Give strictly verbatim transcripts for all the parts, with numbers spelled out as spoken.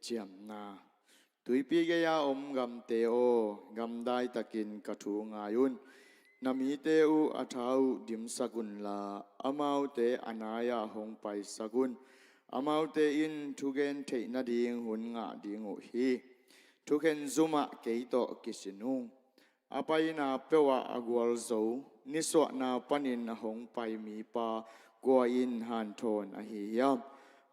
Ciamna. Tuipi gei-a om gamte aw, gamdai takin ka thu ngai un. Na mite uh a tha uh dimsak unla, amaute a nai-ah hong paisak un. Amaute in thugen theih nading hun ngah ding uh hi. Thukhen zumah kei tawh kisin ung. A paina peuhah a gualzo, nisuahna panin a hong pai mipa kua in hanthawn ahi hiam?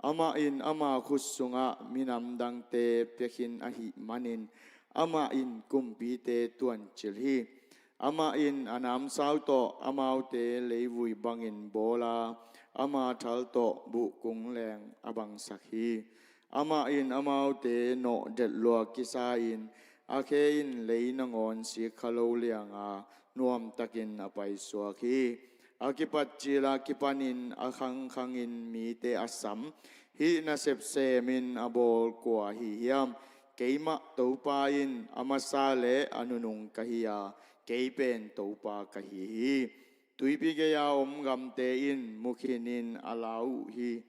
Amah in ama khut sungah minam dangte pia khin ahih manin, amah in kumpite tuancil hi. Amah in a namsau tawh amaute leivui bangin bawl a, ama thal tawh buhkung leng a bangsak hi. Amah in amaute nawh delh lua kisa-in, a khe in lei nangawn sik kha lo lianga nuamtakin a paisuak hi. A kipat cil a kipanin a khangkhangin mite a sam, hih nasep semin a bawl kua ahi hiam? Keimah Topa in a masa le a nunung ka hi a, kei pen Topa ka hi hi. Tuipi gei-a om gamte in mukhinin a lau uh hi.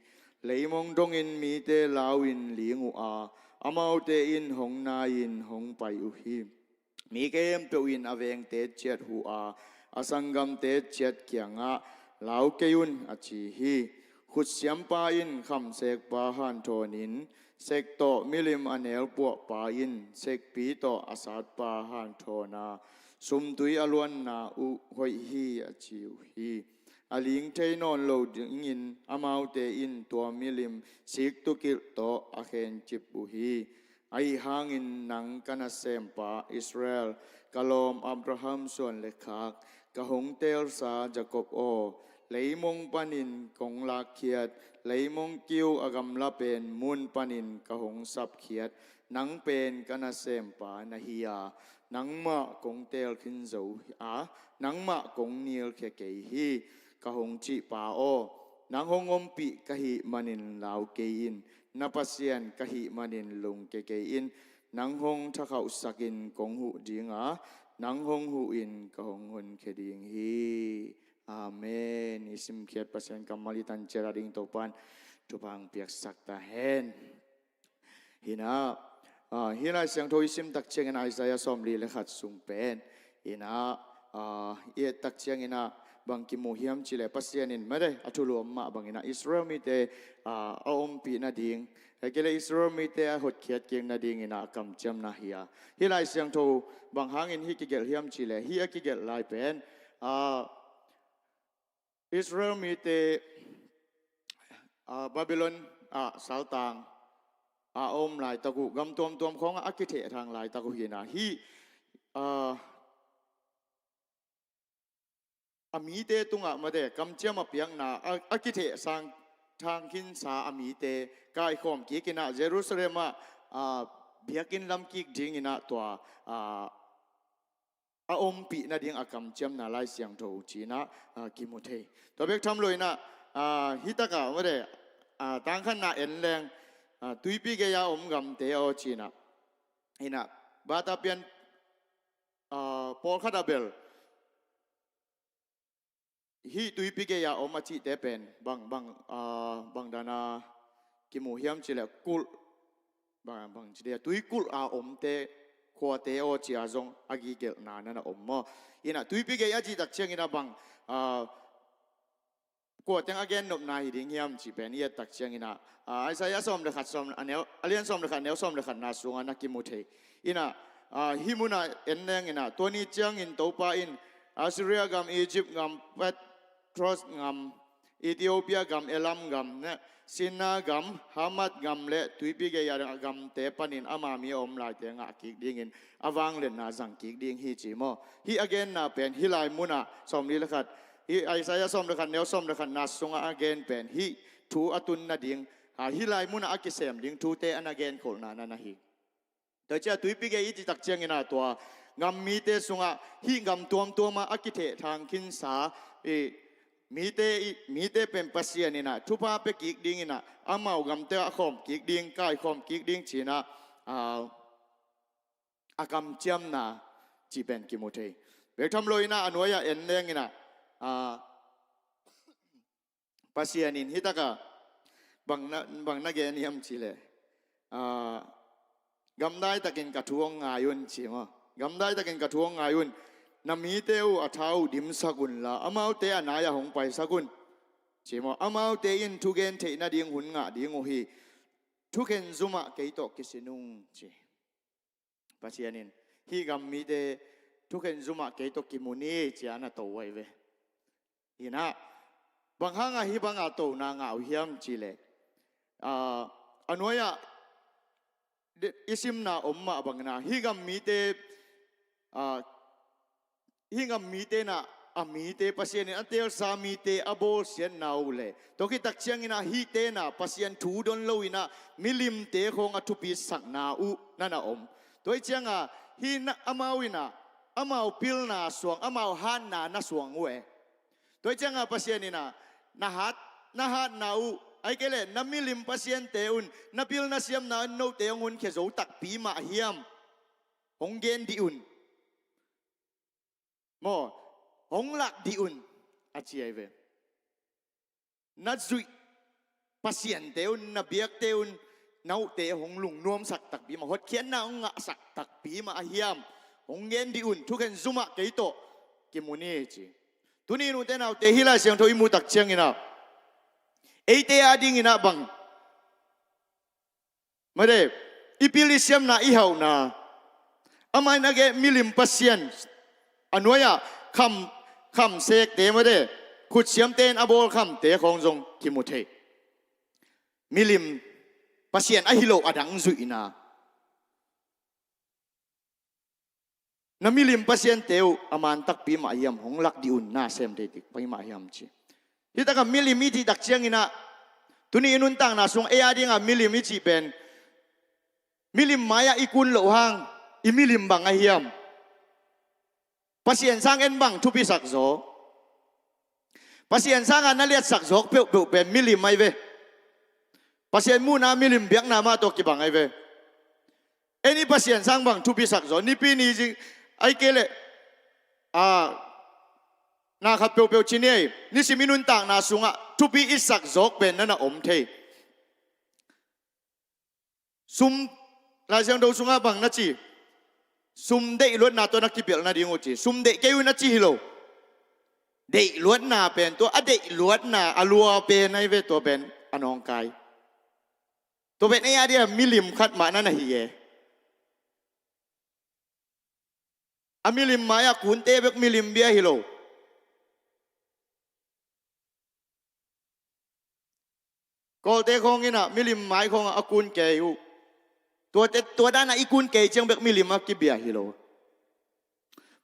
Leimong dongin mite lau-in ling uh a, amaute in hong nai-in hong pai uh hi. Mi khempeuh in a vengte ciat huh a, a sanggamte ciat kiangah, "Lau kei un," a ci hi. Khutsiampa in khamsekpa hanthawnin, sek tawh milim a nelpuahpa in sekpi tawh a satpa hanthawn a, sumtui a luanna uh hoih hi, a ci uh hi. A ling thei nawn lo dingin amaute in tua milim siktukilh tawh a khencip uh hi. Ahi hangin nang ka nasempa Israel, ka lawm Abraham suan le khak, ka hong teelsa Jakob aw, leimong panin kong lakkhiat, leimong kiu a gamla pen mun panin ka hong sapkhiat, nang pen ka nasempa na hi a, nangmah kong teel khin zo a, nangmah kong nilkhia kei hi, ka hong cihpa aw. Nang hong ompih ka hih manin lau kei in, na Pasian ka hih manin lungke kei in. Nang hong thakhauhsakin kong huh ding a, nang hong huhin ka hong honkhia ding hi. Amen. I simkhiat Pasian kammal i tanciat a ding Topa'n thupha hong piaksak ta hen. Hi-in ah, ah, hih Lai Siangtho i sim tak ciangin Isaiah sawmli le khat sung pen, hi-in ah, ah, i et tak ciangin ah bang kimu hiam cih leh Pasian in mate a thulu om mah bangin ah Israel mite, ah, a ompih nading, hi kei leh Israel mite a hotkhiat kik nadingin ah a kamciamna hi a. Hih Lai Siangtho bang hangin hih kigelh hiam cih leh hih a kigelh lai pen, ah, Israel mite, ah, Babylon ah saltang a om laitak uh, gam tuamtuam khawngah a kithehthang laitak uh hi-in ah, hih, ah, a mite tungah mate kamciam a piakna a, a kithehsang thang khinsa a mite kaikhawm kik in ah Jerusalem ah, ah, biakinn lam kik dingin ah tua, ah, a ompih nading a kamciamna Lai Siangtho ci-in ah, ah, kimu thei. Tua bek tham lo-in ah, ah, hih takah mate, ah, tangkhatna en leng, ah, tuipi gei-a om gamte aw ci-in ah, hi-in ah, Bata pian, ah, pawlkhat ah bel hih tuipi gei-a om a cihte pen bang, bang, ah, bang dana kimu hiam cih leh kulh, bang, bang ci dia, tuikulh a omte khuate aw ci-a zong a kigelhna na na om maw. Hi-in ah tuipi gei a cih tak ciangin ah bang, ah, kua teng a gennopna hi ding hiam cih pen i et tak ciangin ah, ah, Isaiah sawm le khat, sawm a neu, a lian sawm le khat, neu sawm le khatna sungah na kimu thei. Hi-in ah, ah, hih munah en leng in ah, tua ni ciangin Topa in Assyria gam, Egypt gam, Patros gam, Ethiopia gam, Elam gam, ne, Shinar gam, Hamath gam le tuipi gei-a gamte panin ama mi a om laite ngah kik dingin a vangliatna zang kik ding hi ci maw. Hih a genna pen hih lai munah sawmli le khat, hih Isaiah sawm le khat, neu sawm le khatna sungah a gen pen hih thu a tun nading, ah, hih lai munah a kisem ding thute a na genkholhna na na hi. Tua ciah tuipi gei i cih tak ciangin ah tua gam mite sungah hih gam tuamtuamah a kithehthang khinsa, i, mite, i, mite pen Pasian in ah thupha pia kik dingin ah amau gamte ah khawm kik ding, kaikhawm kik ding ci-in ah, ah, a kamciamna cih pen kimu thei. Bek tham lo-in ah a nuai-ah en leng in ah, ah, Pasian in hih takah bang na, bang na gen hiam cih leh, Ah, gamdai takin ka thu hong ngai un, ci maw? Gamdai takin ka thu hong ngai un. Na mite uh a tha uh dimsak unla, amaute a nai-ah hong paisak un, ci maw? Amaute in thugen theih nading hun ngah ding uh hi. Thukhen zumah kei tawh kisin ung, ci. Pasian in hih gam mite thukhen zumah kei tawh kimu ni, ci-a na to uh ahi ve. Inah, bang hangah hih banga tona ngah uh hiam cih leh, ah, a nuai-ah i simna om mah bangin ah, hih gam mite, ah, hih gam mite inah, a mite, Pasian in a teelsa mite a bawlsiatna uh le, tua khit tak ciangin ah hihte inah Pasian thu don lo inah milimte khawng a thupisakna uh na na om. Tua ih cianga hih na amau inah amau pilna suang, amau hatna na suang uh e. Tua ih cianga Pasian inah na hat, na hatna uh, ahih kei leh na milim pasiante un, na pilna siamna un note hong honkhia zo takpi mah hiam? Hong gen dih un. Maw, hong lak dih un, a ci ahi ve. Na zuih pasiante un, na biakte un, note hong lungnuamsak takpi mah, hotkhiatna hong ngahsak takpi mah a hiam? Hong gen dih un, thukhen zumah kei tawh kimu ni, ci. Tuni nute naute, hih Lai Siangtho i muh tak ciangin ah, eite adingin ah bang, mate, i pil i siamna, i hauhna, amah in a geh milim pasian, a nuai-ah kham, khamsekte, mate, khutsiamte in a bawl khamte khawng zong kimu thei. Milim pasian ahi lo a dang zuihna. Na milim pasiante uh a man takpi mah hiam? Hong lak dih un, na sem thei takpi mah hiam, ci. Hih takah milim i cih tak ciangin ah, tuni i nuntakna sung ei adingah milim i cih pen, milim mai-ah i kun loh hang, i milim bang a hiam? Pasian sang en bang thupisak zaw? Pasian sangah na liatsak zawk peuhpeuh pen milim ahi ve. Pasian muhna milim biakna mah tawh kibang ahi ve. En i Pasian sang bang thupisak zaw? Nipi ni zing, ahih kei leh, a, na khat peuhpeuh ci ni ei, nisim i nuntakna sungah thupi i sak zawk pen na na om thei. Sum, Lai Siangtho sungah bang na ci? Sum deih luatna tawh na kipelh nading uh, ci. Sum deih kei un, a ci hi lo. Deih luatna pen, tua a deih luatna a lua pen ahi ve, tua pen a nawngkai. Tua pen ei adia milim khat mah na na hi e. A milim mai-ah kunte bek milim bia hi lo. Kawlte khawng inah milim mai khawngah a kun kei uh. Tuate, tua danah i kun kei ciang bek milim a kibia hi lo.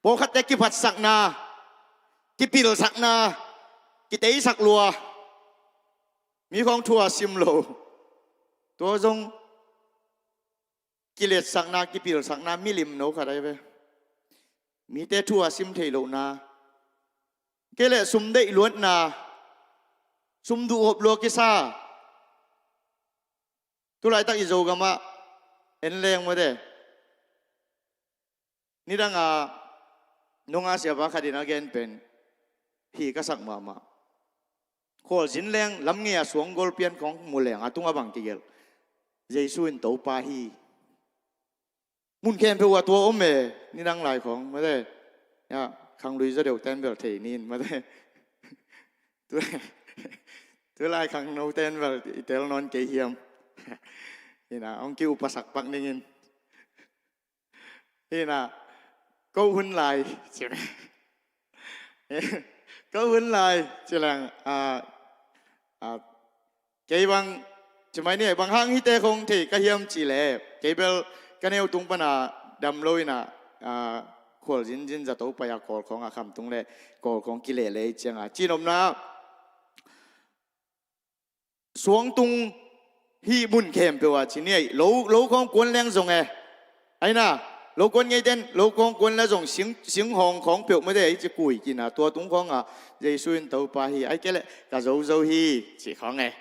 Pawlkhatte kiphatsakna, kipilsakna, kiteisak lua. Mi khawng thu a sim lo. Tua zong kiletsakna, kipilsakna milim no khat ahi ve. Mite thu a sim theih lohna. Kei leh sum deih luatna, sum duhhop lua kisa. Tulaitak i Zogamah en leng mate. Nidanga nunga siapa khat in a gen pen hi ka sak mahmah. Khualzin leng lam ngei a suang gol pian khawng mu leng a tungah bang kigelh? Jesu in Topa hi. Mun khempeuh ah tua om e, nidang lai khawng mate. Ya, khanglui zaw deuh ten bel thei nin mate. Tu, tulai khangno ten bel i tel nawn kei hiam? Ina, hong ki-upasak pak ningin. Ina, ko hun lai, ci. Ko hun lai, ci leng, a, a, kei bang, ci mai ni, bang hang hite khong thei ka hiam cih leh, kei bel ka neu tung pana dam lo ina, a, khualzin zin zato pai a Kawl khong a kham tung leh, Kawl khong kileh leh cianga. Cinopna, suangtung hih mun khempeuh ah ci ni ei, lo, lo khawng kuan leng zong e. Aina, lo kuan ngei den, lo khawng kuan leng zong sing, singhawng khawng peuh mate ei ci kui kina, tua tung khawng ah Jesu in Topa hi, ai kei leh ka zozo hi, ci khawng e.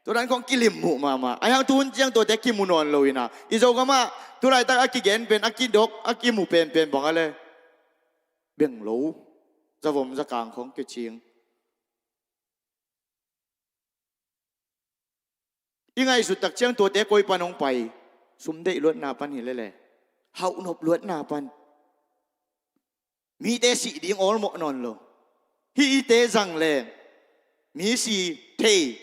Tua dan khawng kilim muh mahmah. Ai hang tuhun ciang tuate kimu nawn lo ina. I Zogamah, tulaitak a kigen pen, a kidok, a kimu penpen bang a le. Beng lo, zavom zakang khawng kicing. I ngaihsut tak ciang tuate koi pan hong pai? Sum deih luatna pan hi lele, hauh nop luatna pan. Mite sih ding awlmawh nawn lo. Hihte zang le mi si thei.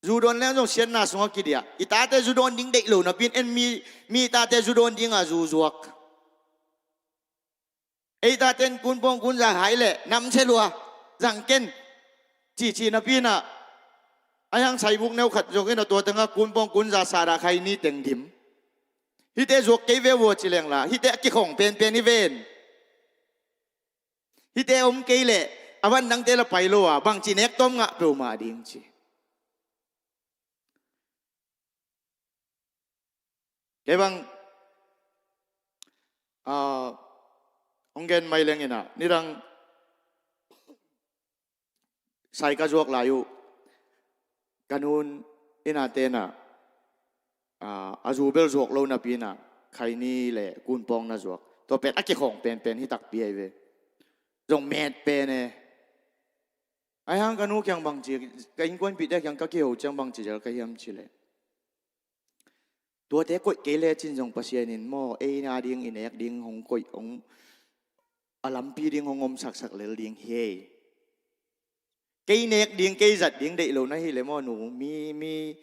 Zu dawn leng zong siatna sungah kidiah. I tate zu dawn ding deih lo napi-in en mi, mi tate zu dawn dingah zu zuak. Ei taten kunpawng kunza hai leh namse lua, zang ken, cici napi-in ah, a hiang saibuk neu khat zong in a tua tengah kunpawng kunza sara khai ni teng dim. Hihte zuak kei ve vua ci leng la, hihte a kikhawng penpen hi ven. Hihte om kei leh a van dangte la pai lo a, bangci nek tawm ngah peuhmah ding ci. Kei bang, ah, hong gen mai leng in ah, nidang sai ka zuak lai uh, ka nu'n in ah tenah, ah, a zu bel zuak lo napi-in ah, khaini le kunpawng na zuak. Tua pen a kikhawng penpen hi takpi ahi ve. Zong met pen e. A hiang ka nu kiang bangci, ka innkuanpihte kiang ka kiho ciang bangci zel ka hiam ci leh, tuate koih kei lecin zong Pasian in maw, ei na ding i nek ding hong koih, hong, a lampi ding hong omsaksak lel ding hi ei. Kei nek ding, kei zat ding deih lo na hi leh maw nu, mi, mi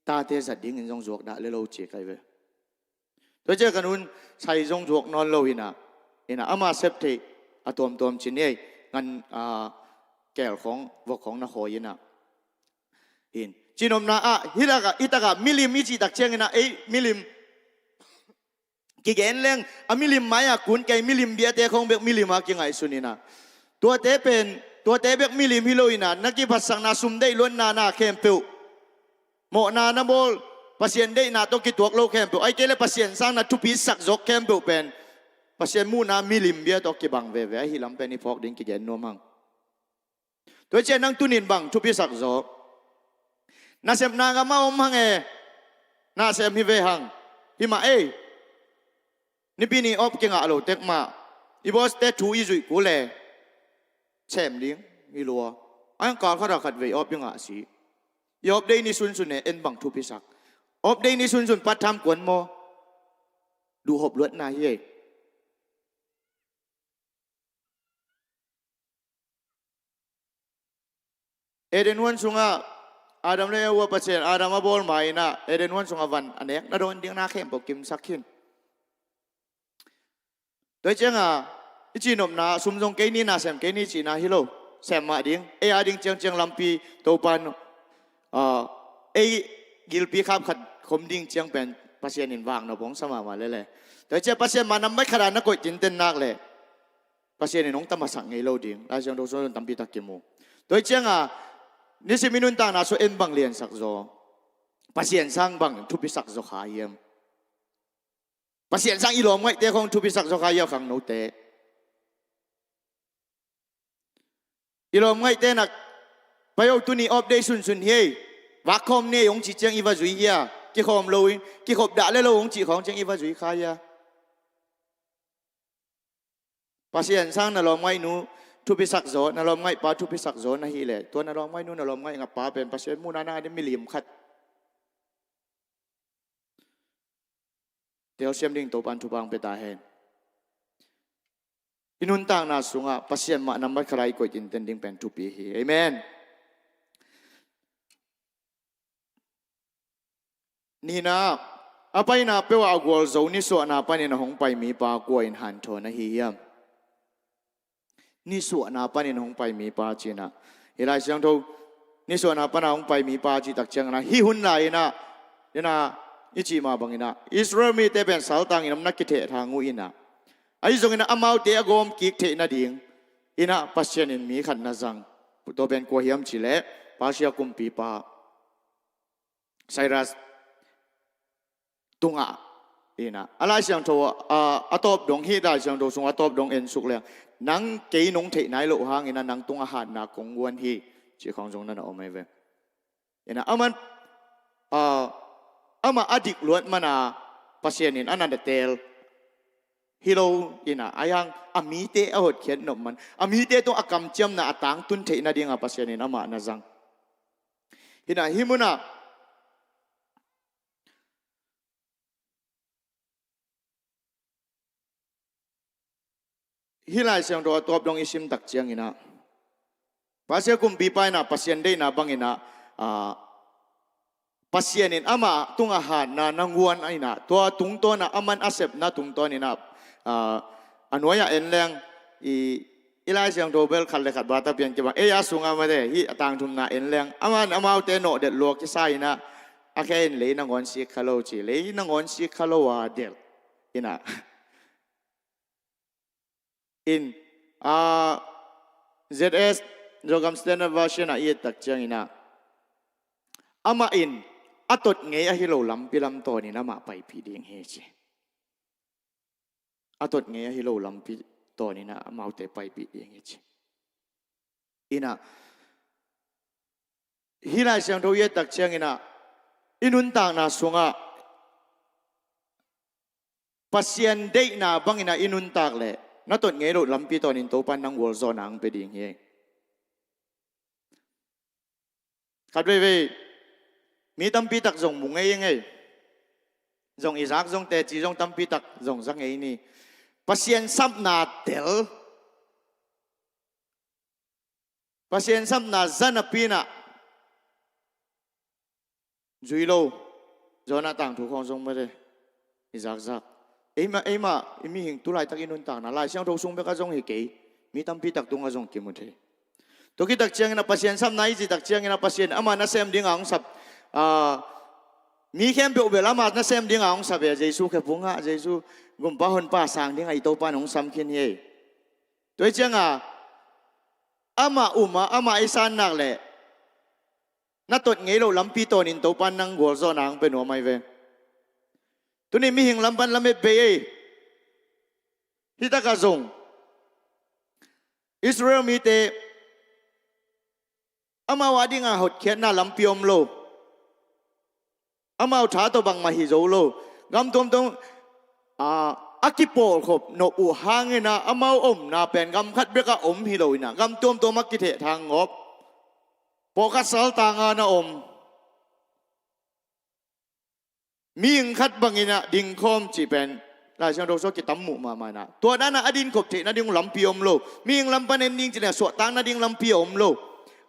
tate zat dingin zong zuak dah le lo ci kai ve. Tua ciah ka nu'n sai zong zuak nawn lo in ah, in ah ama sep theih a tuamtuam cin ei, ngan, ah, keel khawng, vok khawng na khawi in ah. Hin, cinopna ah, hi takah, hi takah milim i cih tak ciangin ah, ei milim kigen leng, a milim mai-ah kun kei, milim biate khawng bek milim ah kingaihsun in ah. Tuate pen, tuate bek milim hi lo in ah, na kiphatsakna, sum deih luatna na khempeuh, mawhna na bawl, Pasian deihna tawh kituak lo khempeuh, ahih kei leh Pasian sang na thupi sak zawk khempeuh pen Pasian muhna milim bia tawh kibang veve ahih lam pen i phawk ding kigen nuam hang. Tua ciah nang tuni-in bang thupi sak zaw? Nasepna gam ah om hang e, nasem hi ve hang. Hi mah ei. Nipi ni op kingah lo tek mah. I boss-te thu i zuih kul e, sem ding hi lua. A hiang kal khat ah khat vei op i ngah si. I op deih ni sunsun e, en bang thupi sak? Op deih ni sunsun part-time kuan maw? Duhhop luatna hi ei. Eden huan sungah Adam le Eva, Pasian Adam a bawl ma-in ah, Eden huan sungah van a nek na dawn ding na khempeuh kimsak hin. Tua ciangah i cinopna, sum zong kei ni, nasem kei ni cihna hi lo. Sem mah ding, ei a ding ciangciang lampi Topa'n, ah, ei gilpi khap khat khom ding ciang pen Pasian in vak nop hong sa mahmah lele. Tua ciah Pasian mah nambat khat ah na koih tinten nak leh Pasian in hong tamasak ngei lo ding, Lai Siangtho sung tampi tak kimu. Tua hi ciangah nisim i nuntakna sung en bang liansak zaw? Pasian sang bang thupisak zaw kha hiam? Pasian sang i lawmngaihte khawng thupisak zaw kha hiam, khangnote? I lawmngaihte nak, pai o, tuni off day sunsun hi ei, vak khawm ni ei hong cih ciang i va zui hia? Kikhawm lo in, kikhop dah le lo hong cih khawng ciang i va zui kha hia? Pasian sang na lawmngaihnu thupisak zaw, na lawmngaihpa thupisak zaw na hih leh, tua na lawmngaihnu, na lawmngaihpa pen Pasian muhna nang a ding milim khat telsiam ding Topa'n thupha hong pia ta hen. I nuntakna sungah Pasian mah nambat khat ah i koih tinten ding pen thupi hi. Amen. Nihna, a paina peuh ah a gualzo nisuahna panin a hong pai mipa kua in hanthawn ahi hiam? Nisuahna panin hong pai mipa cihna, hih Lai Siangtho nisuahna pana hong pai mipa cih tak ciangin ah, hih hun lai-in ah, in ah, i cih mah bangin ah, Israel mite pen saltang in om na kithehthang uh in ah, ahi zongin ah amaute a gawm kik theih nading in ah Pasian in mi khat na zang. Tua pen kua hiam cih leh, Persia kumpipa Cyrus tungah in ah, a Lai Siangtho, a, a tawp dong, hih Lai Siangtho sung a tawp dong en suk leng, nang kei nong theih nai loh hangin ah nang tungah hatna kong guan hi, cih khawng zong na na om ahi ve. In ah, aman, a, amah a dik luat mana Pasian in a na na teel hi lo in ah, a hiang a mite a hotkhiat nop man, a mite tung a kamciamna a tangtun theih nadingah Pasian in amah na zang. Hi in ah, hih munah hih Lai Siangtho a tuap dong i sim tak ciangin ah, Pasian kumpipa in ah Pasian deihna bangin ah, ah, Pasian in amah tungah hatna nangawn in ah, tua tungtawn ah, aman a sepna tungtawn in ah, ah, a nuai-ah en leng, i, i Lai Siangtho bel khat le khat bata pian kibang, ei a sungah mate, hih a tangthumna en leng, aman amaute nawh delh lua kisa in ah, a khe in lei nangawn sik kha lo ci, lei nangawn sik kha lo a delh in ah. In, ah, Z S, Zogam Standard Version ah i et tak ciangin ah, amah in a tot ngei ahi lo lampi lam tawnin amah paipih ding hi ci. A tot ngei ahi lo lampi tawnin ah amaute paipih ding hi ci. In ah, hih Lai Siangtho i et tak ciangin ah, i nuntakna sungah Pasian deihna bangin ah i nuntak leh, na tot ngei loh lampi tawnin Topan nang gualzawhna hong pia ding hi. Khat veivei, mi tampi tak zong mu ngei ngei. Zong i zak zong teci zong tampi tak zong za ngei ni. Pasian sapna tel, Pasian sapna za napi in ah zui lo. Jonah tangthu khawng zong mate, i zakzak. Eima, eima, i mihing tu laitak i nuntakna, Lai Siangtho sung bekah zong hi kei. Mi tampi tak tungah zong kimu thei. Tua khit tak ciangin ah Pasian sapna i cih tak ciangin ah Pasian amah nasem dingah hong sap, ah, mi khempeuh bel amah nasem dingah hong sap e, Jesu khephungah, Jesu gumpa honpa sang dingah i Topa in hong sam khin hi. Tua hi ciangah amah um a, amah i san nak leh, na tot ngei loh lampi tawnin Topan nang gualzawhna hong pia nuam ahi ve. Tuni mihing lam pan lamet bei ei. Hih takah zong Israel mite amau a dingah hotkhiatna lampi om lo. Amau tha tawh bangmah hi zo lo. Gam tuamtuam, ah, a kipawlkhop nop uh hangin ah amau omna pen gam khat bekah om hi lo in ah, gam tuamtuam a kithehthang ngawp. Pawlkhat saltang a na om. Mihing khat bangin ah dingkhawm cih pen Lai Siangtho sung ah kitam muh mahmah in ah, tua dan ah a dinkhop theih nading lampi om lo. Mihing lam pan en ding cih leh suahtak nading lampi a om lo.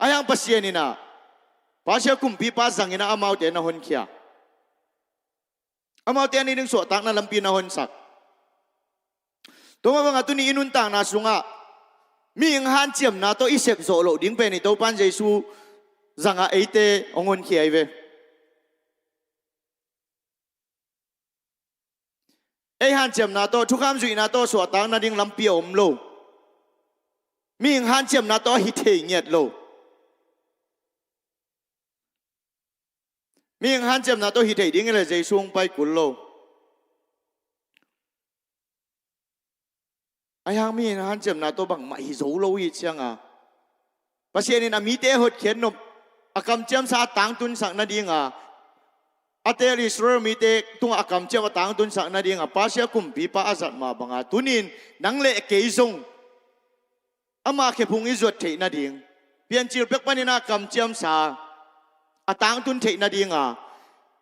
Ahi hang Pasian in ah, Persia kumpipa zangin ah amaute na honkhia. Amaute a nih ding suahtakna lampi na honsak. Tua mah bangah tuni i nuntakna sungah mihing hanciamna tawh i sep zawh loh ding pen i Topan Jesu zangah eite hong honkhia hi ve. Ei hanciamna tawh, thukham zuihna tawh suahtak nading lampi a om lo. Mihing hanciamna tawh a hi thei ngiat lo. Mihing hanciamna tawh hi thei ding hi leh Jesu hong pai kul lo. Ahi hang mihing hanciamna tawh bangmah hi zo lo i hih ciangah, Pasian in a mite hotkhiat nop, a kamciamsa a tangtunsak nadingah, a teel Israel mite tungah a kamciam a tangtunsak nadingah Persia kumpipa a zat mah bangah, tuni-in nang le kei zong ama khephung i zuat theih nading, piancil pek panin a kamciamsa a tangtun theih nadingah,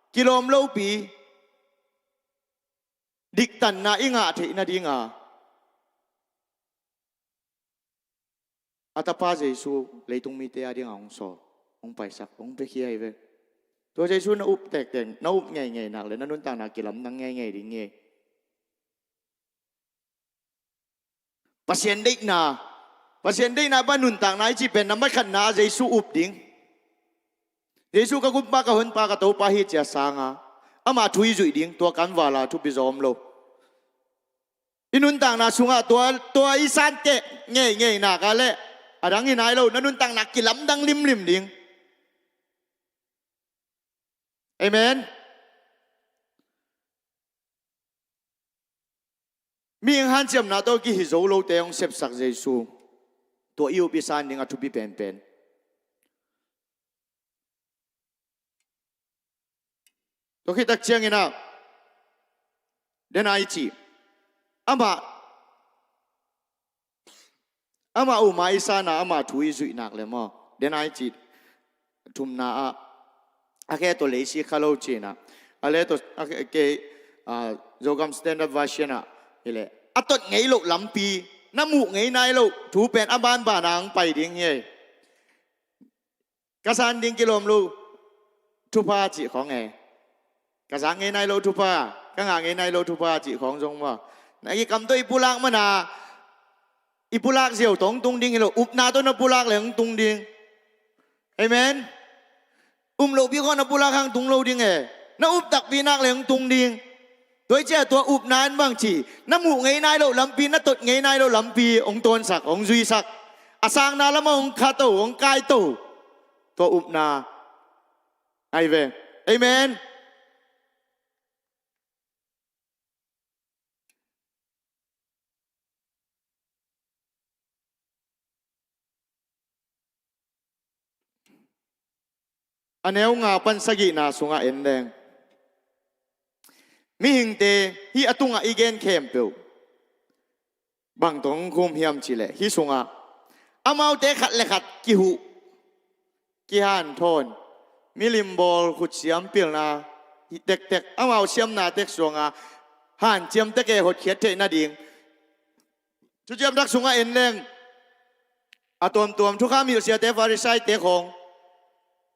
kilawm lopi, diktanna i ngah theih nadingah, a Tapa Jesu leitung mite a dingah hong sawl, hong paisak, hong piakhia hi ve. Tua Jesu na up tektek, na up ngeingei nak leh na nuntakna kilamdang ngeingei ding hi. Pasian deihna, Pasian deihna bang nuntakna i cih pen na matkhatna Jesu up ding. Jesu ka gumpa, ka honpa, ka Topa hi ci-a sangah, ama thu i zuih ding, tua kan vala thupi zaw om lo. I nuntakna sungah tua, tua i santeh ngeingei nak leh a dang hi nai lo, na nuntakna kilamdang limlim ding. Amen. Mihing hanciamna tawh kihi zo lote hong sepsak Jesu, tua i up i san ding a thupi penpen. Tua khit tak ciangin ah, den a i cih, amah, amah um a i san a, ama thu i zuih nak leh maw, den a i cih thumna ah, a khe tawh lei sik kha lo ci-in ah, a le tawh, a khe, kei, ah, Zogam Standard Version ah hi leh, a tot ngei loh lampi Na muh ngei nai loh thu pen a banban a hong pai ding hi. Ka san ding kilawm lo thupha cih khawng e. Ka zak ngei nai lo thupha, ka ngah ngei nai lo thupha cih khawng zong maw. Na i kam tawh i pulak mana, i pulak ziau tawh hong tung ding hi lo, upna tawh na pulak le hong tung ding. Amen. Um lopi khawng na pulak hang tung lo ding e. Na up takpi nak le hong tung ding. Tua i cia tua upna in bang ci, na muh ngei nai loh lampi, na tot ngei nai loh lampi hong tawnsak, hong zuisak. A sangna lamah hong khato, hong kaito. Tua upna ahi ve. Amen. A neu nga pan sagihna sungah en leng, mihingte hih a tungah i gen khempeuh bang tawh hong khum hiam cih leh, hih sungah amaute khat le khat kihuh, kihanthawn, milim bawl, khutsiam pilna, hih tektek amau siamna tek suanga hanciam tek e, hotkhiat theih nading. Thuciam Thak sungah en leng, a tuamtuam thukham hilhsiate, Farisaite khawng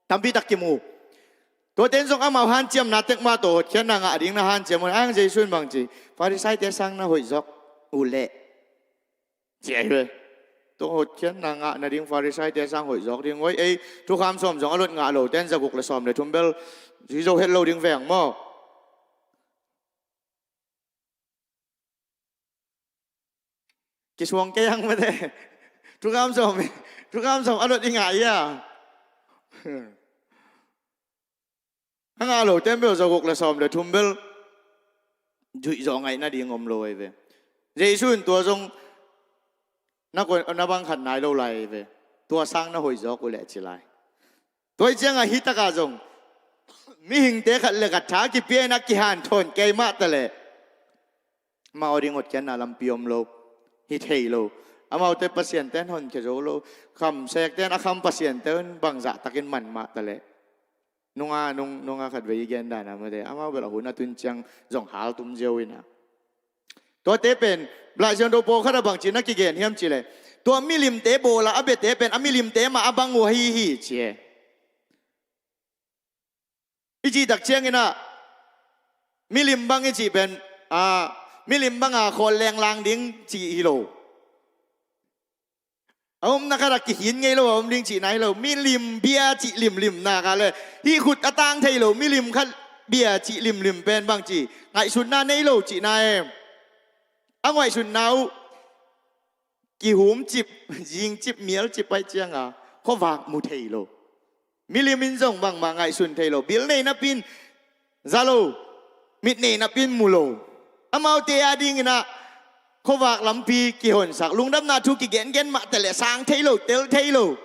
tampi tak kimu. Tuate in zong amau hanciamna tek mah tawh hotkhiatna ngah ding na hanciam un. A hang Jesu in bang ci, Farisaite sang na hoih zawk uh leh, ci ahi ve. Tua hotkhiatna ngah nading Farisaite sang hoih zawk ding. Oi, ei thukham sawm zong a lot ngah lote in zaguk le sawm le thum bel zui zo het lo ding veng maw. Kisuang kei ang mate. Thukham sawm, thukham sawm a lot i ngah ia. A ngah lo ten bel zaguk le sawm le thum bel zuih zawh ngaih nading om lo ahi ve. Jesu in tua zong na kua, na bang khat nai lo lai ahi ve. Tua sang na hoih zawk uh leh ci lai. Tua hi ciangah hih takah zong mihingte khat le khat tha kipia in a kihanthawn kei mah taleh, amau ading hotkhiatna lampi om lo, hi thei lo. Amaute pasian ten honkhia zo lo. Khamsek ten a kham pasian ten bangzah takin man mah taleh, nunga, nung, nunga khat vei i gen dan a mate, amau bel a hun a tun ciang zong haltum ziau in a. Tuate pen Laisiangtho pawlkhat ah bangci na kigen hiam cih leh, tua milimte bawl a a biate pen a milimte mah a bang uh ahi hi ci e. I cih tak ciangin ah milim bang i cih pen, a, milim banga khawl lenglang ding cih hi lo. A omna khat ah kikhin ngei lo a om ding cihna hi lo. Milim bia cih limlim nak a le, hih khut a tang thei lo milim khat bia cih limlim pen bangci, ngaihsutna nei lo cihna e. A ngaihsutna uh kihumcip, zingcip, mialcip ahih cianga khuavak mu thei lo. Milim in zong bangmah ngaihsun thei lo. Bil nei napi in za lo, mit nei napi in mu lo. Amaute adingin ah khuavak lampi kihonsak, lungdamna thu kigengen mah taleh sang thei lo, tel thei lo,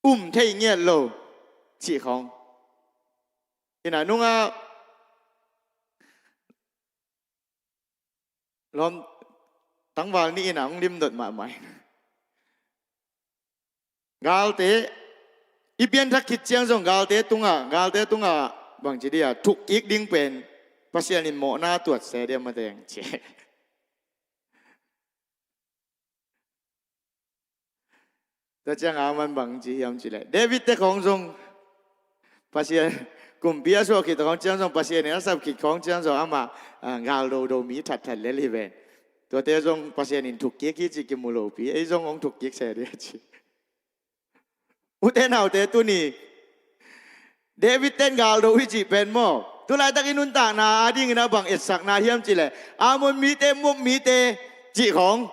um thei ngiat lo cih khawng. Ina nunga lawm, tangval nih ina hong limdot mahmah in, galte i pianthak khit ciang zong galte tungah, galte tungah bangci dia thukkik ding pen Pasian in mawhna tuat se dia mateng ci. Tua ciangah aman bang ci hiam cih leh, David te khawng zong Pasian, kumpi a suah khit khawng ciang zong, Pasian in a sap khit khawng ciang zong amah, ah, gal dodo mi thatthat lel hi ven. Tuate zong Pasian in thukkik hi cih kimu lopi, ei zong hong thukkik se dia ci. Ute naute tuni David ten galdo i cih pen maw, tulaitak i nuntakna adingin a bang etsakna hiam cih leh, Ammon mite, Moab mite cih khawng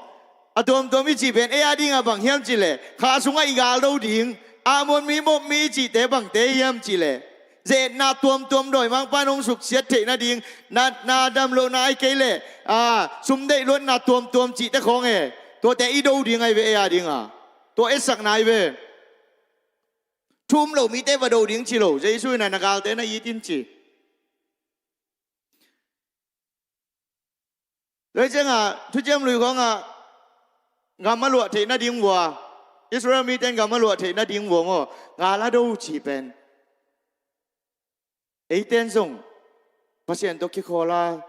a tuamtuam i cih pen ei adingah bang hiam cih leh, kha sungah i galdo ding Ammon mi, Moab mi i cihte bangte hiam cih leh, ze-etna tuamtuam dawimangpa in hong suksiat theih nading, na, na damlohna ahih kei leh, a, sumdeih luatna tuamtuam cihte khawng e, tuate i do ding ahi ve ei adingah. Tua etsakna ahi ve. Thu um lo mite va do ding ci lo, Jesu in a na galte na it in ci. Tua hi ciangah Thuciam Lui khawngah gam a luah theih nading vua, Israel mite in gam a luah theih nading vua maw, gal a do cih pen. Eite in zong Pasian tawh kikhawl a,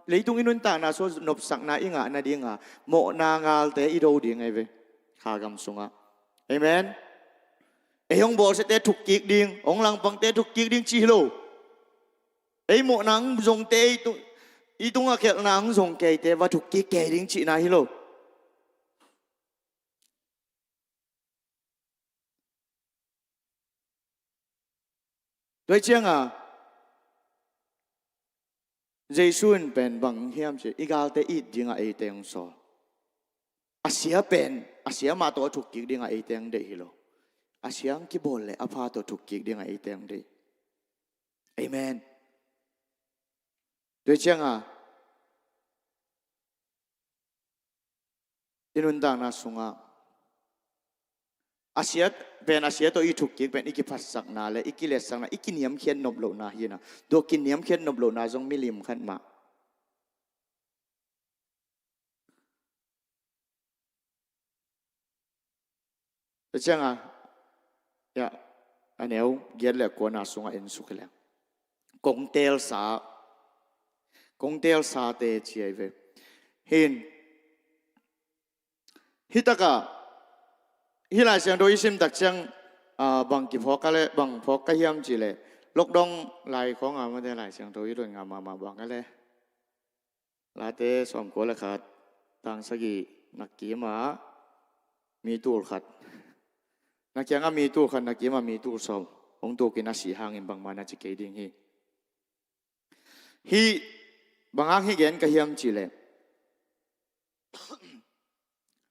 leitung i nuntakna sung nopsakna i ngah nadinga mawhna ngalte i do ding ahi ve, kha gam sungah. Amen. Ei hong bawlsiate thukkik ding, hong langpangte thukkik ding ci hi lo. Ei mawhna hong zongte, ei tung, i tungah khelhna hong zong keite va thukkik kei ding cihna hi lo. Tua hi cianga Jesu in pen bang hiam cih i galte it dingah eite hong sawl. A sia pen a sia mah tawh a thukkik dingah eite hong deih hi lo. A sia hong kibawl le a pha tawh thukkik dingah eite hong deih. Amen. Tua hi cianga i nuntakna sungah a sia pen a sia tawh i thukkik pen i kiphatsakna le i kiletsakna, i kiniamkhiat nop lohna hi na. Tua kiniamkhiat nop lohna zong milim khat mah. Tua cianga, ya, a neu giat le kuana sungah en suk hi leng, kong teelsa, kong teelsate ci ahi ve. Hin, hi takah, hi Lai Siangtho i sim tak ciang, ah, bang kiphawk ka le, bang phawk ka hiam cih le, lockdown lai khawngah mate Lai Siangtho i lotngah mahmah bang ka le. Late sawmkua le khat, tang sagih, na kimah mi tul khat. Na kiangah mi tul khat, na kimah mi tul sawm hong tukin a sih hangin bangmah na ci kei ding hi. Hih bang hang hih gen ka hiam cih leh,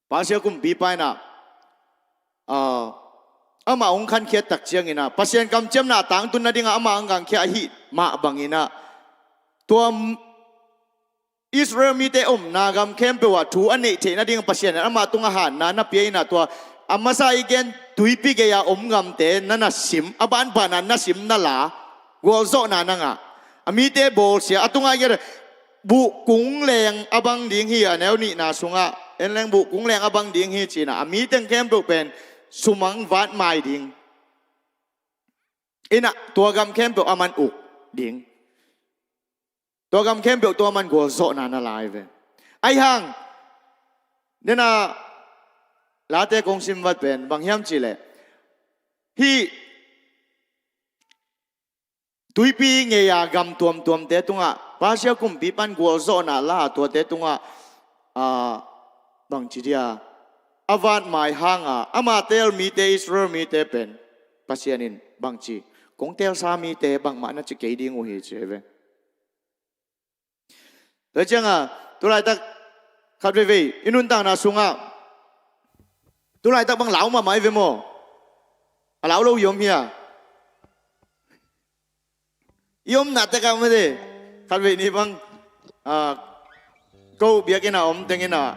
Persia kumpipa in ah, ah, amah hong khankhiat tak ciangin ah, Pasian kamciamna a tangtun nadingah amah hong gangkhia ahih mah bangin ah, tua Israel mite omna gam khempeuh ah thu a neih theih nading Pasian in amah tungah hanna na pia in ah, tua a masa i gen tuipi gei-a om gamte na na sim, a banbana na sim na la, gualzawhna na ngah. A mite bawlsia, a tungah i gen buh kung leng a bang ding hi, a neu nihna sungah en leng buh kung leng a bang ding hi ci-in ah, a mi teng khempeuh pen sumang vatmai ding. In ah tua gam khempeuh a man uk ding. Tua gam khempeuh tua man gualzawhna na lai ve. Ahi hang, nena, Late kong sim vat pen bang hiam cih leh, hih tuipi ngei-a gam tuamtuamte tungah, Persia kumpipa in gualzawhna la a tuate tungah, ah, bangci dia, a vatmai hanga ama teel mite, Israel mite pen Pasian in bangci, kong teelsa mite bangmah na ci kei ding uh hi ci hi ve. Tua cianga, tulaitak khat veivei i nuntakna sungah, tulaitak bang lau mahmah i ve maw? A lau lo i om hia? I omna tekah mate, khat vei ni bang, ah, ko biakinn ah om teng in ah,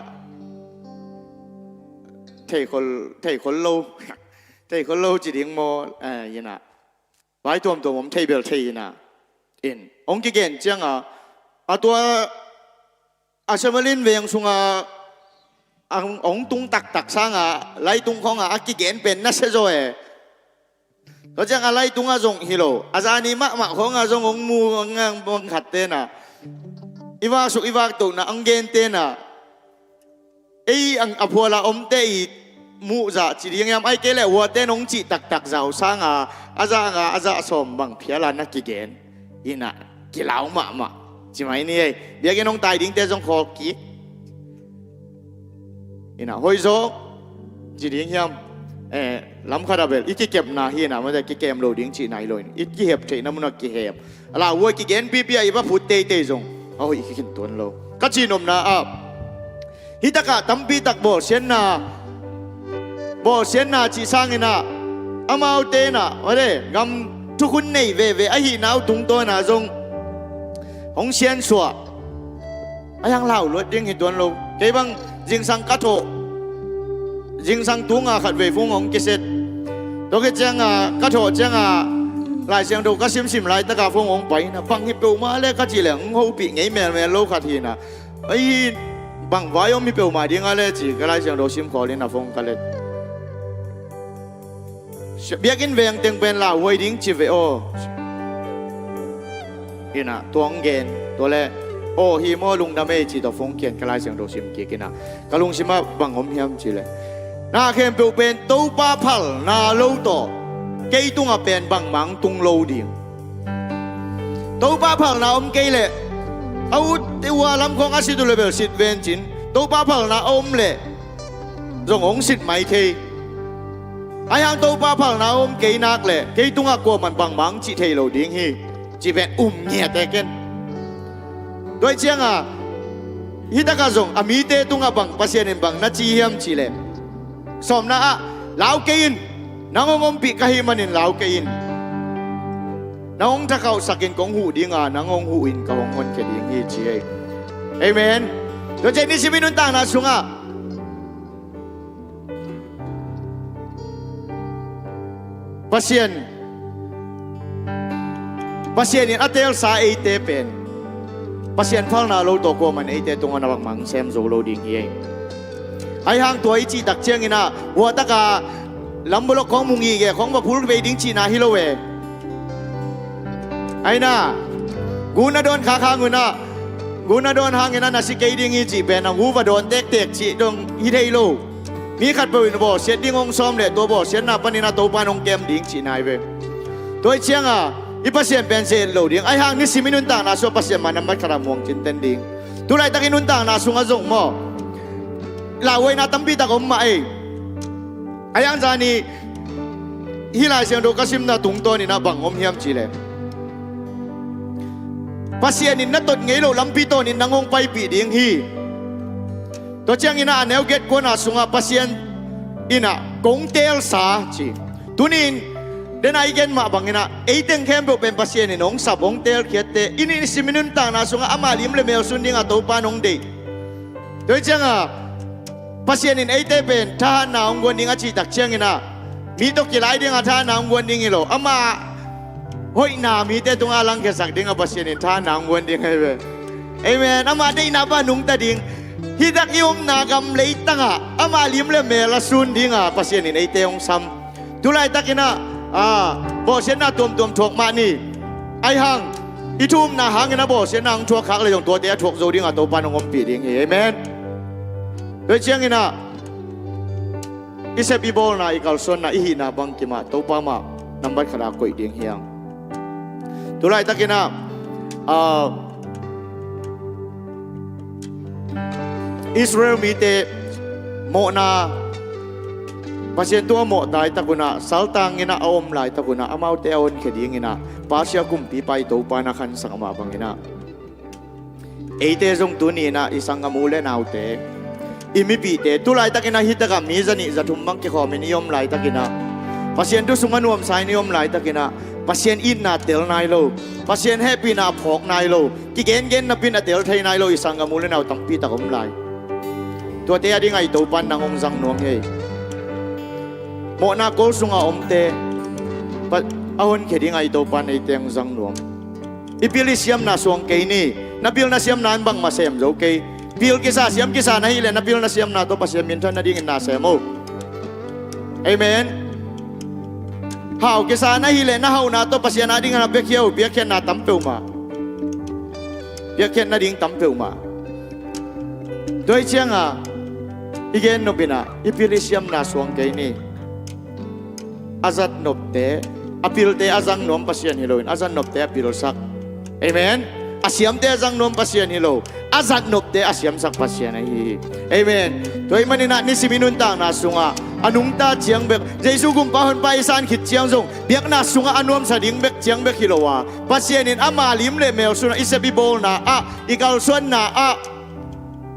theikhol, theikhol lo, theikhol lo ci ding maw, eh, in ah, vai tuamtuam om thei bel thei in ah, in hong kigen cianga, a tua a Samaria veng sunga hong, hong tung taktak sanga laitung khawngah a kigen pen na sia zaw e. Tua cianga laitung ah zong hi lo, a zani mahmah khawngah zong hong mu, hong ngang bang khat tenah, i vaksuk i vaktohna hong gen tenah, ei ang a phuala omte i muhzah ci ding hiam, ai kei leh huate nong cih taktak zau sanga a zanga a zah sawm bang phiala na kigen. Inah kilau mahmah. Ci mai ni ei. Biakinn hong tai dingte zong khawl kik. Inah hoih zaw ci ding hiam? Eh, lamkhat a bel i kikepna hi inah, mate kikem lo ding cihna hi lo in, i kihep theihna munah kihep. A lauhuai kigenpipi a i va phut teitei zong a hoih khin tuan lo. Ka cihnopna ah, hitakah tampitak bawlsiatna, bawlsiatna cih sanginah, amaute inah, mate gam thukhun nei veve ahihna uh tungtawnah zong hong siansuah. A hiang lau luat ding hi tuan lo. Kei bang zingsang ka thawh, zingsang tunga khat vei phone hong kiset. Tua khit cianga ka thawh cianga Lai Siangtho ka simsim laitaka phone hong pai inah, bang hi peuhmah le ka cih leh hong hopih ngei melmel lo khat hi inah. Ei, bang vai om hi peuhmah dinga le ci ka Lai Siangtho sim khawl inah phone ka let. Biakinn veng teng pen lauhuai ding ci ve aw. Inah tua hong gen, tua le Aw hi maw, lungdam ei, cih tawh phone kian ka Lai Siangtho sim kik in ah, ka lungsim ah bang om hiam cih leh, na khempeuh pen Topa phalna lo tawh kei tungah pen bangmah tung lo ding. Topa phalna om kei leh, a u te uh a lamkhawng a sit uh leh bel sit vencin, Topa phalna a om leh zong hong sit mai thei. Ahi hang Topa phalna a om kei nak leh kei tungah kuamah bangmah cih thei lo ding hi, cih pen um ngiat e ken. Tua hi ciangah, hih takah zong a mite tungah bang Pasian in bang na ci hiam cih leh, sawmna ah, lau kei in, nang hong ompih ka hih manin lau kei in. Nang hong thakhauhsak in kong huh ding a, nang hong huh in ka hong honkhia ding hi, ci hi. Amen. Tua ciang nisim i nuntakna sungah Pasian, Pasian in a teelsa eite pen Pasian phalna lo tawh kuamah in eite tungah na bangmah sem zo lo ding hi ei. Ahi hang tua i cih tak ciangin ah, huahtaka lambolok khawng mu ngige khawng va phul vei ding cihna hi lo e. Aina, gu na dawn khak hang un ah, gu na dawn hangin ah na si kei ding hi cih pen a gu va dawn tektek cih dong hi thei lo. Mi khatpeuh in bawlsiat ding hong sawm leh tua bawlsiatna panin ah Topa in hong kem ding cihna hi ve. Tua hi ciangah i Pasian pen se et lo ding. Ahi hang nisim i nuntakna sungah Pasian mah nambat khatah muang cinten ding. Tu laitak i nuntakna sungah zong maw, lauhuaina tampi tak om mah ei. Ahi hang zani hih Lai Siangtho ka simna tungtawn in ah bang om hiam cih leh, Pasian in na tot ngei loh lampi tawnin nang hong paipih ding hi. Tua ciangin ah a neu giat kuana sungah Pasian in ah kong teelsa ci. Tuni-in, den a i gen mah bangin ah, ei teng khempeuh pen Pasian in hong sap hong teelkhiatte, i nisim i nuntakna sungah ama lim leh mel sun dingah Topa in hong deih. Tua hi ciangah Pasian in eite pen thahatna hong guan ding a cih tak ciangin ah, mi tawh kilai dingah thahatna hong guan ding hi lo, ama hoihna mite tungah a langkhiasak dingah Pasian in thahatna hong guan ding ahi ve. Amen. Ama deihna pan nungta ding. Hih tak i omna gam leitangah ama lim leh mel a sun dingah Pasian in eite hong sam. Tu laitakin ah, ah, bawlsiatna tuamtuam thuak mah ni. Ahi hang i thumna hangin ah bawlsiatna hong thuak khak leh zong tuate a thuak zo dingah Topa in hong ompih ding hi. Amen. Tua hi ciangin ah, i sep i bawlna, i kalsuanna, i hihna bangkim ah Topa mah nambat khatah koih ding hi hang. Tu laitakin ah, ah, Israel mite mawhna, Pasian tungah mawh laitak un ah, saltang in ah a om laitak un ah, amaute a honkhia dingin ah Persia kumpipa i Topa in a khansak mah bangin ah, eite zong tuni-in ah i sanggam u leh naute, i mipihte, tu laitakin ah hih takah mi zanih zathum bang kikhawmin i om laitakin ah, Pasian thu sungah nuamsa in i om laitakin ah, Pasian itna tel nai lo, Pasian hehpihna phawk nai lo, kigengen napin a tel thei nai lo i sanggam u leh nau tampi tak om lai. Tuate a dingah i Topa in nang hong zang nuam hi. Mawhna kol sungah omte, pa-, a honkhia dingah i Topa in eite hong zang nuam. I pil i siamna suang kei ni. Na pil na siamna in bangmah sem zo kei. Pil kisa, siam kisa na hih leh na pil na siamna tawh Pasian minthan nadingin na sem o. Amen. Hau kisa na hih leh na hauhna tawh Pasian a dingin a piakhia uh, piakkhiatna tam peuhmah, piakkhiat nading tam peuhmah. Tua hi ciangah i gen nop in ah, i pil i siamna suang kei ni. A zat nopte, a pilte a zang nuam Pasian hi loin, a zat nopte a pilsak. Amen. A siamte a zang nuam Pasian hi lo, a zat nopte a siamsak Pasian ahi hi. Amen. Tua ahih manin ah nisim i nuntakna sungah a nungta ciang bek, Jesu Gumpa Honpa i san khit ciang zong biakna sungah a nuamsa ding bek ciang bek hi lo a, Pasian in ama lim leh mel sun ah i sep i bawlna ah, i kalsuanna ah,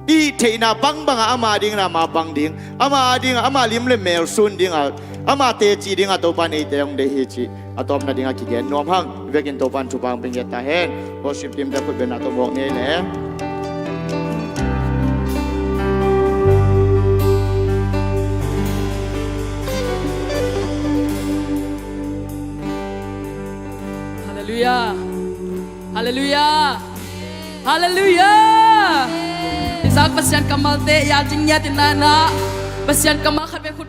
i theihna bangbang ah ama dingin ama pang ding, ama dingin ama lim leh mel sun dingin, ama teci dingin Topa in eite hong deih hi cih a tawpna dingin kigen nuam hang. Vekin Topa in thupha hong pia ngiat ta hen. Worship team te khut bengna tawh mawk ni ei le. Halleluiah. Halleluiah. Halleluiah. Isaac, Pasian kammalte i a ding ngiat in na, na Pasian kammal khat bek khut.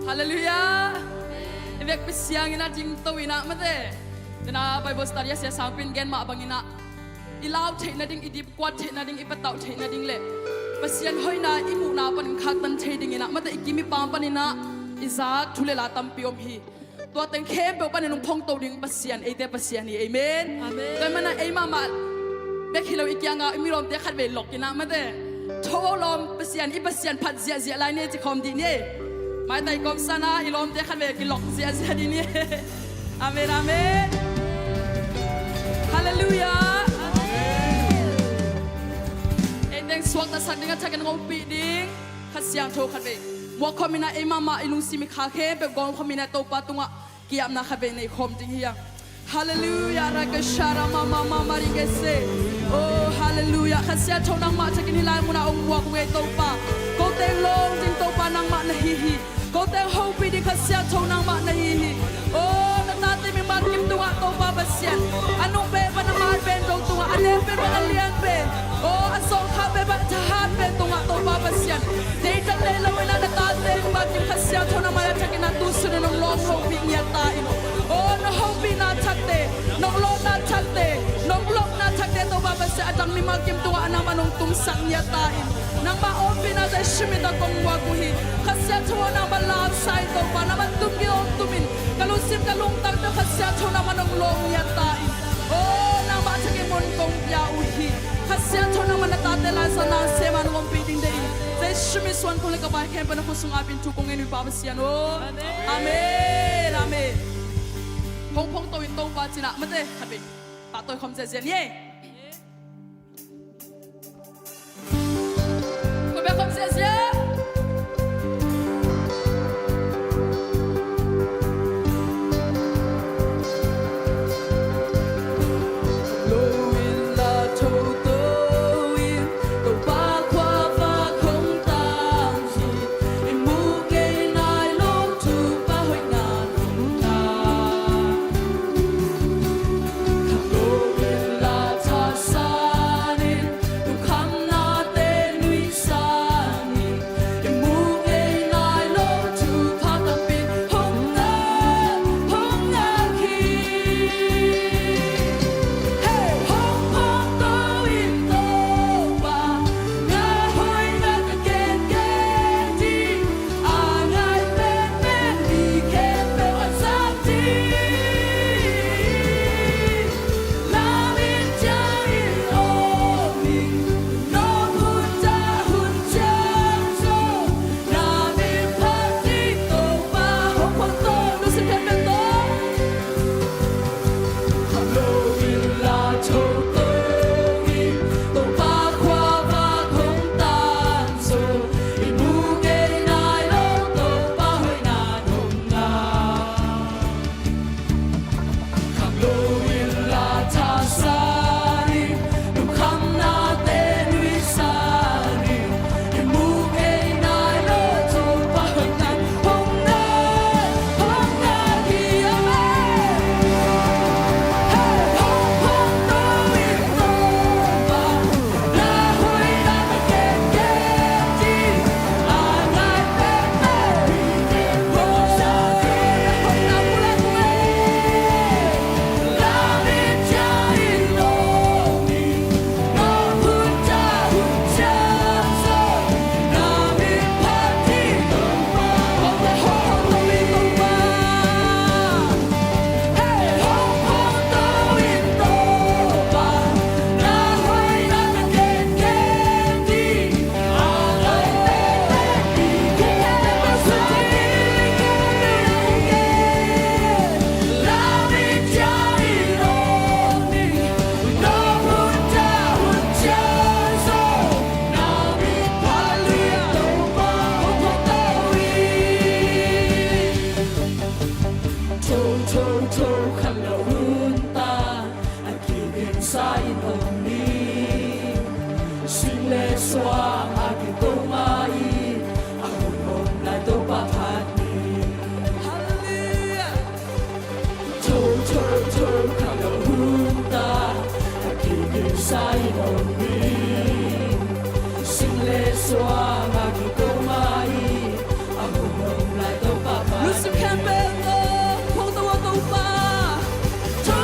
Halleluiah. I vekpi siangin a dingto in ah mate. Na Bible study a sia sangpi in gen mah bangin ah, i lau theih nading, i dipkuat theih nading, i patauh theih nading le Pasian hoihna i muhna panin khaktan thei dingin ah, mate, i kim i pam panin ah i zak thu le la tampi om hi. Tua teng khempeuh panin hong phongto ding Pasian, eite Pasian hi. Amen. Amen. Tua ahih manin ah ei mahmah bek hi lo, i kiangah i milawmte khatvei lok in ah, mate, tho o lawm, Pasian, i Pasian phat ziahziah lai ni ei, ci khawm dih ni ei. Maitai kawmsa in ah i lawmte khatvei kilok ziahziah dih ni ei. Amen, amen. Halleluiah. Amen. Ei teng suaktasak ding a thakin hong ompih ding Kha Siangtho khatvei muak khawm in ah, ei mahmah i lungsim i kha khempeuh gawm khawm in ah Topa tungah ki-apna khatvei nei khawm ding hi hang. Halleluiah. Rakashara mama mama ringese. Oh, halleluiah. Kha Siangtho nangmah thakin hih lai munah hong muak uh ei Topa. Ko teng lawng ding Topa nangmah na hi hi. Ko teng hopih ding Kha Siangtho nangmah na hi hi. Oh, na tate mimal kim tungah Topa Pasian, a nung pen bang a mal pen dong tungah, a neu pen bang a lian pen, oh, a sawngkhak pen bang a thahat pen tungah Topa Pasian, deihtak deih lo in ah na tate mimal kim Kha Siangtho nangmah a thakin ah tu sun in hong lawng hopih ngiat ta in. Oh, na hopihna thakte, nong lawpna thakte, nong lawpna thakte Topa Pasian, a dang mimal kim tungah a nangmah nong tumsak ngiat ta in. Nangmah ompihna Jesu min tawh kong muak uh hi. Kha Siangtho aw, nangmah lamsa in Topa, nangmah tumging hong tum in, ka lungsim ka lungtang tawh Kha Siangtho nangmah nong lawng ngiat ta in. Oh, nangmah thakin mun kong pia uh hi. Kha Siangtho nangmah na tate laisang na sem a nong ompih ding deih in, Jesu min suan kong le ka vai khempeuh na khut sungah pia in thu kong ngen uh hi Pa Pasian aw. Amen. Amen. Amen. Phongphong to in Topa ci-in ah, mate, khatvei pahtawi khawm ziahziah ni ei. Ko bia khawm ziahziah. Lo in la tho to in, Topa khuavak hong tang hi. I mu kei nai lo thupha hoihna nungta. Khanglo in la thasan in, lungkhamnate nuihsan in, i mu kei nai lo thupha tampi hong ngah, hong ngah hi. Hei, hong phongto in Topa, na hoihna ka gengen ding, a ngai penpen mi khempeuh a zak ding. Tho, tho, tho, khanlawh hun ta, a kigingsa in om ni. Sing le suang a kiko mah in, a hun om lai Topa phat ni. Halleluiah. Tho, tho, tho, khanlawh hun ta, a kigingsa in om ni. Sing le suang a kiko mah in, a hun om lai Topa phat ni. Lungsim khempeuh tawh phongto aw Topa. Tho,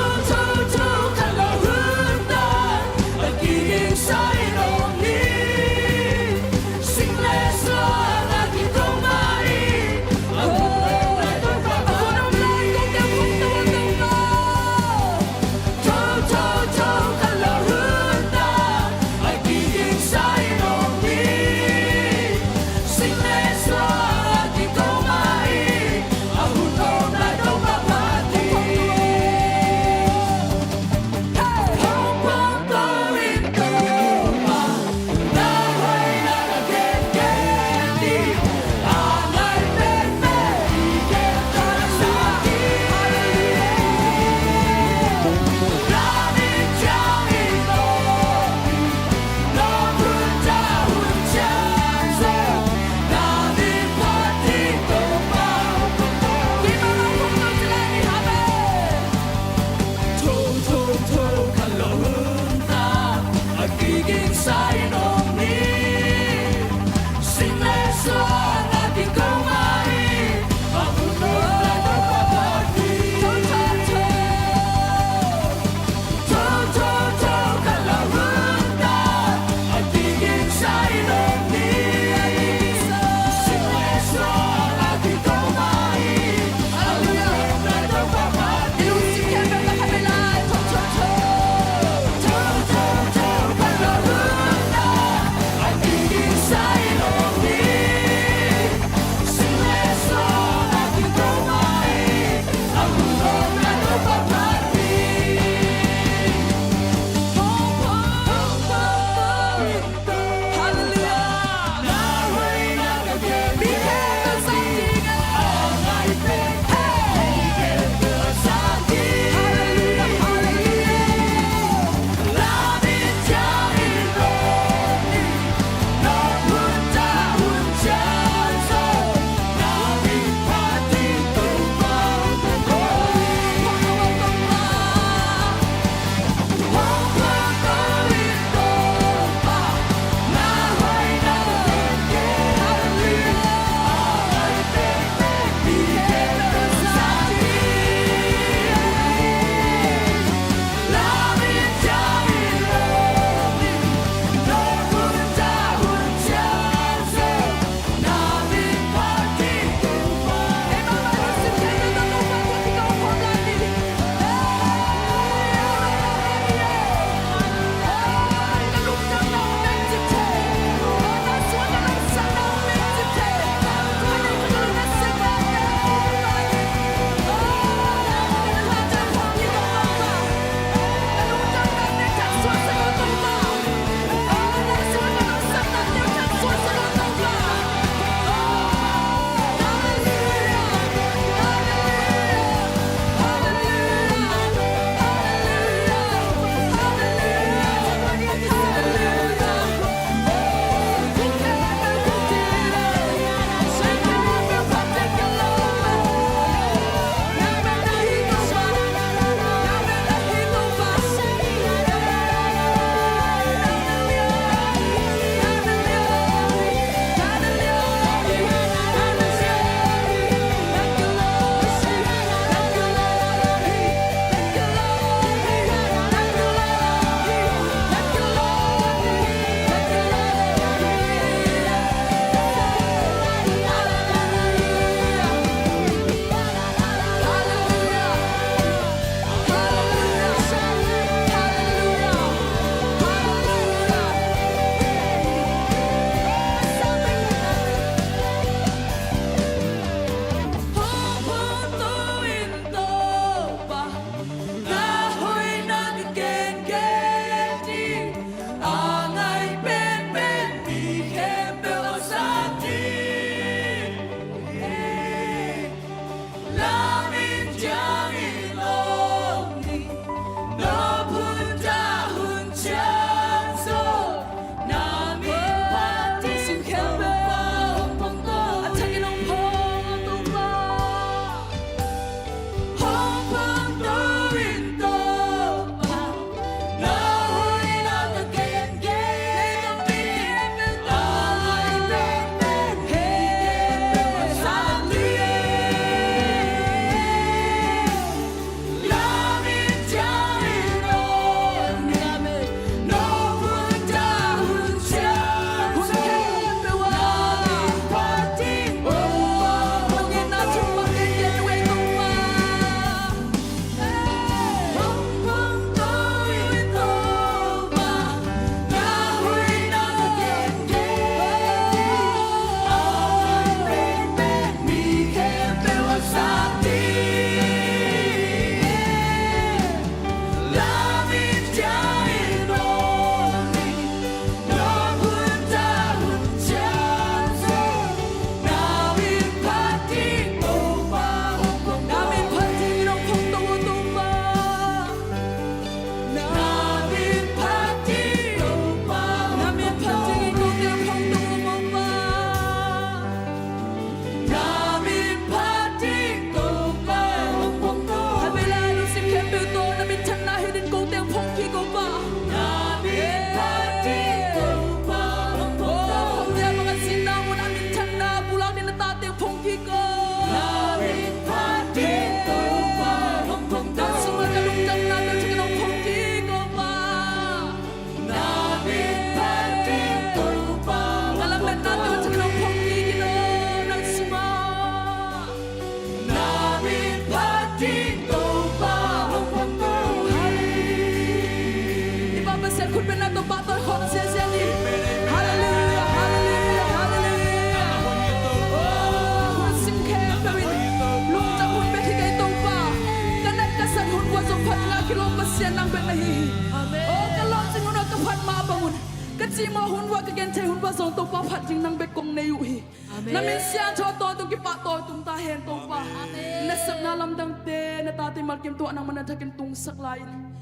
Cih mah hun vua ka gen thei hun vua zong Topa phat ding nang bek kong nei uh hi. Amen. Na min siangtho tawntung kipahtawi tung ta hen Topa. Amen. Na sepna lamdangte na tate malkim tawh nangmah na thakin tungsak lai-in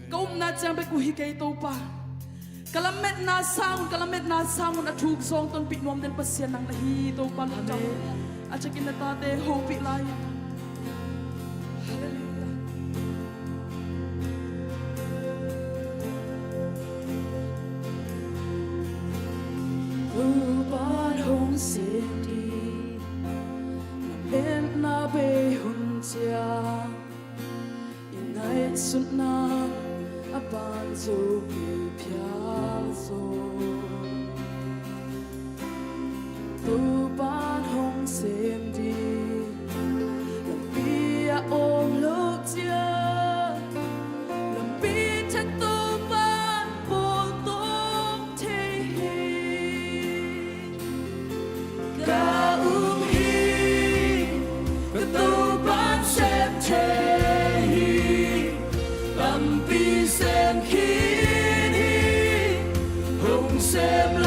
ka upna ciang bek uh hi kei Topa. Ka lametna sangun, ka lametna sangun a thuk zong tonpih nuam den Pasian nang na hi Topa lungdam. Amen. A thakin na tate hopih lai. Halleluiah. Topa'n hong sem ding, na etna bei hun ciang i ngaihsutna a ban zo kei phial zaw. Topa'n hong sem ding, lampi a om loh ciang lampi thak Topa'n pawltawk thei hi. Ka um hi, ka Topa'n sem thei hi. Lampi sem khin hi, hong sem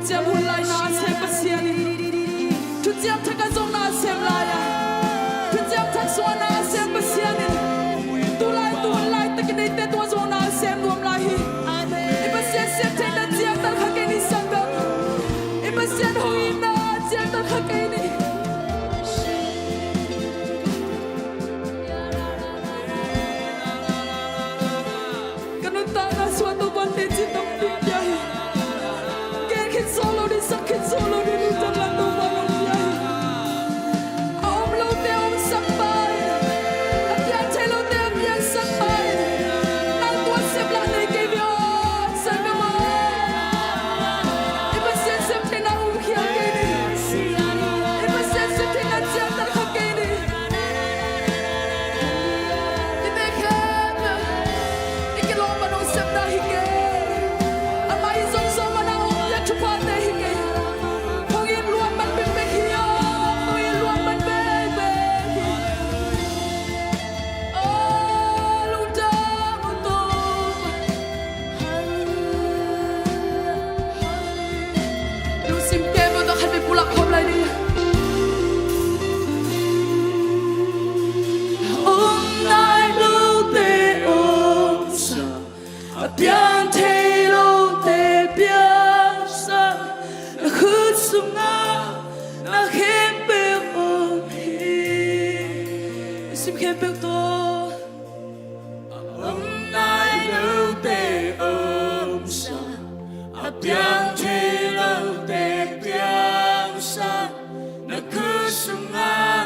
Thuciam hun lai na a sem Pasian in, Thuciam Thak ah zong na a sem lai a, Thuciam Thak sungah na a sem Pasian in, tu lai tu hun laitak i neite tungah zong na a sem nuam lai hi. I Pasian siam theihna ciangtal kha kei ni sanggam. I Pasian hong itna ciangtal kha kei ni. Ka nuntakna sungah Topa'n teci tampi pia hi. Gen khit zo lo ding, sak khit zo lo ding lungdam lam Topa'n hong pia hi. A om lote a omsak pa in, a piang thei lote a piangsak pa in, nang tua sep lah nei kei ve aw, sanggam aw. I Pasian siam theihna um khial kei ni. I Pasian siam theihna ciangtal kha kei ni. I te khempeuh i kilawm man hong sepna hi kei. Amah i zong zawh man a hong piak thuphate hi kei. Hong it luat man bekbek hi aw. Hong it luat man bekbek hi. Aw, lungdam uh Topa. Lungsim khempeuh tawh khat vei pulak khawm lai ding. Om nai lote omsak, a piang thei lote piangsak, na khut sungah na khempeuh om hi. Lungsim khempeuh tawh. A om nai lote omsak, a piang thei lote piangsak, na khut sungah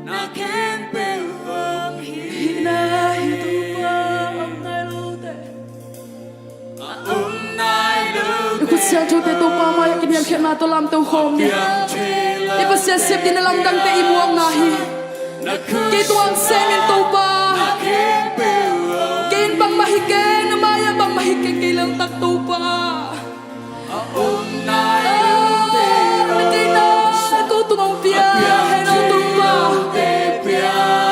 na khempeuh om hi. Hihna hi Topa, a om nai lote. A om nai lote. I khut siangthote Topa mai-ah kiniamkhiatna tawh lamto khawm ni. I Pasian siam ding na lamdangte i muakna hi. Kei tungah sem in Topa. Kei in bangmah hi keng, na mai-ah bangmah hi keng, kei leltak Topa. Na deihna ko tungah hong pia hen aw Topa.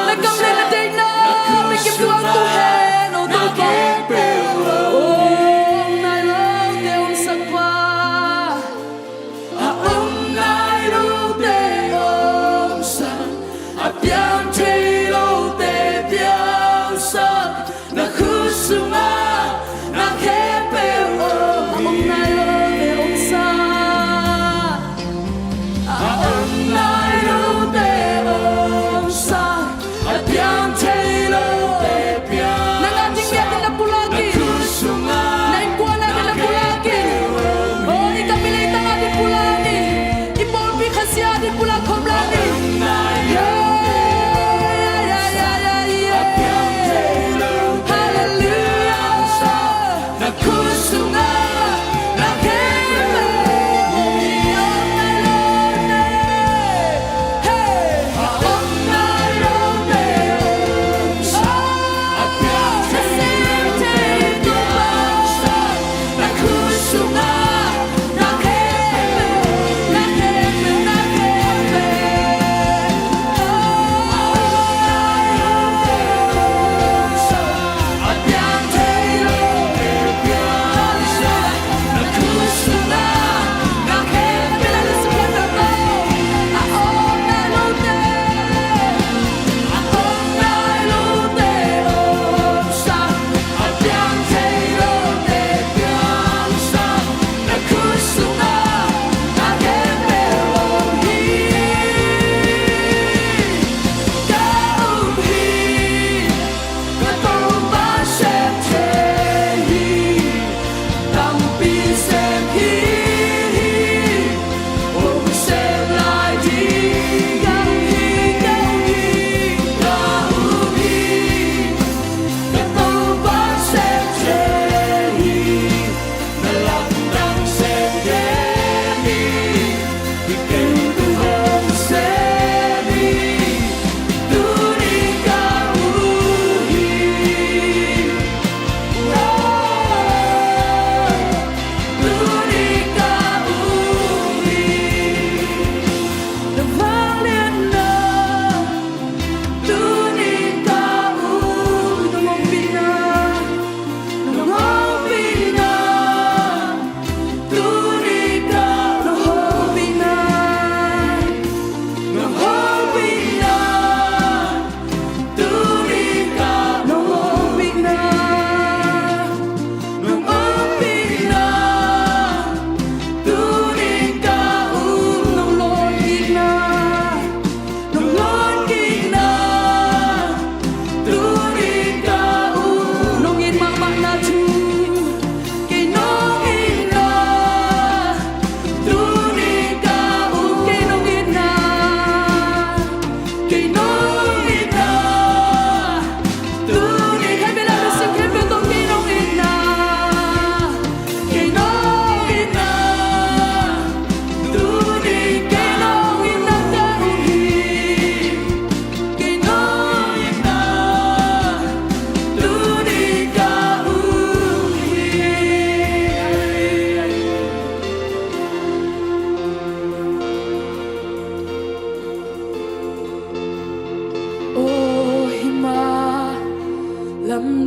Na gam le na deihna na kim tungah tu hen aw Topa. Om nai lote omsak pa. A om nai lote omsak, a piang thei lote piangsak, na khut sungah na khempeuh om hi. A om nai lote omsak.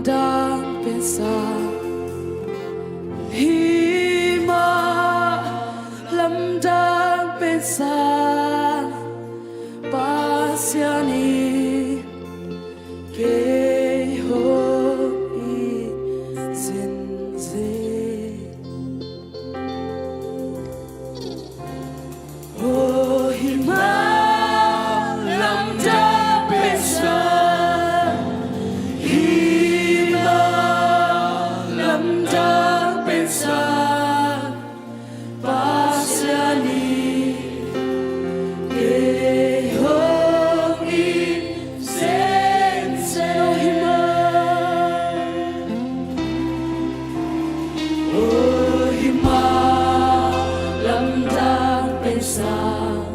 Lamdang pen sang, hih mah lamdang pen sang, Pasian in kei hong it zenzen. Oh, hih mah lamdang pen sang, hih mah lamdang pen sang, Pasian in kei hong it zenzen. Oh, hih mah, oh, hih mah lamdang pen sang,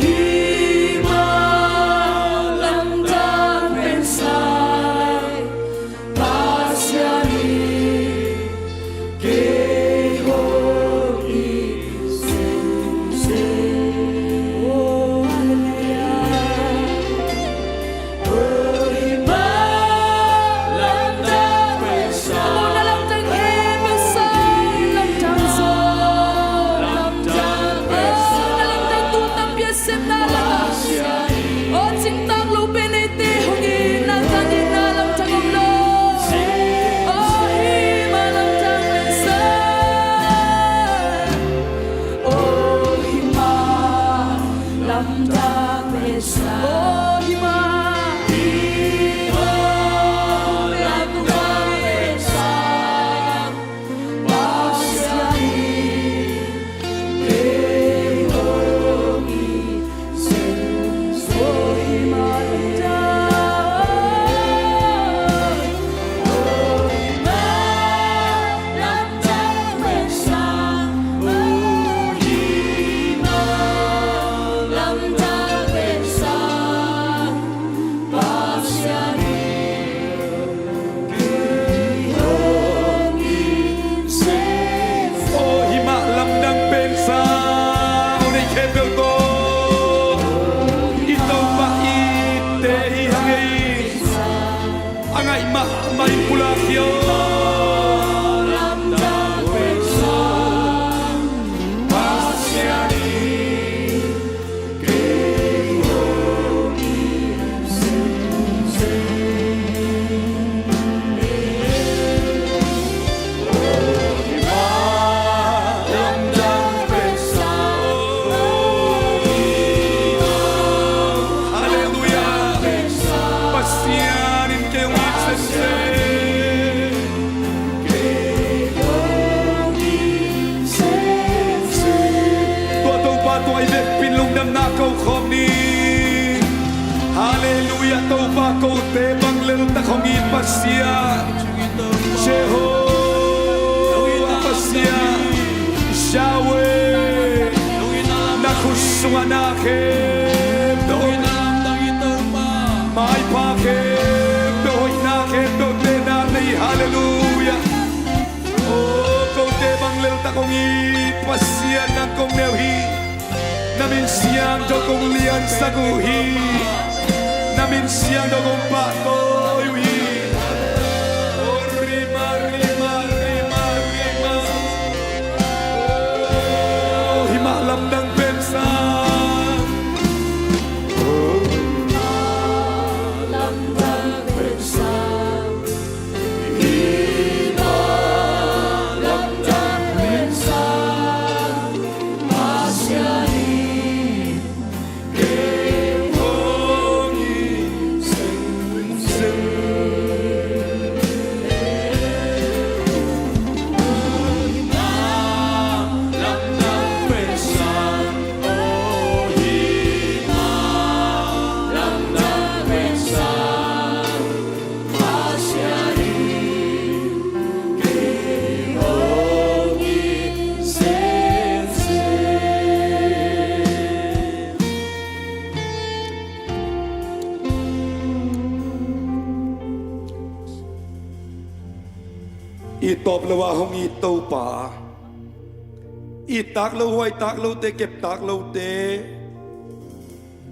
hih mah lamdang pen sang, Pasian in kei hong it zenzen. Oh, hallelujah. Oh, hih mah lamdang pen sang. Oh, na lamdang pen sang, lamdang zo, lamdang pen sang. Oh, na lamdang tu tam piansem na lamdang. Oh, cingtak lo pen eite hong itna, ka itna lamdang om lo. Oh, hih mah lamdang pen sang. Oh, hih mah lamdang pen sang. Oh, hih mah, hih mah lamdang pen sang, Pasian in kei hong it zenzen. Oh, hih mah lamdang, oh, hih mah lamdang pen sang, oh, hih mah lamdang pen sang, Pasian in kei hong it zenzen. Oh, hih mah lamdang pen sang. Hong neih khempeuh tawh i Topa itte hi hang ei. A ngaih mahmah in pulak hi aw. Lamdang pen sang, Pasian in kei hong it zenzen. Halleluiah. Pasian in kei hong it zenzen. Tua Topa tua i vekpi in lungdamna ko khawm ni. Halleluiah. Topa, kote bang leltak hong it Pasian, Jehovah Pasian, Yahweh, na khut sungah na khempeuh, maipha khempeuh, hoihna khempeuh, tehna nei. Halleluiah. Oh, kote bang leltak hong it Pasian, nang kong neu hi. Na min siangtho kong liansak uh hi. Na min siangtho kong pahtawi uh hi. Oh, rima, rima, rima, rima. Oh, hih mah lamdang pen sang. Oh, hih mah lamdang pen sang. Hih mah lamdang pen sang, Pasian in kei hong it zenzen. Hih mah lamdang pen sang, oh, hih mah lamdang pen sang, Pasian in kei hong it zenzen. I tawp lo a hong it Topa, i tak lo, huai tak lote, kep tak lote,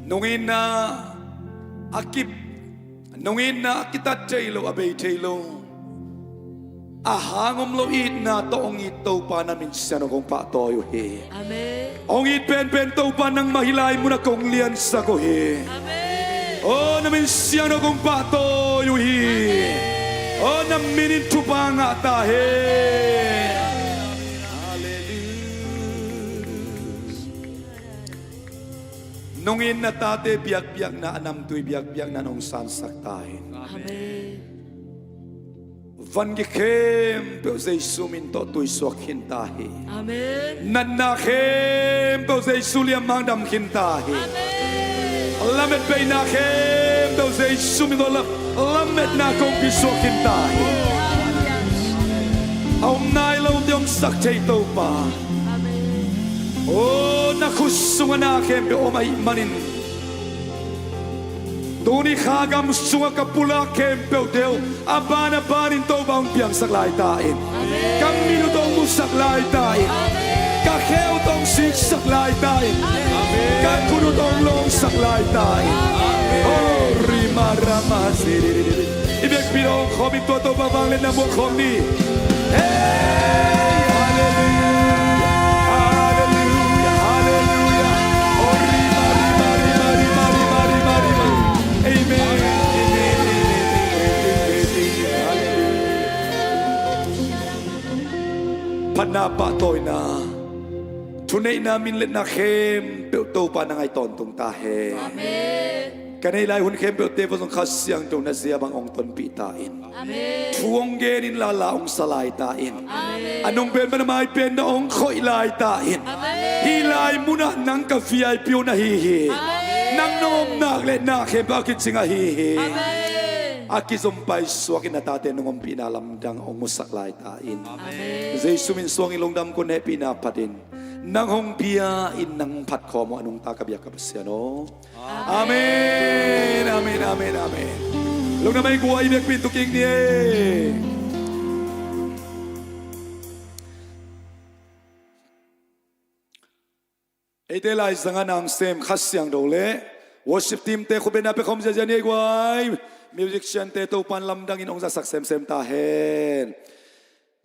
nungin a kip Nong itna a kitat thei lo, a bei thei lo, a hang om lo itna tawh hong it Topa na min siangtho kong pahtawi uh hi. Amen. Hong it penpen Topa nangmah hih lai munah kong liansak uh hi. Amen. Aw na min siangtho kong pahtawi uh hi. Amen. Aw na min in thupha ngah ta hen. Amen. Halleluiah. Nong itna tate biakpiakna, a namtui biakpiakna nong sansak ta hen. Amen. Van gik khempeuh Jesu min tawh tuisuak khin ta hi. Amen. Natna khempeuh Jesu liammang dam khin ta hi. Amen. Lamet beina khempeuh Jesu min tawh la-, lametna kong pisuak khin ta hi. A om nai lote hong sak thei Topa. Amen. Aw na khut sungah na khempeuh om ahih manin, tuni kha gam sungah ka pulak khempeuhte uh a ban a banin Topa hong piangsak lai ta in. Amen. Ka mit uh tawh hong musak lai ta in. Amen. Ka khe uh tawh hong siksak lai ta in. Amen. Ka khut uh tawh hong lawngsak lai ta in. Amen. Oh rima rama siri. I vekpi hong khawm in tua Topa vangliatna muak khawm ni. Hey! Halleluiah! Halleluiah! Halleluiah! Oh rima rima rima rima rima rima rima. Amen. Amen. Amen. Amen. Halleluiah. Phatna, pahtawina, thuneihna, minletna khempeuh Topa na ngai tawntung ta hen. Amen. Ka neih lai hun khempeuhte vua zong Kha Siangtho na zia bang hong tonpih ta in. Amen. Thu hong gen in lala hong sa lai ta in. Amen. A nung pen pan a mai pen na hong khoih lai ta in. Amen. Hih lai munah nang ka V I P uh na hi hi. Amen. Nang na om nak le na khempeuh a kicing ahi hi. Amen. A kizom paisuak in na tate nong ompihna lamdang hong musak lai ta in. Amen. Jesu min suang in lungdam kong hehpihna phat in nang hong bia in nang phat khawm uh a nungta ka biak ka Pasian aw. Amen. Amen, amen, amen, amen. Lungdam ei, gua i biakpi in tu kik ni ei. Eite laizangah na hong sem Kha Siangtho le worship team te khutbetna pia khawm ziazia ni ei guai. Musician te Topan lamdangin hong zatsak semsem ta hen.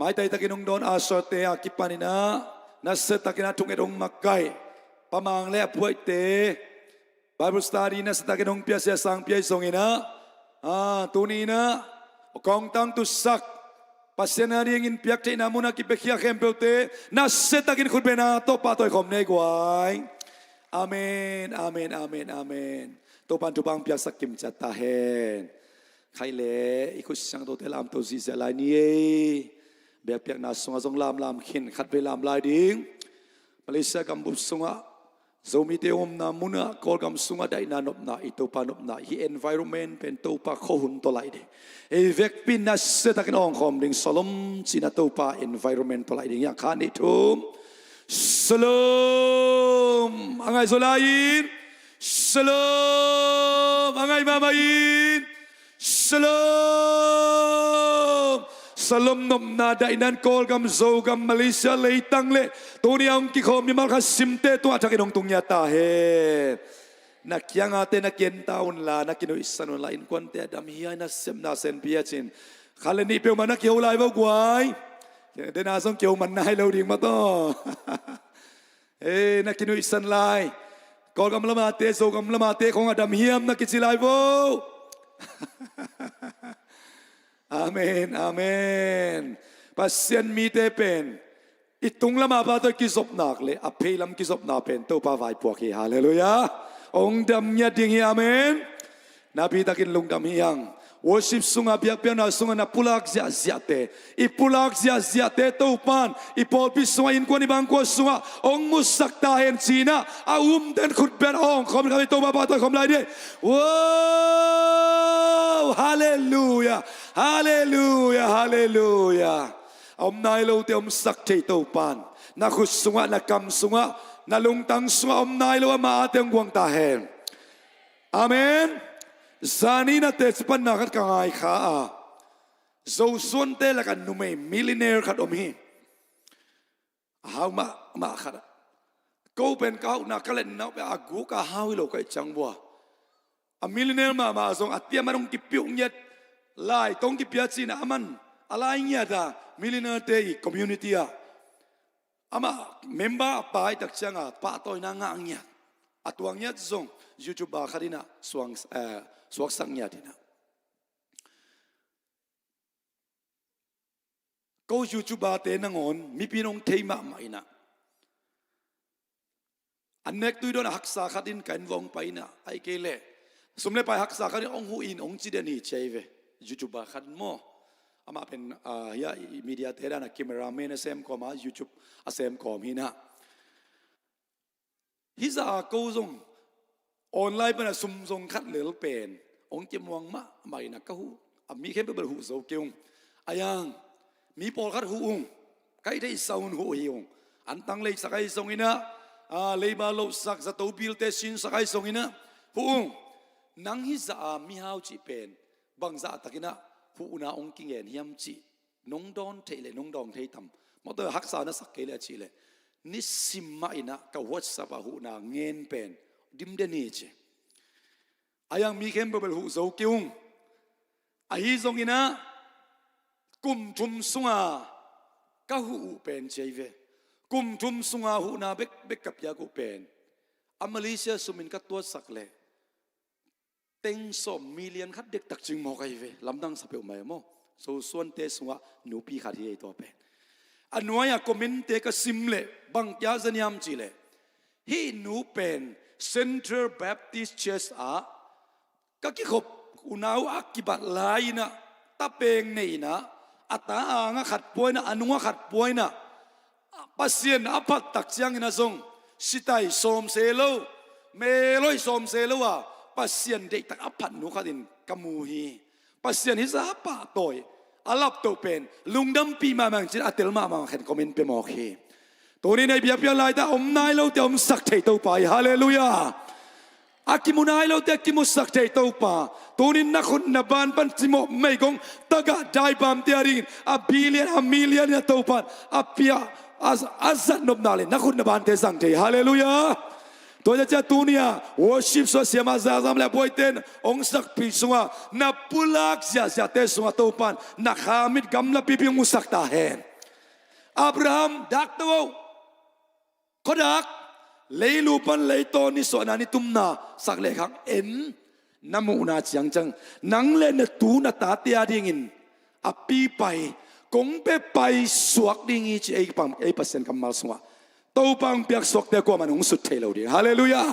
Maitai takin hong dawn usher te a kipanin ah nasiatakin ah thunget hong makaih Pa Mang le a puaite Bible study nasiatakin hong piasia sang piai zongin ah, a, tuni in ah kong tangtusak Pasian a dingin piaktheihna munah kipiakhia khempeuhte nasiatakin khutbetna tawh pahtawi khawm ni ei guai. Amen, amen, amen, amen. Topan thupha hong piaksak kimciat ta hen. Khaih le i khut siangthote lamto zihziah lai ni ei. Biakpiakna sungah zong lamlam khin, khatvei lam lai ding. Malaysia gambup sungah Zomite omna munah Kawlgam sungah daihna nopna, i Topa nopna, hih environment pen Topa khuahun tawh laih ding. Ei vekpi in nasiatakin awngkhawm ding, Shalom cihna Topa environment tawh laih ding. Hiah khat nih thum. Shalom. A ngai zaw lai in. Shalom. A ngai mahmah in. Shalom. Shalom nopna daihna in Kawlgam, Zogam, Malaysia leitang le tuni a hong kikhawm mimal khat simte tungah a thakin hong tung ngiat ta hen. Na kiangate na kienta unla, na kinuihsan unla, innkuante a dam hiai, na sepna senpi a cin khat le nih peuhmah na kiho lai vo guai. Dena zong kiho man nai lo ding mah tawh. Ei, na kinuihsan lai. Kawlgam lamate, Zogam lamate khong a dam hiam na kici lai vo. Amen, amen. Pasian mite pen i tung lama pa tawh kizopnak le a pheilam kizopna pen Topa vaipuak hi. Halleluiah. Hong dam ngiat ding hi. Amen. Napitakin lungdam hi hang. Worship sungah, biakpiakna sungah na pulak ziahziahte, i pulak ziahziahte Topan i pawlpi sungah, innkuan i bangkua sungah hong musak ta hen cinah a umten khutbet awngkhawm khat i Topa pahtawi khawm lai dih. Wow! Halleluiah. Halleluiah. Halleluiah. A om nai lote omsak thei Topan na khut sungah, na kam sungah, na lungtang sungah om nai lo amah ate hong guang ta hen. Amen. Zani na teci panna khat ka ngai kha a, Zosuante lakah numei millionaire khat om hi. A hau mahmah khat ah, ko pen ka hauhna ka letna uh pen a guk a hau hi lo ka hih ciang bua, A millionaire mahmah zong a tiam a dong kipiuh ngiat lai tong kipia cina a man a lai ngiat a millionaire te i community ah amah member a pai tak cianga pahtawina ngah ngiat a tuang ngiat zong YouTuber khat inah suang, eh, suaksak ngiat inah. Ko YouTuber te nangawn mipi in hong thei mahmah inah an nek tui dawn a haksa khat in ka inn vong pai inah ahi kei leh sum le pai haksa khat in hong huh in hong ci den hi ci ahi ve. YouTuber khat in maw amah pen, ah, hia i media te dan a cameraman a sem kawm a YouTube a sem kawm hi inah. Hizah a ko zong online pana sum zong khat lel pen hong kimuang mahmah inah ka huh a mi khempeuh bel huh zo kei ung. A yang mi pawlkhat huh ung. Ka i theihsa un huh hi ung. An tang leisak ahi zong inah, a, leiba lohsak zato bilte sinsak ahi zong inah huh ung. Nang hizah a mihau cih pen bangzah tak inah huhna hong kingen hiam cih nong dawn theih leh nong dawng thei tam? Mawtaw haksa na sak kei leh a cih leh nisim mah inah ka WhatsApp a huhna ngen pen dim den hi ci. A yang mi khempeuh bel huh zo kei ung. Ahi zong inah kum thum sunga ka huh uh pen ci ahi ve. Kum thum sunga huhna bekbek ka piak uh pen a Malaysia sumin ka tuatsak leh teng sawm million khat dektak cing mawk ahi ve. Lamdang sa peuhmah e maw. Sosuante sungah nupi khat hi ei tua pen. A nuai-a comment-te ka sim leh bang kia zaniam cih leh hih nu pen Central Baptist Church ah ka kikhop unau a kibat lai inah tapeng nei inah a ta angah khat pua inah a nungah khat pua inah Pasian a phat tak ciangin a zong sitai sawm se lo, meloi sawm se lo a Pasian deihtak a phat nu khatin ka mu hi. Pasian hizah pahtawi a laptoh pen lungdampi mahmah cin a tel mahmah khen comment pia mawk hi. Tuni nei biakpiak laite a om nai lote a omsak thei Topa hi. Halleluiah. A kimu nai lote a kimusak thei Topa. Tunin na khut na ban pan cimawh meigong tagah daibamte a dingin a billion a million a Topan a pia a, a zat nopna le na khut na bante zang thei. Halleluiah. Tua ciah tunia worship suah siama zazam le a buaiten hong sakpi sunga na pulak ziahziahte sunga Topan na khamit gamla pipi hong usak ta hen. Abraham dakto oh. Khuadak leilu pan leitaw nisuahna nitumna sak le khang en na muhna ciangciang nang le na tu na tate a dingin a pipai kong pe pai suak ding hi ci ei pang ei Pasian kammal sungah Topa hong piak suakte kuaman hong sut thei lo ding. Halleluiah.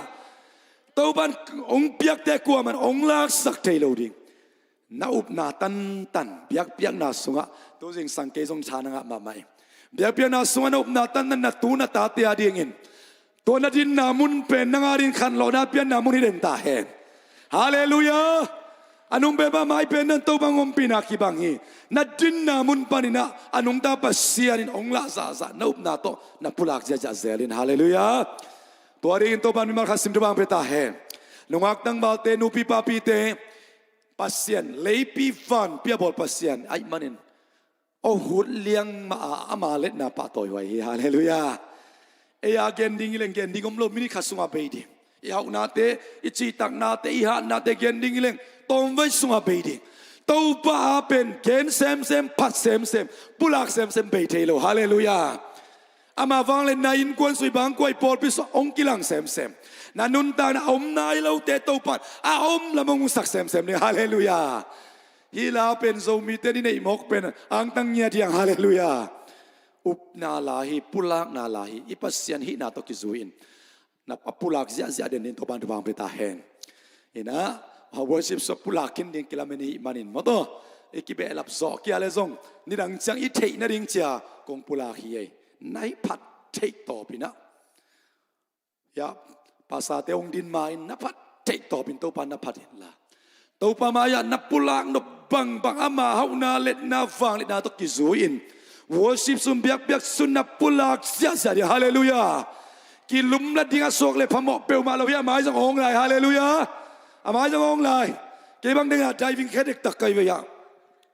Topa hong piakte kuaman hong laksak thei lo ding. Na upna tantan biakpiakna sungah tuzing sang kei zong tha na ngah mahmah hi. Biakpiakna sungah na upna tantan na tu na tate a dingin tua na dinna mun pen nang a dingin khanlawhna pianna mun hi den ta hen. Halleluiah. A nungpen pah mai pen nan Topa hong ompihna kibang hi. Na dinna mun paninah a nungta Pasian in hong lah zahzah na upna tawh na pulak ziahziah zel in. Halleluiah. Tua dingin Topa mimal khat sim Topa hong pia ta hen. Nungak tangvalte nupi papite Pasian leipi vanpi a bawl Pasian ahih manin aw hut liang mah a ama letna pahtawihuai hi. Halleluiah. Ei a gen ding hi leng gen ding om lo, minit khat sungah bei ding. I hauhnate, i cihtaknate, i hatnate gen ding hi leng tawmvei sungah bei ding. Topa a pen gen semsem, phat semsem, pulak semsem bei thei lo. Halleluiah. Amah vangliatna innkuan sui bangkua i pawlpi sungah hong kilang semsem. Na nuntakna a om nai lote Topan a om lam hong sak semsem ding. Halleluiah. Hih la pen Zomite i neih mawk pen angtang ngiat hiang. Halleluiah. Upna la hi, pulakna la hi, i Pasian hihna tawh kizui in na a pulak ziahziah den ding Topan thupha hong pia ta hen. Inah worship sawh pulak khin ding kilamen i hih manin mawtaw i kibehlap zawh kia le zong nidang ciang i theih nading cia kong pulak hi ei. Na hih phat theih tawpinah ya pasate hong din ma in na phat theih tawpin Topa na phat inla Topa maiah na pulak nop bangbang ama hauhna letna vangliatna tawh kizui in worship sun biakpiak sun na pulak ziahziah ding. Halleluiah. Kilumlat ding a suak le phamawh peuhmah lo hi. A mai zong hong lai. Halleluiah. A mai zong hong lai. Kei bang dingah diving khe dektak kai vei ah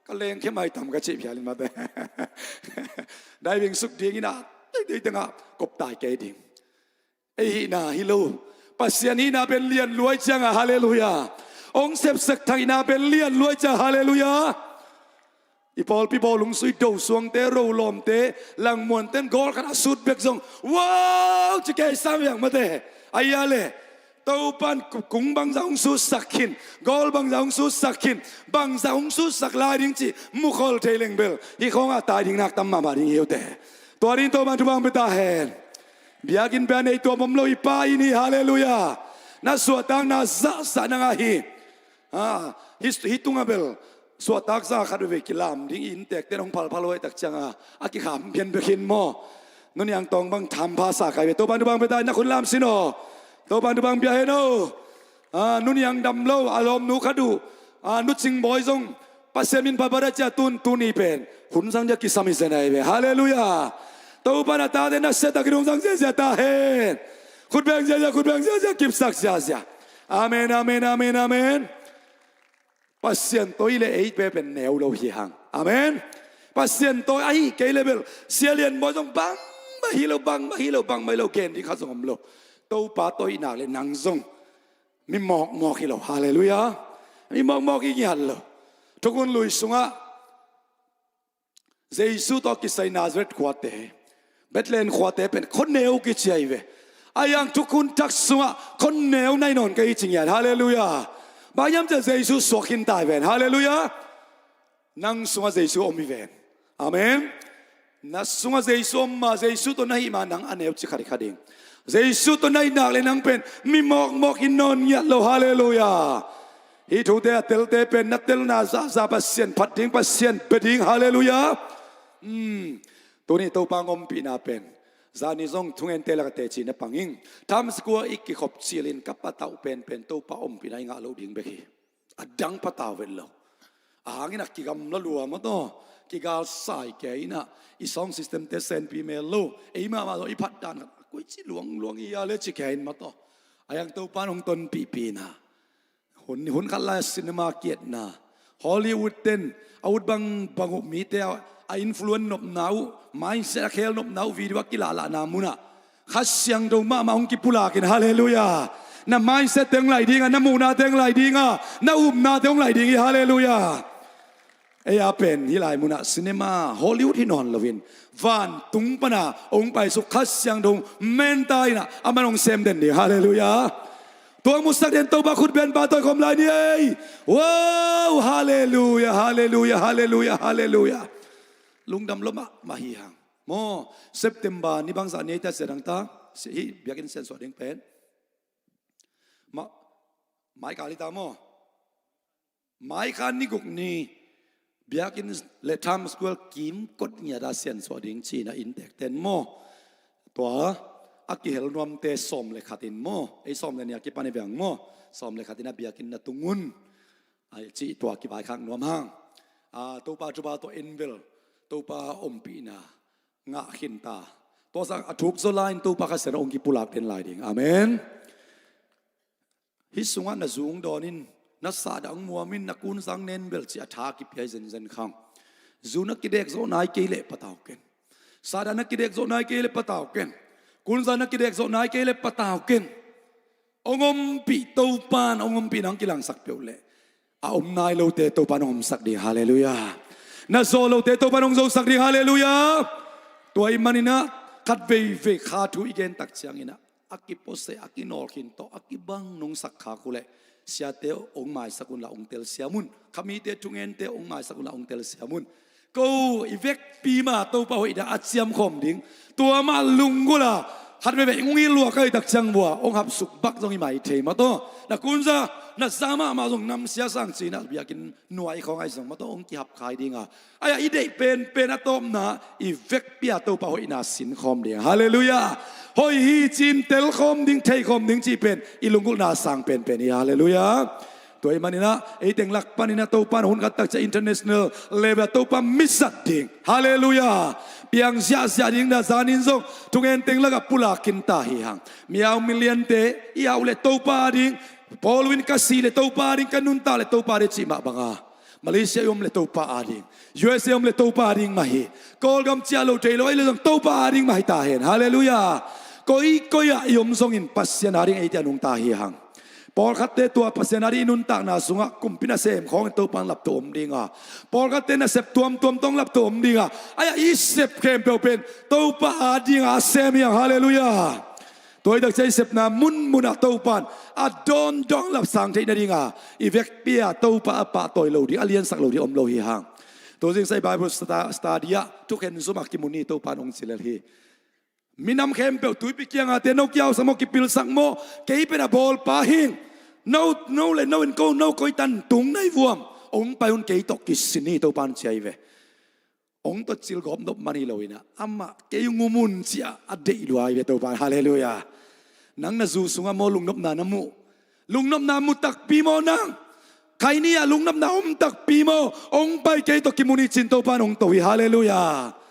ka leng khe mai tam ka cih phial in mate. Diving suk ding inah teitei tengah kop tai kei ding. Ei hihna hi lo. Pasian hihna pen lian luai ciangah. Halleluiah. Hong sepsak thak ina pen lian luai cia, halleluiah. I pawlpi bawlung sui do suangte, ro lawmte, langmuanten goal khat a sut bek zong, wow, ci kei sam viang mate. Aia le, Topan kung bangza hong sutsak khin, goal bangza hong sutsak khin, bangza hong sutsak lai ding ci mukhol thei leng bel hi khawngah tai ding nak tam mahmah ding hi ute. Tua ding Topan thupha hong pia ta hen. Biakinn bia nei tuam om lo i Pa i ni, halleluiah. Na suahtakna zahzah nang ahi. Ah, hi, hi tunga bel suahtak za khat veve kilam ding i inntekten hong phalphal huai tak cianga a kikham pian bekin maw? Nuniang tawng bang thampha sa kai ve. Topan thupha hong pia ta hen, na khun lam sin aw. Topan thupha hong pia hen aw. Ah, nuniang dam lo a lawmnu khat uh, ah, Nu Cing Bawi zong Pasian min phalphal a cia tun tuni pen hun sang dia kisam hi zen ahi ve, halleluiah. Topan a tate na siatak in hun sang ziazia ta hen. Khut beng ziazia, khut beng ziazia, kipsak ziazia. Amen, amen, amen, amen. Pasian tawi le ei pe pen neu lo hi hang. Amen. Pasian tawi ahi kei le bel Sia Lian Bawi zong bangmah hi lo, bangmah hi lo, bangmah hi lo, gen ding khat zong om lo. Topa tawi nak le nang zong mi mawkmawk hi lo, halleluiah. Mi mawkmawk i ngiat lo. Thukhun lui sungah Jesu tawh kisai Nazareth khuate, Bethlehem khuate pen khuaneu kici ahi ve. Ahi hang thukhun thak sungah khuaneu nai nawn ka hi ci ngiat, halleluiah. Bang hiam cia Jesu suak khin ta hi ven, halleluiah. Nang sungah Jesu om hi ven. Amen. Na sungah Jesu om ma, Jesu tawh na hih ma nang a neu ci khat hi kha ding. Jesu tawh na hih nak le nang pen mi mawkmawk hi nawn ngiat lo, halleluiah. Hih thute a telte pen na telna zahzah Pasian phat ding, Pasian bia ding, halleluiah. Hmm. Tuni Topa hong ompihna pen zani zong thungente lak a teci na pang ing. Times Square i kikhop cilin ka patauh penpen Topa ompihna i ngah loh ding bek hi. A dang patau vet lo. A hangin a kigamla lua mataw, kigalsai kei inah, i sound system te senpi mel lo, ei mahmah zong i phatdan khat a koici luangluang i a le ci kei in mataw. A yang Topan hong tonpihpihna. Hun, hun khat lai a cinema kiatna, Hollywood ten a ut bangbang uh mite a, a influence nopna uh, mindset a khel nopna uh video a kilahlahna munah Kha Siangtho mahmah hong kipulakin, halleluiah. Na mindset teng lai dinga, na muhna teng lai dinga, na upna teng lai ding hi, halleluiah. Ei a pen hih lai munah cinema Hollywood hi nawn loin vantung pana hong paisuk Kha Siangtho menta inah aman hong sem den ding, halleluiah. Tua musak den Topa khut beng pa tawi khawm lai ni ei. Wow, halleluiah, halleluiah, halleluiah, halleluiah. Lungdam lo mahmah hi hang. Maw, September ni bangzah ni ei ta sia dang ta, hih biakinn siansuah ding pen. Ma, mai kal hi ta maw. Mai kha ni guk ni biakinn le Times Square kimkot ngiat a siansuah ding cina inntek ten maw. Tua a kihel nuamte sawm le khatin maw. Ei sawm le nih a kipan hi veng maw. Sawm le khatin a biakinn na tungun. Ai cih tua kivaikhak nuam hang. A, Topa thupha tua en bel Topa ompihna ngah khin ta. Tua sang a thuk zaw lai-in Topa Kha Siangtho hong kipulak den lai ding. Amen. Hih sungah na zu hong dawn in, na sahdah hong muam in, na kunzang nen bel cih a tha kipia hi zenzen khang. Zu na kidek zawh nai kei leh patau ken. Sahdah na kidek zawh nai kei leh patau ken. Kunzang na kidek zawh nai kei leh patau ken. Hong ompih Topan hong ompihna hong kilangsak peuh leh a om nai lote Topan hong omsak ding, halleluiah. Na zo lote Topan hong zosak ding, halleluiah. Tua ahih maninah khat veivei kha thu i gen tak cianginah a kipuasei, a kinawlkhin tawh a kibang nungsak khak uh leh siate hong maisak unla hong telsiam un. Khamite thungente hong maisak unla hong telsiam un. Ko i vekpi ma Topa hoihna a ciamkhawm ding, tua mah lunggulh a khat veivei hong i luak a i tak ciang vua hong hapsuk bak zong i mai thei mataw. Na kunza na za mahmah zong namsia sang cinah biakinn nuai khawng ahi zong mataw hong kihap khai dinga. Ai-ah i deih penpen a tawpna i vekpi a Topa hoihna sinkhawm ding, halleluiah. Hoih hi cin telkhawm ding, theikhawm ding cih pen i lunggulhna sang penpen hi, halleluiah. Tua ahih maninah ei teng lak paninah Topa na hun khat tak ciah international level ah Topa misat ding, halleluiah. Piang ziahziah ding na zanin zong thungen teng lakah pulak khin ta hi hang. Miau miliante i au le Topa ding, Paul win ka si le Topa ding, ka nuntak le Topa ding cih mah banga Malaysia i om le Topa a ding, U S A i om le Topa a ding mah hi. Kawlgam ciah lo thei lo ei le zong Topa a ding mah hi ta hen, halleluiah. Koikoi ah i om zongin Pasian a ding eite a nungta hi hang. Pawlkhatte tua Pasian ading i nuntakna sungah kumpi nasem khawng in Topa in laptoh om ding a, pawlkhatte nasep tuamtuam tawh laptoh om ding a, ahi a i sep khempeuh pen Topa ading a sem hi hang. Halleluiah. Tua hi takciang i sepna munmun ah Topa in a dawndawn lapsang theih nading a i vekpi a Topa a pahtawi lo ding, a liansak lo ding om lo hi hang. Tua zingsa i Bible sta-, study ah thukhen zum a kimu ni, Topa in hong ci lel hi. Minam khempeuh, tuipi kiangah te, no kiausak maw, kipilsak maw, kei pen a bawlpa hing. No, no le no in ko, no koi tan tung nai vuam. Hong pai un, kei tawh kisin hi, Topa in ci ahi ve. Hong tawh cilgawp nop man hi lo in ah, amah kei hong um un ci-a a deih lua hi ve Topa in. Halleluiah. Nang na zu sungah maw lungnopna na muh? Lungnopna mu takpi maw nang? Khaini ah lungnopna om takpi maw? Hong pai, kei tawh kimu ni ci-in Topa in hong to hi. Halleluiah.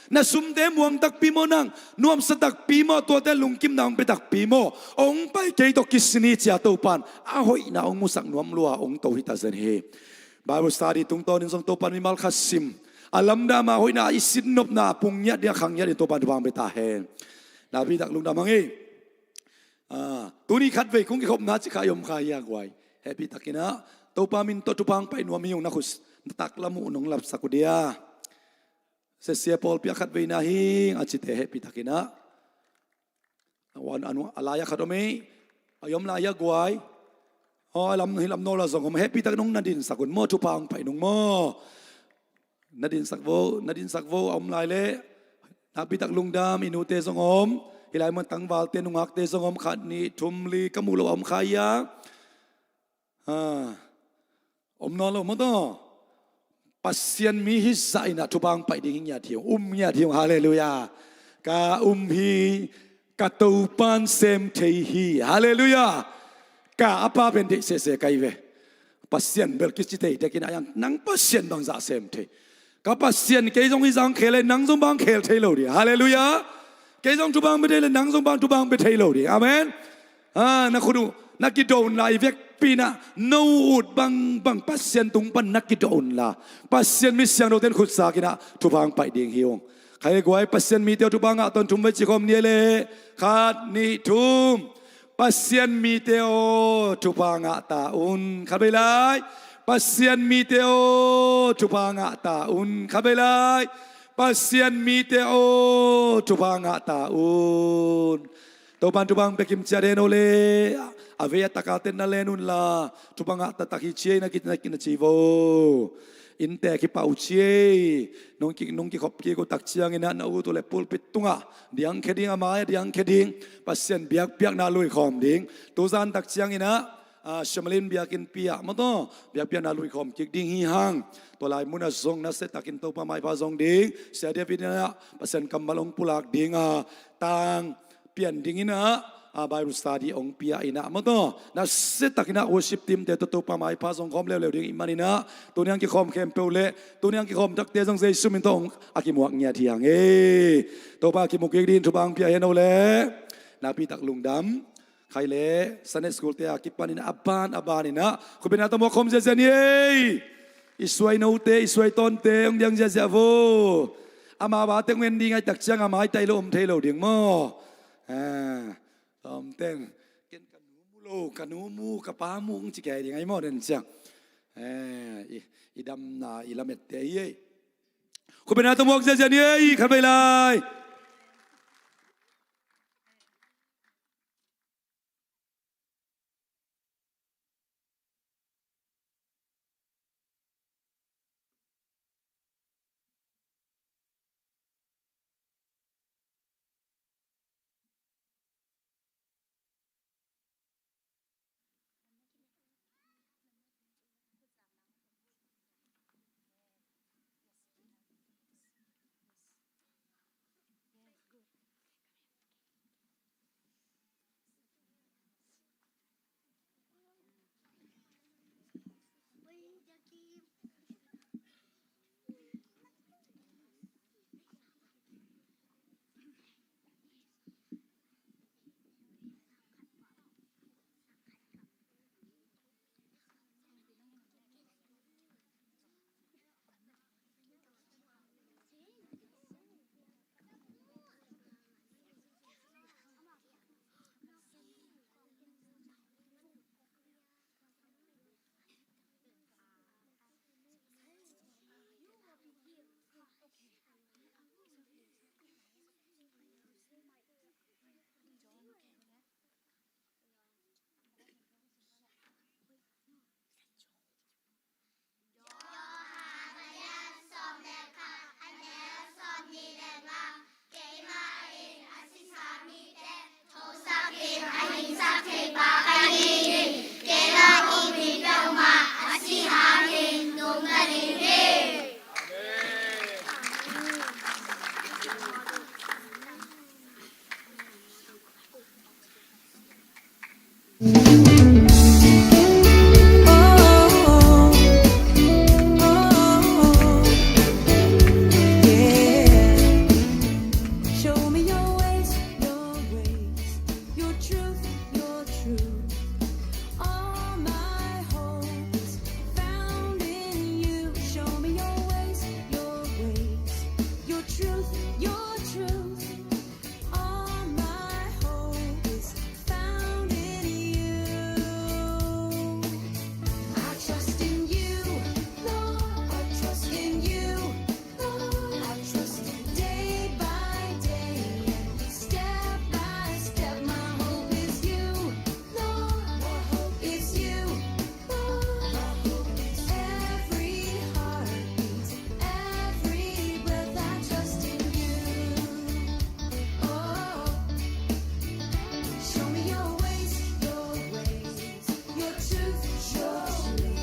Na sumte muang takpi maw nang? Nuamsa takpi maw? Tuate lungkimna hong pia takpi maw? Hong pai, kei tawh kisin hi ci-a Topa in a hoihna hong musak nuam lua hong to hi ta zen hi. Bible study tungtawnin zong Topa in mimal khat sim a lamdang a hoihna i sin nopna a pung ngiat ding a khang ngiat ding Topa in thupha hong pia ta hen. Nakpi tak lungdam hang ei. Ah, tuni khatvei kong kikhopna ci kha i om kha hi a guai. Hehpih takin ah Topa min tawh thupha hong pai nuam hi ung. Na khut na taklam uh nong lapsak uh dia. Sia, sia pawlpi ah khatveina hi ing a cite hehpih takin ah. A lai ah khat om ei. A i om lai hi a guai. Aw, a lam hi lam nawl a zong om. Hehpih takin nong na dinsak un maw, thupha hong pai nung maw. Na dinsak vo, na dinsak vo, a om lai leh. Nakpi tak lungdam, i nute zong om. Hih lai mun tangvalte, nungakte zong om, khat, nih, thum, li, ka muh loh a om kha hi a. Ah, om nawn lo maw taw. Pasian mi hi zah in ah thupha hong pai ding hi ngiat hi ung, um ngiat hi ung. Halleluiah. Ka um hi, ka Topa in sem thei hi. Halleluiah. Ka a pa pen deih sehseh ka hi ve. Pasian bel kici thei dek in ah, nang Pasian bangzah sem thei? Ka Pasian kei zong hi zah hong khel leh nang zong bang khel thei lo ding. Halleluiah. Kei zong thupha hong pia thei leh nang zong bang thupha hong pia thei lo ding. Amen. Ah, na khut uh na kido un la, i vekpi in ah no ut bangbang Pasian tung pan na kido un la, Pasian mi siangthote in khutsak in ah thupha hong pai ding hi ung. Khatvei guai, Pasian mite aw, thupha ngah ta un, thum vei ci khawm ni ei leh. Khat, nih, thum. Pasian mite aw, thupha ngah ta un. Khatvei lai. Pasian mite aw, thupha ngah ta un. Khatvei lai. Pasian mite aw, thupha ngah ta un. Topa in thupha hong pia kim ciat hen aw leh. A vei a taka ten na len un la, thupha ngah taktak hi ci ei, na ki, na ki, na ci vo. Innte kipah uh ci ei. Nong ki, nong kikhop kik uh tak ciangin ah na ut uh leh pulpit tungah diangkhia ding, a mai-ah diangkhia ding, Pasian biakpiakna luikhawm ding. Tuzan tak ciangin ah, ah, Shamalim biakinnpi ah maw taw, biakpiakna luikhawm kik ding hi hang. Tua lai munah zong nasia takin Topa maipha zong ding, Sia David in ah Pasian kammal hong pulak ding a, tang pian dingin ah, ah, Bible study hong pia in ah maw taw, nasia takin ah worship team te tawh Topa maipha zong khawm leuleu ding ahih manin ah, tuni a kikhawm khempeuh leh tuni a kikhawm takte zong Jesu min tawh hong a kimuak ngiat hi hang ei. Topa a kimu kik dingin thupha hong pia hen aw leh. Nakpi tak lungdam. Khai leh Sunday school te a kipanin a ban a banin ah khutbetna tawh muak khawm ziahziah ni ei. I suai note, i suai tawnte hong diang ziahziah vo. Ama bate hong en ding ahih tak ciang a maitai lo om thei lo ding maw. Ah, tawmteng. Ken ka nu mu lo, ka nu mu, ka pa mu hong ci kei ding ahi maw den ciang. Eh, i, i damna i lamette ahi ei. Khutbetna tawh muak ziahziah ni ei, khatvei lai. Oh, oh, yeah. Show me your ways, your ways, your truth, your truth. All my hope is found in you. Show me your ways, your ways, your truth, your truth. All my hope is found in you. I trust in you, Lord. I trust in you, Lord. I trust you day by day and step by step. My hope is you, Lord. My hope is you, Lord. My hope is every heartbeat, every breath. I trust in you. Oh, show me your ways, your ways, your truth. Show me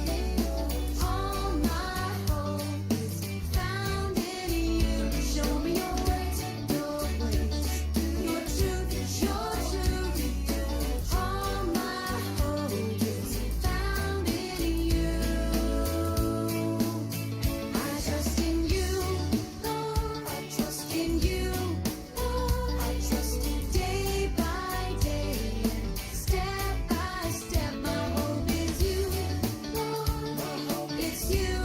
all my hope is found in you. Show me your ways, your ways, your truth, your truth. All my hope is found in you. I trust in you, Lord. I trust in you, Lord. I trust you day by day and step by step. My hope is you, Lord. My hope is you,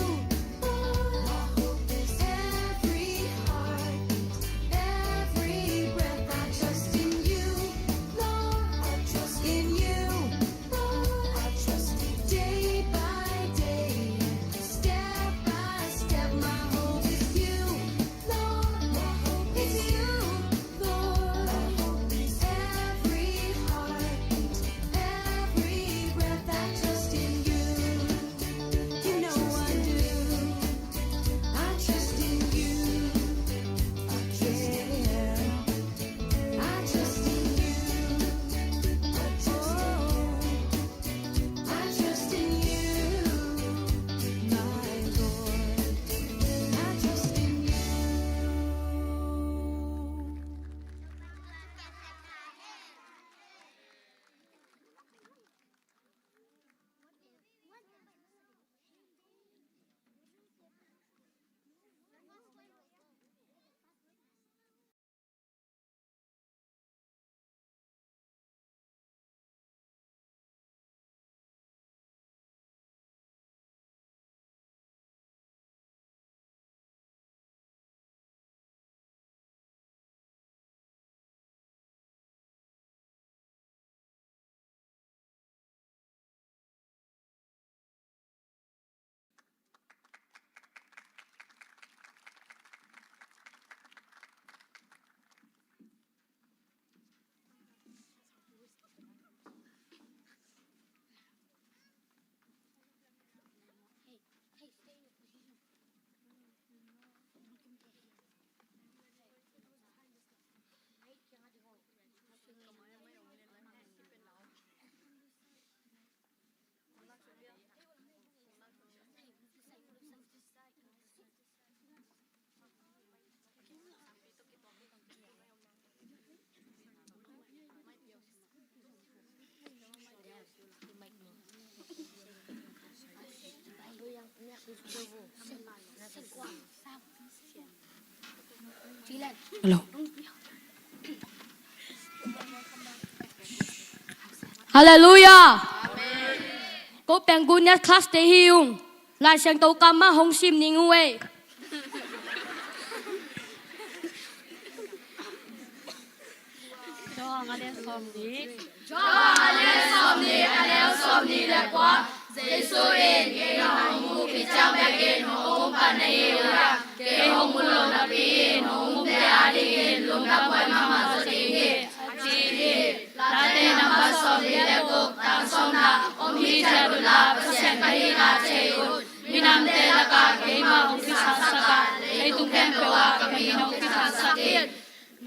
Lord. My hope is every heartbeat, every breath. I trust in you, Lord. I trust in you, Lord. I trust you day by day and step by step. My hope is you, Lord. My hope is you, Lord. My hope is every heartbeat, every breath. I trust in you. You know I do. I trust in you. Yeah. I trust in you. Oh, I trust in you, my Lord. I trust in you. Hello. Halleluiah. Ko peng gu niat class te hi ung. Lai Siangtho kam mah hong sim ning uh ei. John a lian sawm nih. John a lian sawm nih, a neu sawm nih le kua. Jesu in, "Kei nong hong muh khit ciang bekin hong um pan na hi uh hiam? Kei hong mu lo napi-in hong umte adingin lungdam huai mahmah zaw ding hi," a ci hi. Late nambat sawm nih le guk, tang sawmna, om hi ciat unla Pasian ka hihna thei un. Minamte lakah keimah hong kisangsak a, leitung khempeuh ah ka min hong kisangsak in.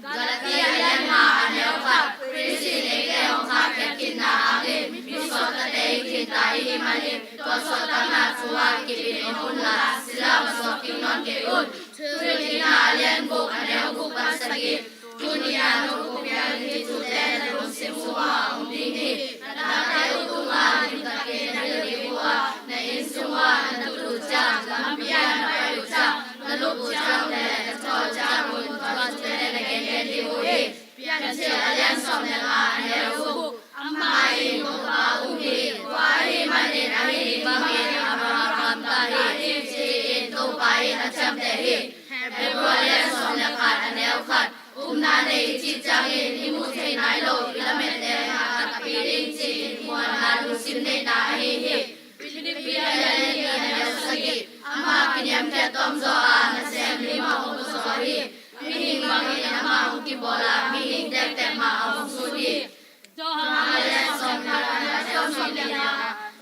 Galati a lian nga, a neu khat. Khrist in eite hong khahkhiat khitna hangin misuahtakte i khinta i hih manin, tua suahtakna sungah kip in om unla, sila masuak kik nawn kei un. Thuhilhkikna a lian guk, a neu guk pan sagih. Tuni-a nong kong piak hih thute na lungsim sungah om ding hi. Na tate ciangin i muh thei nai lo i lamet leng a takpi ding ci-in muanna lungsim neihna ahi hi. Philippi a lian nih a neu sagih. Amah kiniamkhiat tawm zaw a, nasem lim a hong zaw hi. Mihing bangin amah hong kibawl a, mihing tektek mah a hong sun hi. Johan a lian sawmnih a neu sawmnih le nga.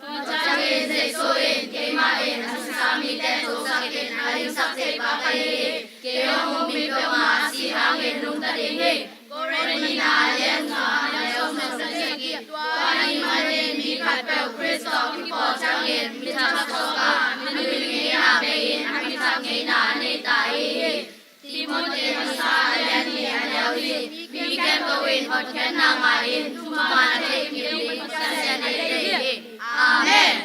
Tua ciangin Jesu in, "Keimah in a sisa mite thuksakin a hingsak theipa ka hi hi. Kei hong hum mi peuhmah a si hangin nungta ding hi." Korin nihna a lian nga a neu sawmsagih. Tua ahih manin mi khatpeuh Khrist tawh kipawl ciangin mi thak sawk a, a nui ngeina bei-in a mi thak ngeina a nei ta ahi hi. Timoti masa a lian nih a neu li. Mi khempeuh in hotkhiatna ngah in, thuman a theihpih ding Pasian in deih hi. Amen.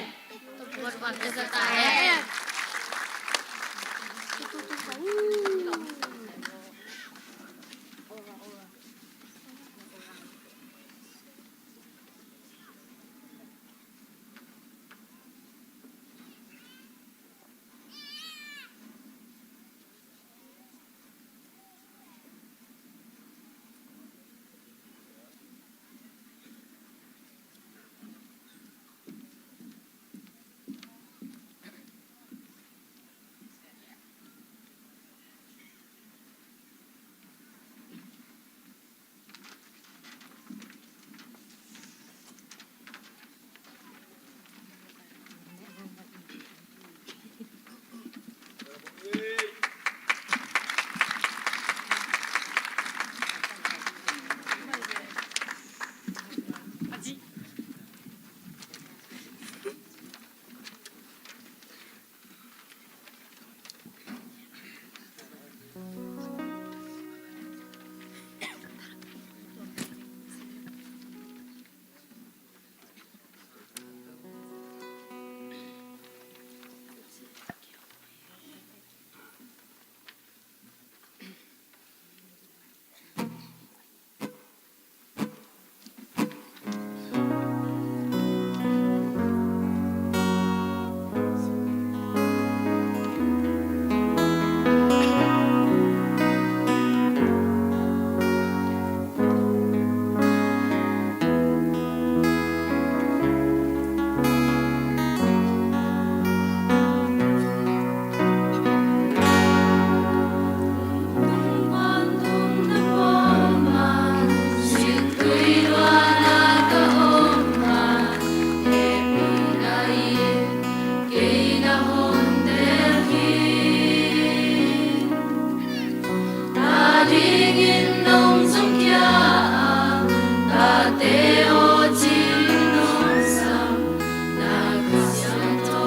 Adingin nong zong kia a, tate aw ci nong sam, na Kha Siangtho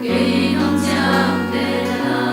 kei nong ciamteh lai.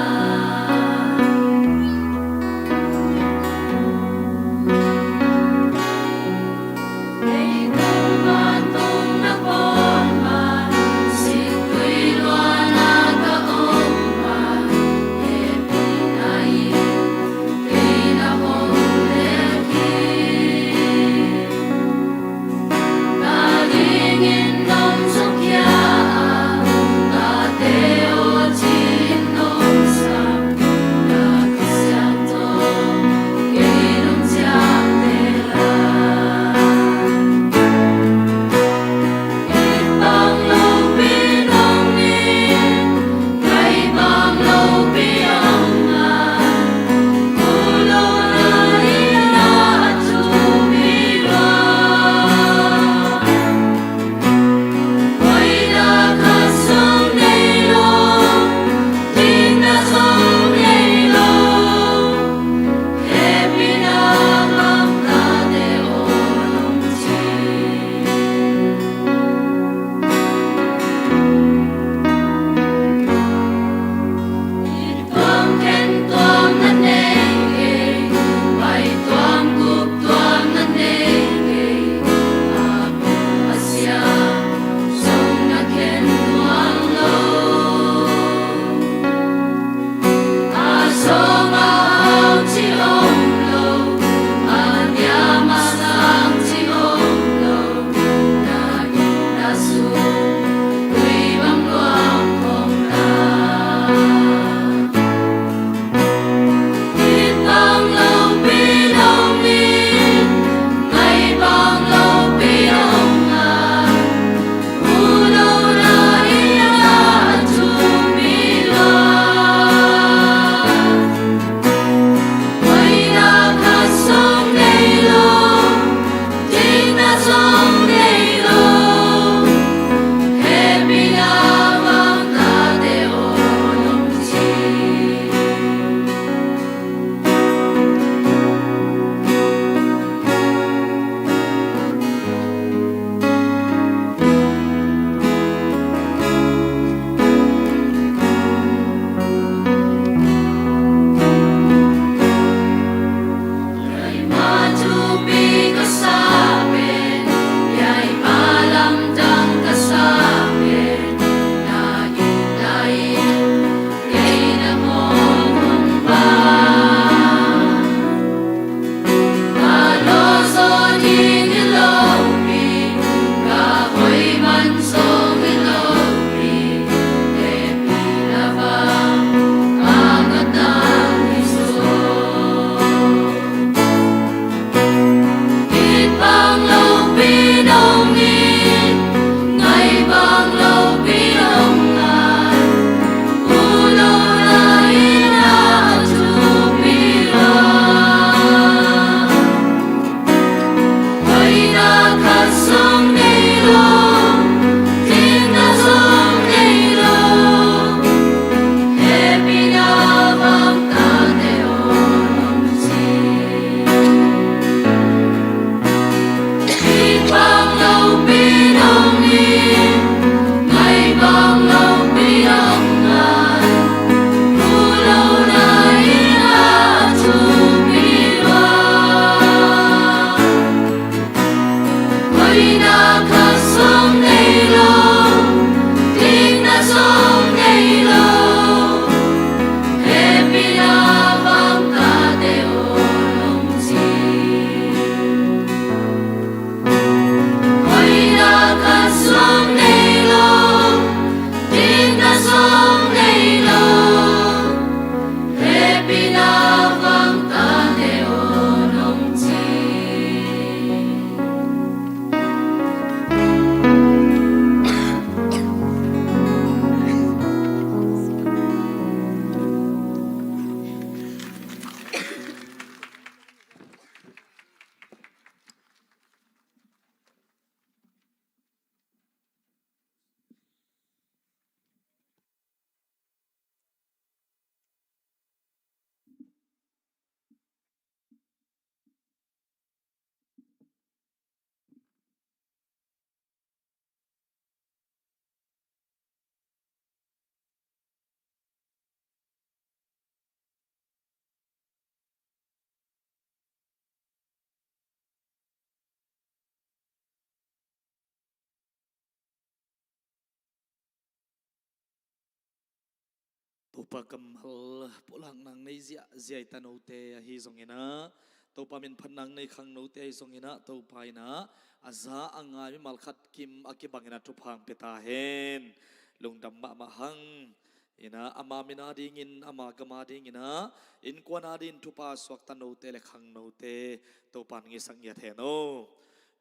Topa kammal pulak nang nei ziahziah i tanote ahi zongin ah, Topa min phat nang nei khangnote ahi zongin ah, Topa in ah a za a ngai mimal khat kim a kibangin ah thupha hong pia ta hen. Lungdam mahmah hang. In ah ama min adingin, ama gam adingin ah innkuan adingin thupha suakta note le khangnote Topa in hong hisak ngiat hen aw.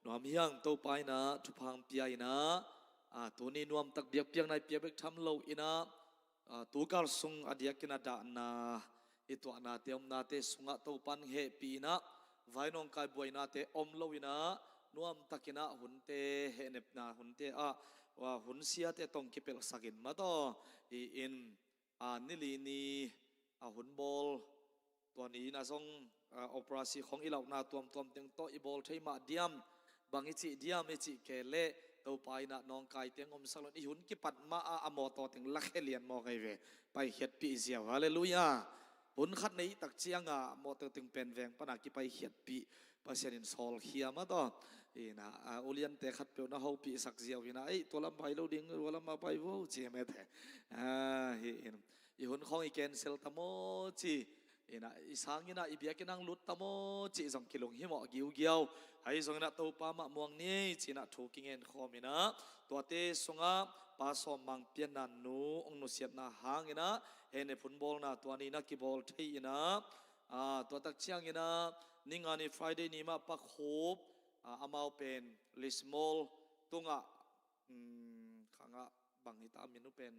Nuam hi hang. Topa in ah thupha hong pia in ah, a, tuni nuamtak biakpiakna i pia bek tham lo in ah, a, tukal sung a diakin a dahna i tuahnate omnate sungah Topa in hehpih in ah, vai nawngkai buainate om lo in ah, nuamtakin ah hunte, hehnepna hunte ah, a, hun siate tawh hong kipelhsak in mataw. I in, a, ni li ni a hun bawl, tua ni in ah zong, a, operasi khawng i launa tuamtuam teng tawh i bawl thei mah diam, bang i cih diam i cih kei leh, Topa in ah nawngkai teng omsak lo in i hun kipat mah ah a mawtaw teng lakhia lian mawk ahi ve. Paikhiatpih ziau. Halleluiah. Hun khat nei tak ciangah a mawtaw teng pen veng pan a kipaikhiatpih, Pasian in sawlkhia mataw. In ah, a, uliante khatpeuh na hopihsak ziau in ah, "Ei, tua lam pai lo ding, tua lam a pai vo," ci hi mate. A, hi in, "I hun khawng i cancel ta maw?" ci. In ah, "I sang in ah i biakinn ah hong lut ta maw?" cih zong kilunghimawh giugiau. Ahi zongin ah Topa mah muang ni ei ci in ah thu kingen khawm in ah, tuate sungah Pa Sawm Mang Pian Nan nu hong nusiatna hangin ah hehnep hun bawlna tua ni in ah kibawl thei in ah, a, tua tak ciangin ah ni nga ni Friday ni mah Pa Khup, a, amau pen Lismol tungah, um, khangah bang hi ta a min uh pen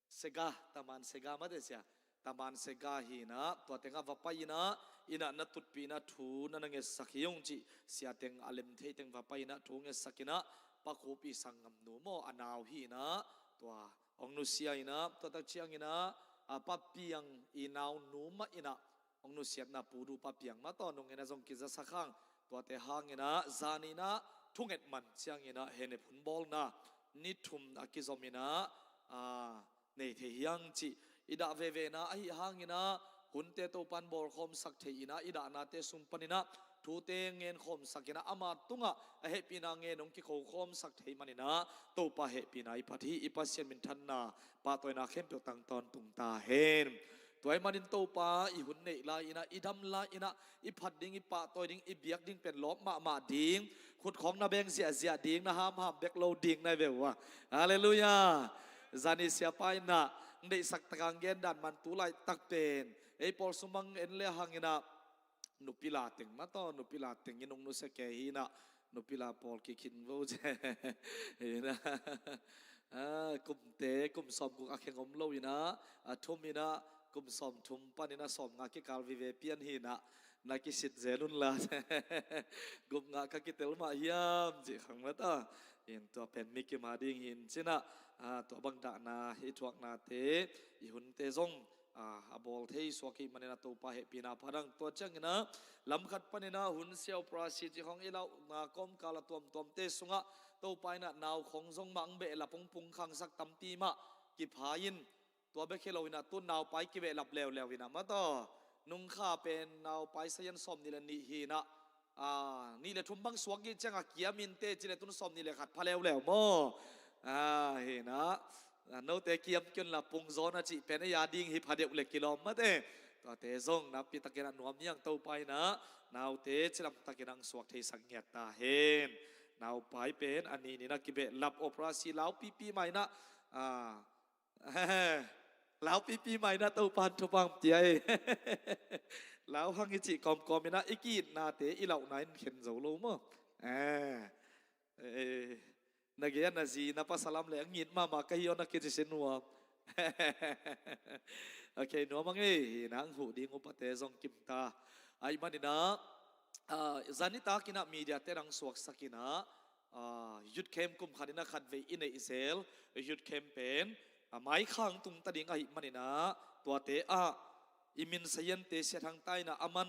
Sega, Taman Sega mate sia. Taman Sega hi inah, tua tengah va pai inah, inah na tutpih inah thu na na ngetsak hi ung cih, sia teng a lem thei teng va pai inah thu ngetsak inah, Pa Khup i sanggamnu maw, a nau hi inah, tua hong nusia inah, tua tak ciang inah, a, Pa Piang i naunu mah inah, hong nusiatna Pu Du Pa Piang mah tawh nung inah zong kizasak hang, tuate hang inah, zan inah, thunget man ciang inah, hehnem hun bawlna, ni thum a kizom inah, a, nei thei hi hang cih, i dah veve inah, ahi hang inah, hunte Topan bawlkhawmsak thei inah, i dahnate sung pan inah, thute ngenkhawmsak inah, ama tungah, a hehpihna ngen hong kikokhawmsak thei man inah, Topa hehpihna i phat hi, i Pasian minthanna, pahtawina khempeuh tang tawntung ta hen. Tua ahih manin Topa, i hun neih lai inah, i dam lai inah, i phat ding, i pahtawi ding, i biak ding pen lawp mahmah ding, khutkhawng na beng ziahziah ding, na hamham bek lo ding na hi ve uh a. Halleluiah. Zani siapa inah, hong deihsak tak a hong gen dan man tu laitak pen, ei pawl sung bang en le hang inah, nupi la teng mah tawh, nupi la teng in hong nusia kei hi inah, nupi la pawl kikhin vo ci hi inah. A, kumte, kum sawmguk a kheng om lo inah, a thum inah, kum sawmthum pan inah sawmnga kikal vive pian hi inah, na kisit zel un la. Gupngah ka kitel mah hiam cih khang mah ta. In tua pen mi kim a ding hi in ci inah, a, tua bang dahna, i thuaknate, i hunte zong, a, a bawl thei suak ahih man inah Topa hehpihna phat hang. Tua ciang inah, lam khat pan inah hun sia operasi cih khawng i lauhna kawmkal a tuamtuamte sungah, Topa inah nau khawng zong mah hong behlap, hong pungkhangsak tampi mah kipha in, tua bek hi lo inah tu naupai kibehlap leuleu inah mah tawh, nungkha pen naupai sayan sawmnih le nih hi inah, a, nih le thum bang suak gih ciang a kiam inteh ci le tun sawmnih le khat pha leuleu maw. A, hi inah, a, note kiam kei un la, pungzawn a cih pen ei a ding hi pha deuh le kilawm mah teh. Tuate zong nakpi tak inah nuam hi hang, Topa inah naute cidam tak inah hong suak theisak ngiat ta hen. Naupai pen a nih ni inah kibehlap, operasi laupipi mah inah, a, laupipi mah inah Topan thupha hong pia hi. Lau hang i cih kawmkawm inah i ki-itnate i lauhna in khen zo lo maw. Eh, eh, na gei a na zi na pasal a om leh a ngit mahmah ka hi aw na kici sin uh a. Ok, nuam hang ei, hi inah hong huh ding upate zong kim ta. Ahih man inah, a, zan nitak inah mediate in hong suaksak inah, a, youth camp kum khat inah khatvei i neih zel youth camp pen, a, maikhang tung ta ding ahih man inah, tuate ah i min sayante Sia Thang Ta inah a man,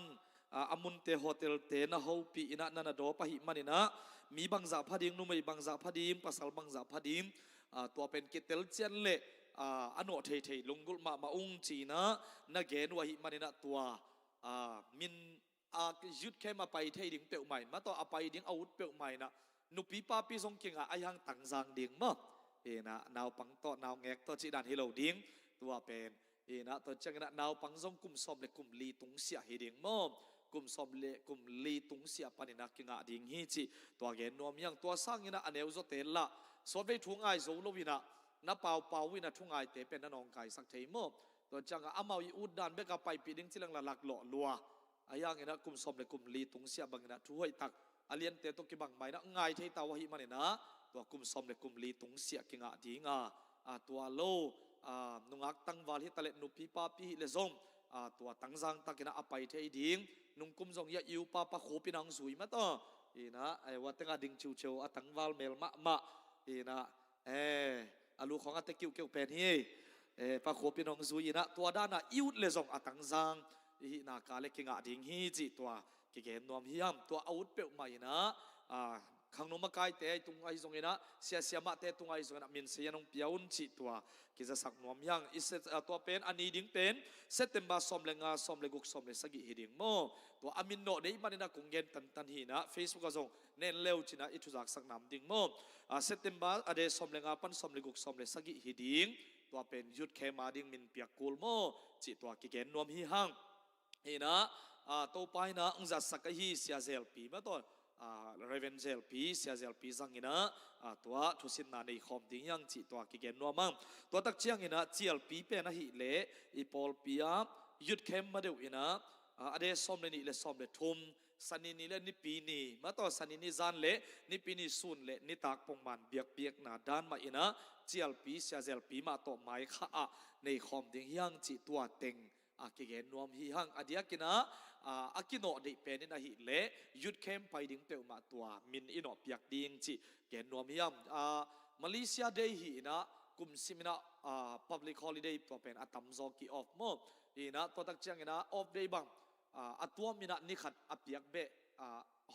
a, a munte hotelte na hopih inah na na dawp ahih man inah, mi bangzah pha ding, numei bangzah pha ding, pasal bangzah pha ding, a, tua pen kitel ciat leh, a, a nawh theithei lunggulh mahmah ung ci inah na gen uh ahih man inah tua, a, min a, youth camp a pai thei ding peuhmah in mah tawh, a pai ding a ut peuhmah inah, nupi papi zong kingah, ahih hang tangzang ding maw. Hi inah naupang tawh, naungek tawh cih dan hi lo ding. Tua pen, hi inah tua ciang inah naupang zong kum sawm le kum li tungsiah hi ding maw. Kum sawm le kum li tungsiah pan inah kingah ding hi cih tua gen nuam hi hang. Tua sang inah a neu zawte lah, sawtvei thu ngai zo lo inah, na paupau inah thu ngaite pen na nawngkaisak thei maw. Tua ciang a amau i ut dan bek a paipih ding ci leng lah laklawh lua. Ahih hang inah kum sawm le kum li tungsiah bang inah thu hoih tak, a liante tawh kibang mah inah ngai thei ta uh ahih man inah, tua kum sawm le kum li tungsiah kingah ding a, a, tua lo, a, nungak tangval hi ta leh, nupi papi hi leh zong, a, tua tangzang tak inah a pai thei ding. Nungkum zong hi a, i upa Pa Khup in hong zui mah tawh, hi inah, eh, ua tengah ding ciuciu a tangval mel mahmah, hi inah, eh, a lu khawng a te kiuhkeuh pen hi. Eh, Pa Khup in hong zui inah, tua dan a i ut leh zong a tangzang i hihna ka leh kingah ding hi cih tua kigen nuam hi hang. Tua a ut peuhmah inah, a, khangno makaite ahi tung ahi zong inah, sia siamahte tung ahi zong inah, min sayan hong pia un cih tua kizasak nuam hi hang. I Sep-, a, tua pen a ni ding pen September sawm le nga, sawm le guk, sawm le sagih hi ding maw. Tua a min nawh deih man inah kong gen tantan hi inah, Facebook ah zong na en le uh ci inah i thuzaksak nam ding maw. A, September a de sawm le nga pan sawm le guk, sawm le sagih hi ding. Tua pen youth camp a ding min piak kul maw cih tua kigen nuam hi hang. Hi inah, a, Topa inah hong zatsak ahi Sia Zelpi mah tawh, a, Reverend Zelpi, Sia Zelpi zang inah, a, tua thusinna nei khawm ding hi hang cih tua kigen nuam hang. Tua tak ciang inah Cialpi pen ahih leh i pawlpi ah youth camp mah deuh inah, a, a day sawm le nih le sawm le thum, Sani ni le Nipi ni mah tawh, Sani ni zan le Nipi ni sun le nitak pongman biakpiakna dan mah in ah, cialpi siazelpi mah tawh mai kha ah nei khawm ding hi hang cih tua teng a kigen nuam hi hang. A diakin ah, a, a kinawh deih pen in ahih leh youth camp pai ding peuhmah tua min i nawh piak ding cih gen nuam hi hang. A, Malaysia Day hi in ah, kum sim in ah, a, public holiday tua pen a tamzaw ki off maw. Hi in ah, tua tak ciangin ah off day bang, a, a tuam in ah ni khat a piak beh, a,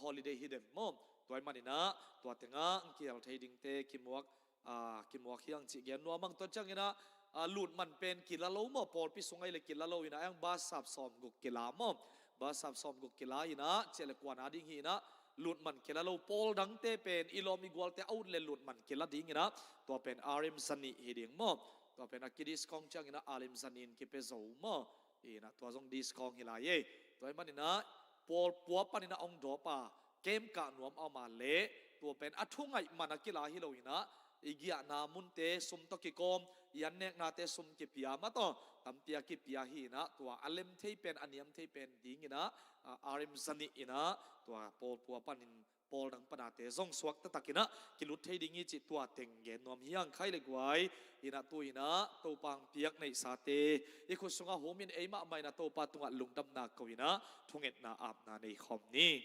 holiday hi den maw. Tua ahih manin ah tua teng ah kihel thei dingte kimuak, a, kimuak hi hang cih gen nuam hang. Tua ciangin ah, a, lutman pen kila lo maw, pawlpi sung ahih leh kila lo in ah, a, bus sap sawmguk kila maw. Bus sap sawmguk kila in ah, ciah le kuan a ding hi in ah, lutman kila lo, pawl dangte pen i lawm i gualte a ut le lutman kila ding in ah, tua pen R M zanih hi ding maw. Tua pen a ki-discount ciangin ah R M zanih in kipia zo maw. Hi in ah tua zong discount hi lai ei. Tua ahih manin ah pawl pua panin ah hong dawp a, camp kah nuam a om a leh, tua pen a thungaih man a kila hi lo in ah, i giahna munte sum tawh kikawm, i an neknate sum kipia mah tawh, tampi a kipia hi in ah, tua a lem thei pen, a niam thei pen ding in ah, a, R M zanih in ah, tua pawl pua panin pawl dang pan ate zong suakta takin ah kilut thei ding hi cih tua teng gen nuam hi hang. Khai le guai, hi in ah tu in ah Topa hong piak neihsate i khut sungah hum in, ei mahmah in ah Topa tungah lungdamna ko in ah thungetna apna nei khawm ni.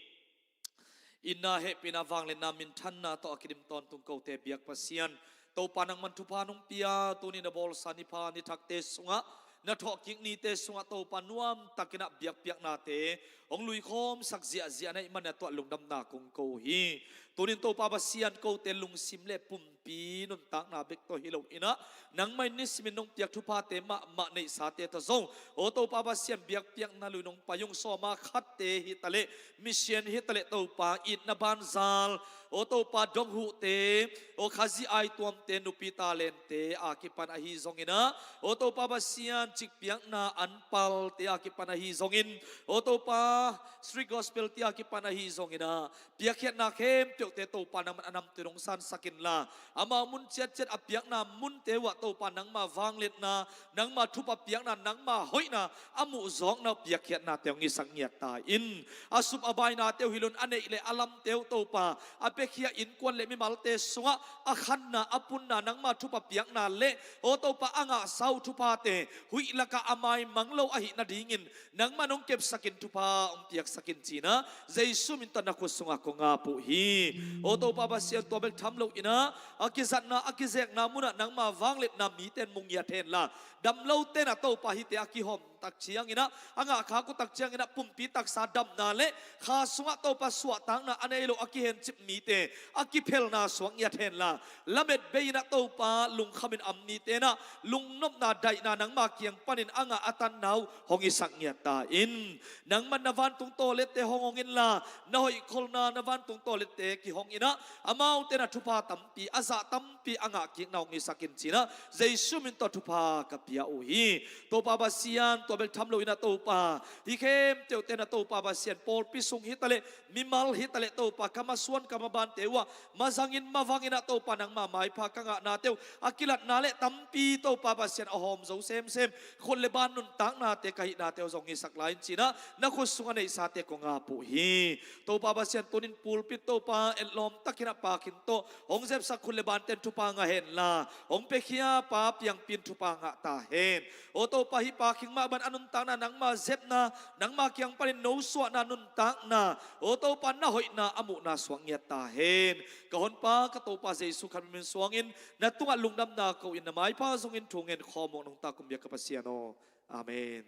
Itna, hehpihna, vangliatna, minthanna tawh a kidim tawntung kote biak Pasian, Topa nangman thupha nong pia, tuni na bawlsa ni pha ni thakte sungah, na thawhkik nite sungah Topa nuamtakin ah biakpiaknate hong luikhawmsak ziahziah na hih manin ah tua lungdamna kong ko hi. Tunin Topa Pasian, kote lungsim le pumpi nuntakna bek tawh hi lo in ah, nangmah in nisimin nong piak thuphate mahmah neihsate tawh zong, aw Topa Pasian, biakpiakna lui nong pai ung, sawma khatte hi ta leh, mission hi ta leh Topa, itna banzal, aw Topa, donghuhte, aw Khazih aituamte, nupi talente a kipan ahi zongin ah, aw Topa Pasian, cikpiakna anpalte a kipan ahi zongin, aw Topa, street gospel-te a kipan ahi zongin ah, piakkhiatna khempeuhte Topa nangman a namtui nong sansak inla, amau mun ciatciat a piakna munte uh ah Topa nangma vangliatna, nangma thupha piakna, nangma hoihna a muhzawkna uh piakkhiatnate hong hisak ngiat ta in. A sup a bainate uh hi lo in, a neih le a lamte uh Topa, a piakhia innkuan le mimalte sungah a khanna, a punna, nangma thupha piakna le, aw Topa, a ngahsa uh thuphate huih lakah a maimang lo ahih nadingin nangman hong kepsak in, thupha hong piaksak in ci-in ah Jesu min tawh na khut sungah kong ap uh hi. Aw Topa Pasian, tua bek tham lo in ah, a kizatna, a kizekna munah nangma vangliatna mite in mu ngiat hen la, dam lote in ah Topa hihte a kihawm tak ciangin ah, a ngahkhak uh tak ciangin ah, pumpi taksa damna le kha sungah Topa suahtakna a nei lo a kihencip mite a kiphelna suak ngiat hen la, lamet bei in ah Topa lungkham in am mite in ah lungnopna, daihna nangma kiang panin a ngah a tanna uh hong hisak ngiat ta in. Nangman na vantung tawlette hong hong inla, na hoihkholhna, na vantung tawlette kihong in ah, amaute in ah thupha tampi a zah, tampi a ngahkikna hong hisak in ci-in ah Jesu min tawh thupha ka pia uh hi. Topa Pasian, tua bek tham lo in ah Topa, hih khempeuhte in ah Topa Pasian, pawlpi sung hi ta leh, mimal hi ta leh Topa, ka masuan ka mabante uh ah mazangin mavangin ah Topa nangma maipha ka ngahnate uh a kilatna le tampi Topa Pasian a hawm zo semsem, khut le ban nuntaknate ka hihnate uh zong hisak lai in ci-in ah na khut sungah neihsate kong ap uh hi. Topa Pasian, tunin pulpit Topa etlawm takin ah Pa Khing tawh hong zepsak khut le bante in thupha ngah hen la, hong piakhia Pa Piangpi in thupha ngah ta hen. Aw Topa, hih Pa Khing mah bang a nuntakna nangma zepna, nangma kiang panin nosuahna nuntakna, aw Topa, na hoihna a muhna suak ngiat ta hen. Ka Honpa, ka Topa Jesu Khazih min suangin na tungah lungdamna ko-in na maipha zongin thu ngen khawm ung, nong ta kum biak ka Pasian aw. Amen.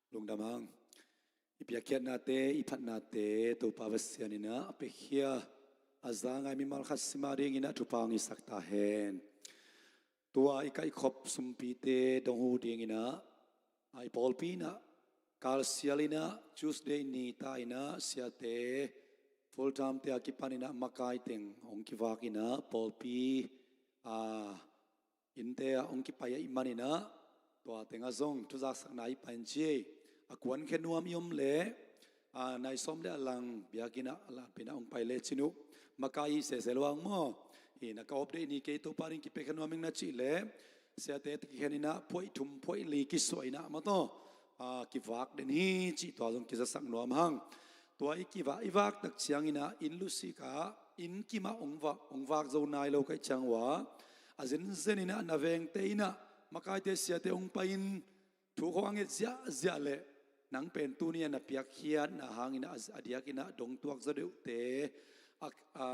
Lungdam hang. I piakkhiatnate, i phatnate Topa Pasian in a piakhia a za ngai mimal khat sim a dingin a thupha hong hisak ta hen. Tua i kaihkhop sumpite dong uh dingin a, a i pawlpi in a kalsial in a Tuesday ni ta in a siate full time te a kipan in a makai teng hong kivak in a pawlpi a innte ah hong kipai ahih manin a, tua tengah zong thuzaksakna i pai in ci. A kuankhia nuam i om leh, a, nai sawm le a lang biakinn ah a lanpi in a hong pai lecin uh, makai i sese lo ang maw? Hi na, ka update ni kei Topa ding kipiakhia nuam ing na cih leh, siate kikhen in a phuaih thum phuaih li kisuah in a maw taw, a, kivak den hi cih tua zong kizasak nuam hang. Tua i kivak, i vak tak ciangin a inn lusik ah inn kim ah hong vak, hong vak zo nai lo ka hih ciang ua, a zenzen in a na vengte in a makaite siate hong pai in thu khawng a nget ziahziah leh, nang pen tuni a na piakkhiatna hangin a, a diakin a dongtuak zaw deuhte, a, a,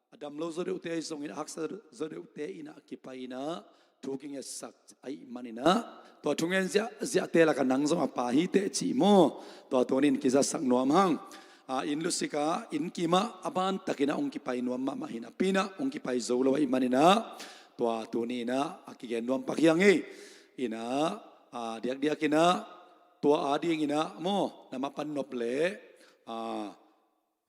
a dam lo zaw deuhte ahi zongin a haksa zaw deuhte in a kipai in a thu kingetsak ahih manin a, tua thungen ziahziahte lakah nang zong a pa hi teh cih maw? Tua tunin kizasak nuam hang. A, inn lusik ah inn kim ah a bantakin a hong kipai nuam mahmah hi napi in a hong kipai zo lo ahih manin a, tua tuni in a a kigen nuam pak hi hang ei. In a, a, diakdiakin a tua a dingin a maw, na mapan nop leh, a,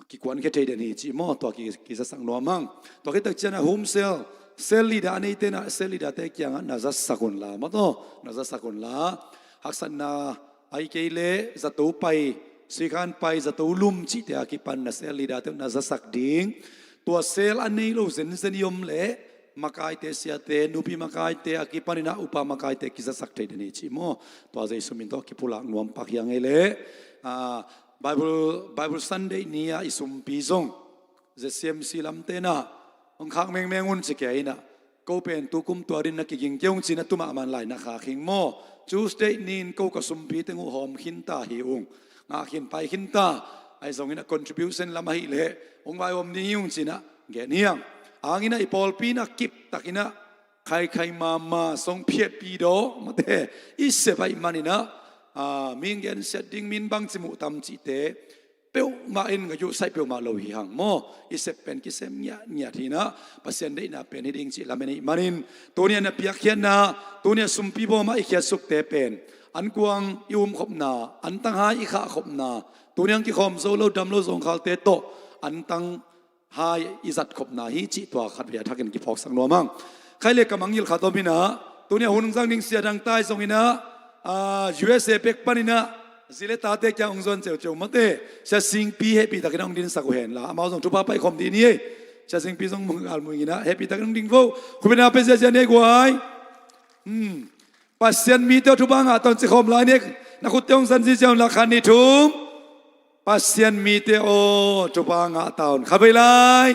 kikuankhia thei den hi cih maw, tua ki, kizasak nuam hang. Tua khit tak ciang a home cell, cell leader a neite in a cell leader te kiangah na zasak un la maw taw, na zasak un la. Haksatna ahi kei leh zato pai, sikhan pai, zato lum cihte a kipan na cell leader te na zasak ding. Tua cell a nei lo zenzen i om leh makaite siate, nupi makaite a kipan in a upa makaite kizasak thei den hi cih maw? Tua Jesu min tawh kipulak nuam pak hi hang ei leh, a, Bible, Bible Sunday ni a i sumpi zong Z C M C lamte in a hong khak mengmeng un ci kei in a, ko pen tu kum tua ding na kiging kei ung ci in a tu mahmah lai na khak hi ing maw? Tuesday ni in ko ka sumpi teng uh hawm khin ta hi ung, ngah khin pai khin ta, ahi zongin a contribution lam ahih leh hong vai om ding hi ung ci in a gen hi hang. Hangin a i pawlpi in a kip takin a khaikhai mama song phiatpi daw mate i sep ahih manin a, a, mi gensiat ding, min bangci muh tam cihte peuhmah in ngaihsut peuhmah lo hi hang maw? I sep pen kisem ngiatngiat hi in a, Pasian deihna pen hi ding cih lamen ahih manin, tuni a na piakkhiatna, tuni a sumpi bawm ah i khiatsukte pen ankuang i umkhopna, antang hai i khahkhopna, tuni a hong kikhawm zo lo dam lo zawngkhalte tawh antang hai i zatkhopna hi cih tua khatvei a thakin kiphawksak nuam hang. Khai le ka mangngilh khat om in a, tuni a hun zang ding sia dang tai zongin a, a, U S A pek panin a zi le tate kiang hong zuan ceuceu mate, Sia Singpi hehpih takin a hong dinsak uh hen la, amau zong thupha paikhawm dih ni ei. Sia Singpi zong mung al mung in a hehpih takin hong ding vo. Khupina pe ziazia ni ei guai. Hmm. Pasian mite aw, thupha ngah ta un ci khawm lai ni. Na khutte hong zan ziazia un la, khat, nih, thum. Pasian mite aw, thupha ngah ta un, khatvei lai.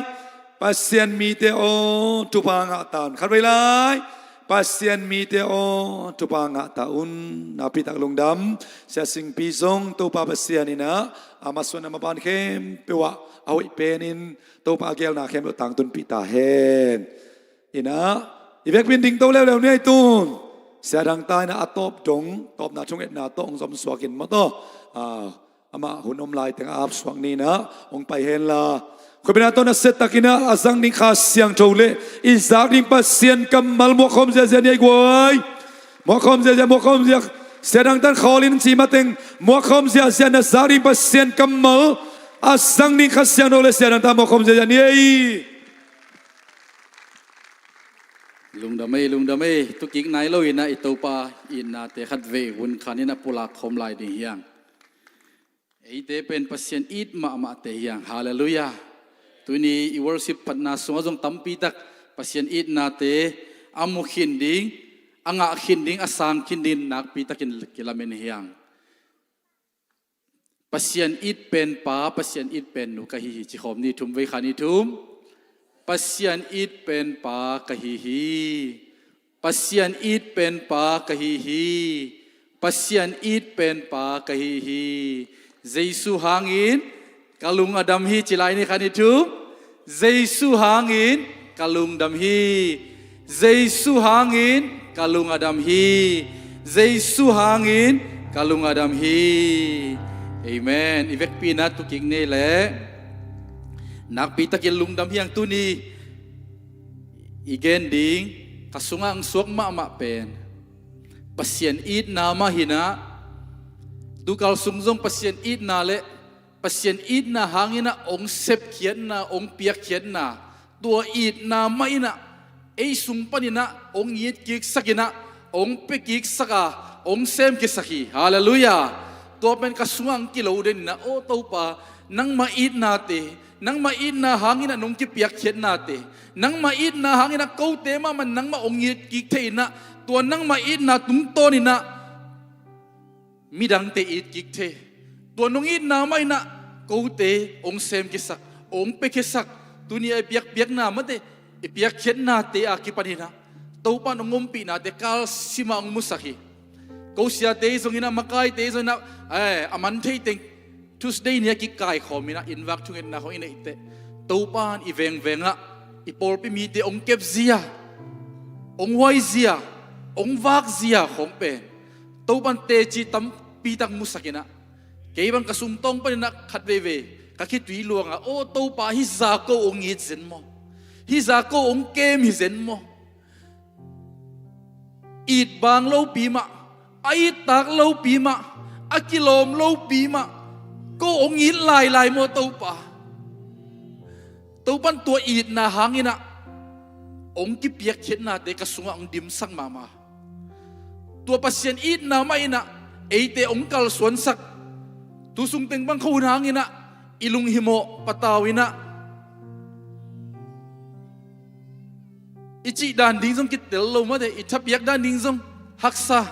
Pasian mite aw, thupha ngah ta un, khatvei lai. Pasian mite aw, thupha ngah ta un. Nakpi tak lungdam. Sia Singpi zong Topa Pasian in a, a masuan a maban khempeuh ah a hoih penin Topa a gelna khempeuh tangtunpih ta hen. In a, i vekpi in dingto leuleu ni ei tun. Sia dang ta in a, a tawp dong, tawpna thungetna tawh hong zom suak in maw taw. A, amah hun om lai teng a ap suak ni in a, hong pai hen la. Khupina tawh nasia takin a, a zang ding Kha Siangtho le i zak ding Pasian kammal muakkhawm ziazia ni ei guai. Muakkhawm ziazia, muakkhawm ziazia. Sia dang tan khawl in ci mateng, muakkhawm ziazia na zak ding Pasian kammal, a zang ding Kha Siangtho le sia dang tan muakkhawm ziazia ni ei. Lungdam ei, lungdam ei, tu kik nai lo in a i Topa itnate khatvei hun khan in a pulak khawm lai ding hi hang. Eite pen Pasian it mahmahte hi hang. Halleluiah. Tuni i worship phatna sungah zong tampi tak Pasian itnate a mu khin ding, a ngah khin ding, a sang khin ding nakpi takin kilamen hi hang. Pasian it pen pa, Pasian it pen nu ka hi hi, ci khawm ni, thum vei kha ni, thum. Pasian it pen pa ka hi hi. Pasian it pen pa ka hi hi. Pasian it pen pa ka hi hi. Jesu hangin ka lung a dam hi, ci lai ni, khat, nih, thum. Jesu hangin ka lungdam hi. Jesu hangin ka lung a dam hi. Jesu hangin Ka lung a dam hi. Amen. I vekpi-in ah tu kik ni leh, nakpi takin lungdam hi hang. Tuni i gen ding, ka sungah hong suak mahmah pen Pasian itna mah hi-in ah, tu kal sung zong Pasian itna leh Pasian itna hangin ah hong sepkhiatna, hong piakkhiatna, tua itna mah in ah ei sung panin ah hong itkiksak in ah, hong piakiksak a, hong semkhiasak hi. Halleluiah. Tua pen ka sungah hong kilo den in ah, aw Topa, nangmah itnate, nangmah itna hangin ah nong kipiakkhiatnate, nangmah itna hangin ah kote mahmah nangmah hong itkik thei in ah, tua nangmah itna tungtawn in ah midangte itkik thei, tua nong itna mah in ah kote hong semkhiasak, hong piakhiasak. Tuni a i biakpiakna mate, i piakkhiatnate a kipan in ah Topa in hong ompihnate kalsim ah hong musak hi. Ko siate zong in ah, makaite zong in ah, eh, a man thei teng Tuesday ni a kikaikhawm in ah, inn vak thungetna khawng i neih teh, Topa in i vengveng ah i pawlpi mite hong kepzia, hong huaizia, hong vakzia khawng pen Topa in teci tampi tak musak in ah, kei bang ka sungtawng panin ah khat veivei ka khitui luang a, aw Topa, hih zah ko hong it zen maw? Hih zah ko hong kem hi zen maw? It bang lopi mah, a ittak lopi mah, a kilawm lopi mah, ko hong it lailai maw Topa? Topa in tua itna hangin ah hong kipiakkhiatnate ka sungah hong dimsak mahmah. Tua Pasian itna mah in ah eite hong kalsuansak. Tu sung teng bang khuahun hangin ah i lunghimawh patau in ah, i cih dan ding zong kitel lo mate, i thapiak dan ding zong haksa.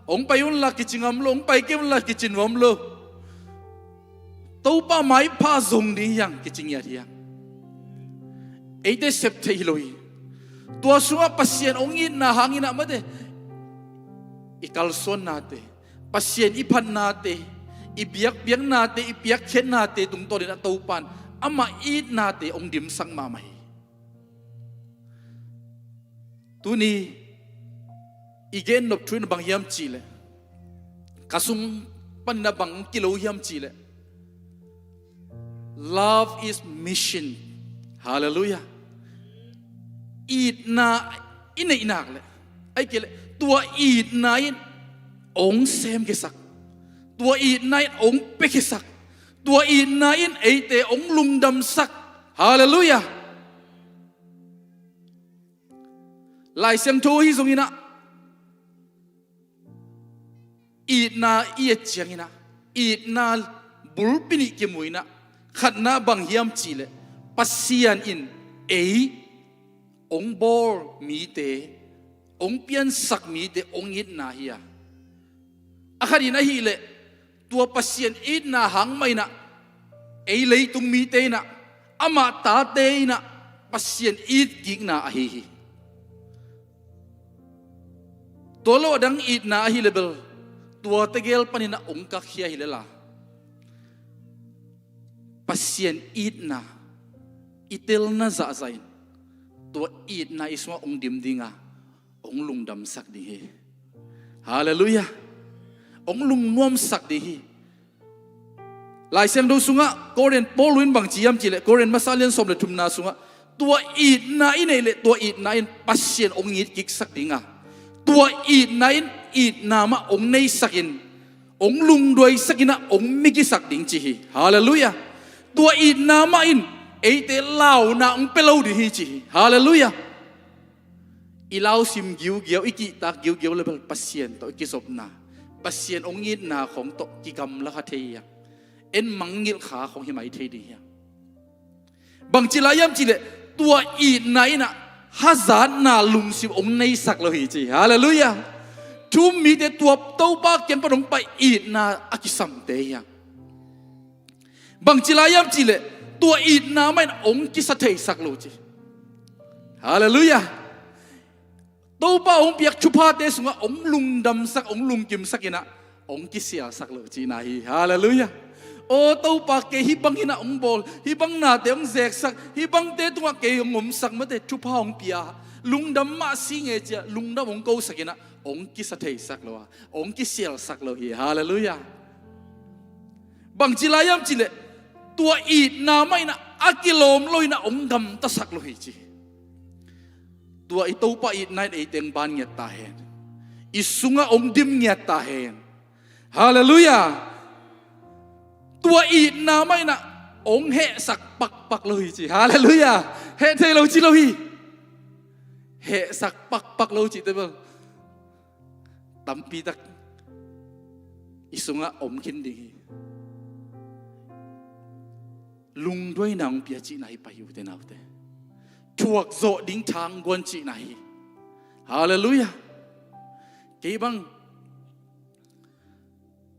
Hong pai unla kici ngam lo, hong pai kei unla kici nuam lo. Topa maipha zong ding hi hang kici ngiat hi hang. Eite sep thei hi lo hi. Tua sungah Pasian hong itna hangin ah mate, i kalsuannate, Pasian i phatnate, i biakpiaknate, i piakkhiatnate tungtawn in ah Topa in amah itnate hong dimsak mahmah hi. Tuni i gen nop thu in bang hiam cih leh, ka sung panin ah bang kilo hiam cih leh, love is mission. Halleluiah. Itna i neih nak leh, ahih kei leh tua itna in hong semkhiasak, tua itna in hong piakhiasak, tua itna in eite hong lungdamsak. Halleluiah. Lai Siangtho ahi zongin ah, itna i et ciangin ah, itna bulpi nih kimu in ah, khatna bang hiam cih leh, Pasian in ei hong bawl mite, hong piansak mite hong itna hi a, a khat in ahih leh tua Pasian itna hang mah in ah ei leitung mite in ah, amah tate in ah Pasian itkikna ahi hi. Tua lo a dang itna ahi leh bel, tua tegel panin ah hong kakhia hi lel a, Pasian itna i telna zahzah in, tua itna i sungah hong dim ding a, hong lungdamsak ding hi. Halleluiah. Hong lungnuamsak ding hi. Lai Siangtho sungah Korin Paul in bang ci hiam cih leh, Korin masa lian sawm le thumna sungah, tua itna i neih leh tua itna in Pasian hong itkiksak ding a, tua itna in itna mah hong neisak in, hong lungduaisak in ah hong migisak ding ci hi. Halleluiah. Tua itna mah in eite launa hong pia lo ding hi ci hi. Halleluiah. I lausim giugiau, i kihtak giugiau leh bel Pasian tawh i kizopna, Pasian hong itna khawng tawh kigamla kha thei hi a, en mangngilh kha khawng hi mai thei ding hi a. Bangci lai hiam cih leh, tua itna in ah hazatna lungsim hong neisak lo hi ci. Halleluiah. Thu-um mite tua Topa kiang pan hong pai itna a kisamte hi a. Bangci lai hiam cih leh, tua itna mah in hong kisa theisak lo ci. Halleluiah. Topa hong piak thuphate sungah hong lungdamsak, hong lungkimsak in ah, hong kisialsak lo cihna hi. Halleluiah. Aw Topa, kei hih bang in ah hong bawl, hih bang nate hong zeksak, hih bangte tungah kei hong omsak, mate thupha hong pia, Lungdam mah si nge cia, lungdam hong kosak inah hong kisa theisak lo a, hong kisialsak lo hi. Halleluiah. Bangci lai hiam cihleh, tua itna mah inah a kilawm lo inah hong gamtasak lo hi ci. Tua i Topa itna in ei teng ban ngiat ta hen. I sungah hong dim ngiat ta hen. Halleluiah. Tua itna mah inah hong hehsak pakpak lo hi ci. Halleluiah. Heh thei lo ci lo hi. Hehsak pakpak lo cihte bel tampitak i sungah om khin ding hi. Lungduaina hong pia cihna hi pai hi, ute naute. Thuak zawh ding thangguan cihna hi. Halleluiah. Kei bang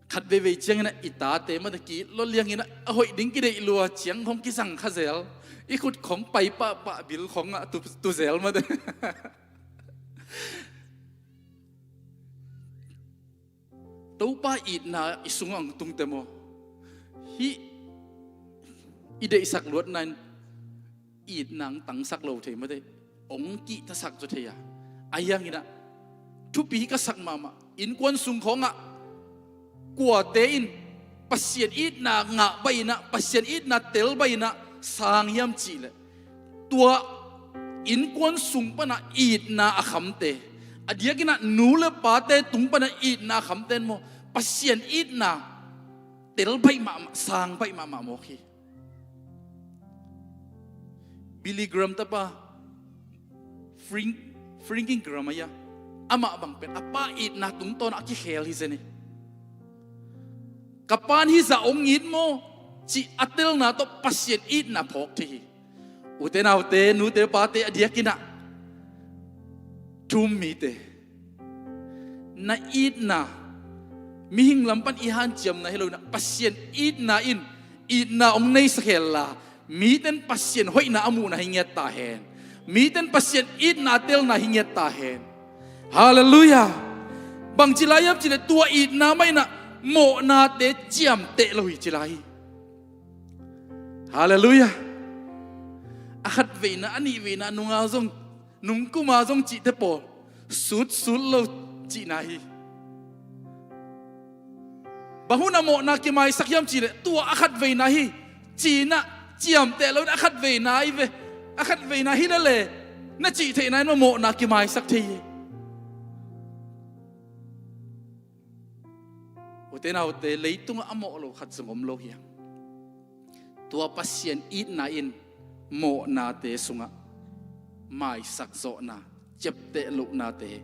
khat veivei ciangin ah i tate mate ki lo liangin ah a hoih ding kideih lua ciang khong kizang kha zel. I khut khong pai pahpah bil khong ah tu, tu zel mate. Topa itna i sungah hong tungte maw, hih i deihsak luatna in itna hong tangsak lo thei mate, hong kihtasak zaw thei a. Ahi hangin ah thupi ka sak mahmah, innkuan sung khawngah kuate in Pasian itna ngah baih inah, Pasian itna tel baih inah sang hiam cihleh, tua innkuan sung panah itna a khamte, a diakin ah nu le pate tung panah itna a khamte in maw, Pasian itna tel baih mahmah, sang baih mahmah mawk hi. Billy Graham tapa, Frank, Franklin Graham ahi a, amah bang pen a pa itna tungtawn a kikhel hi zen hi. Ka pa'n hih zah hong it maw cih a telna tawh Pasian itna phawk thei hi. Ute naute, nute pate, a diakin ah thu-um mite, na itna, mihing lam pan i hanciamna hi lo inah, Pasian itna in itna hong neisak hen la, mite in Pasian hoihna a muhna hi ngiat ta hen. Mite in Pasian itna a telna hi ngiat ta hen. Halleluiah. Bangci lai hiam cihleh, tua itna mah inah mawhnate ciamteh lo hi ci lai hi. Halleluiah. A khat veina, a nih veina nunga zong, nungkuma zong cihte pawl sutsut lo cihna hi. Bang hun a mawhna kimaisak hiam cihleh, tua a khat veina hi ci-in ah ciamteh lo in a khat veina hi ve, a khat veina hi lele na cih theihna in mawhna kimaisak thei hi. Ute naute, leitungah a mawh lo khat zong om lo hiam? Tua Pasian itna in mawhnate sungah maisak zawhna, ciapteh lohnate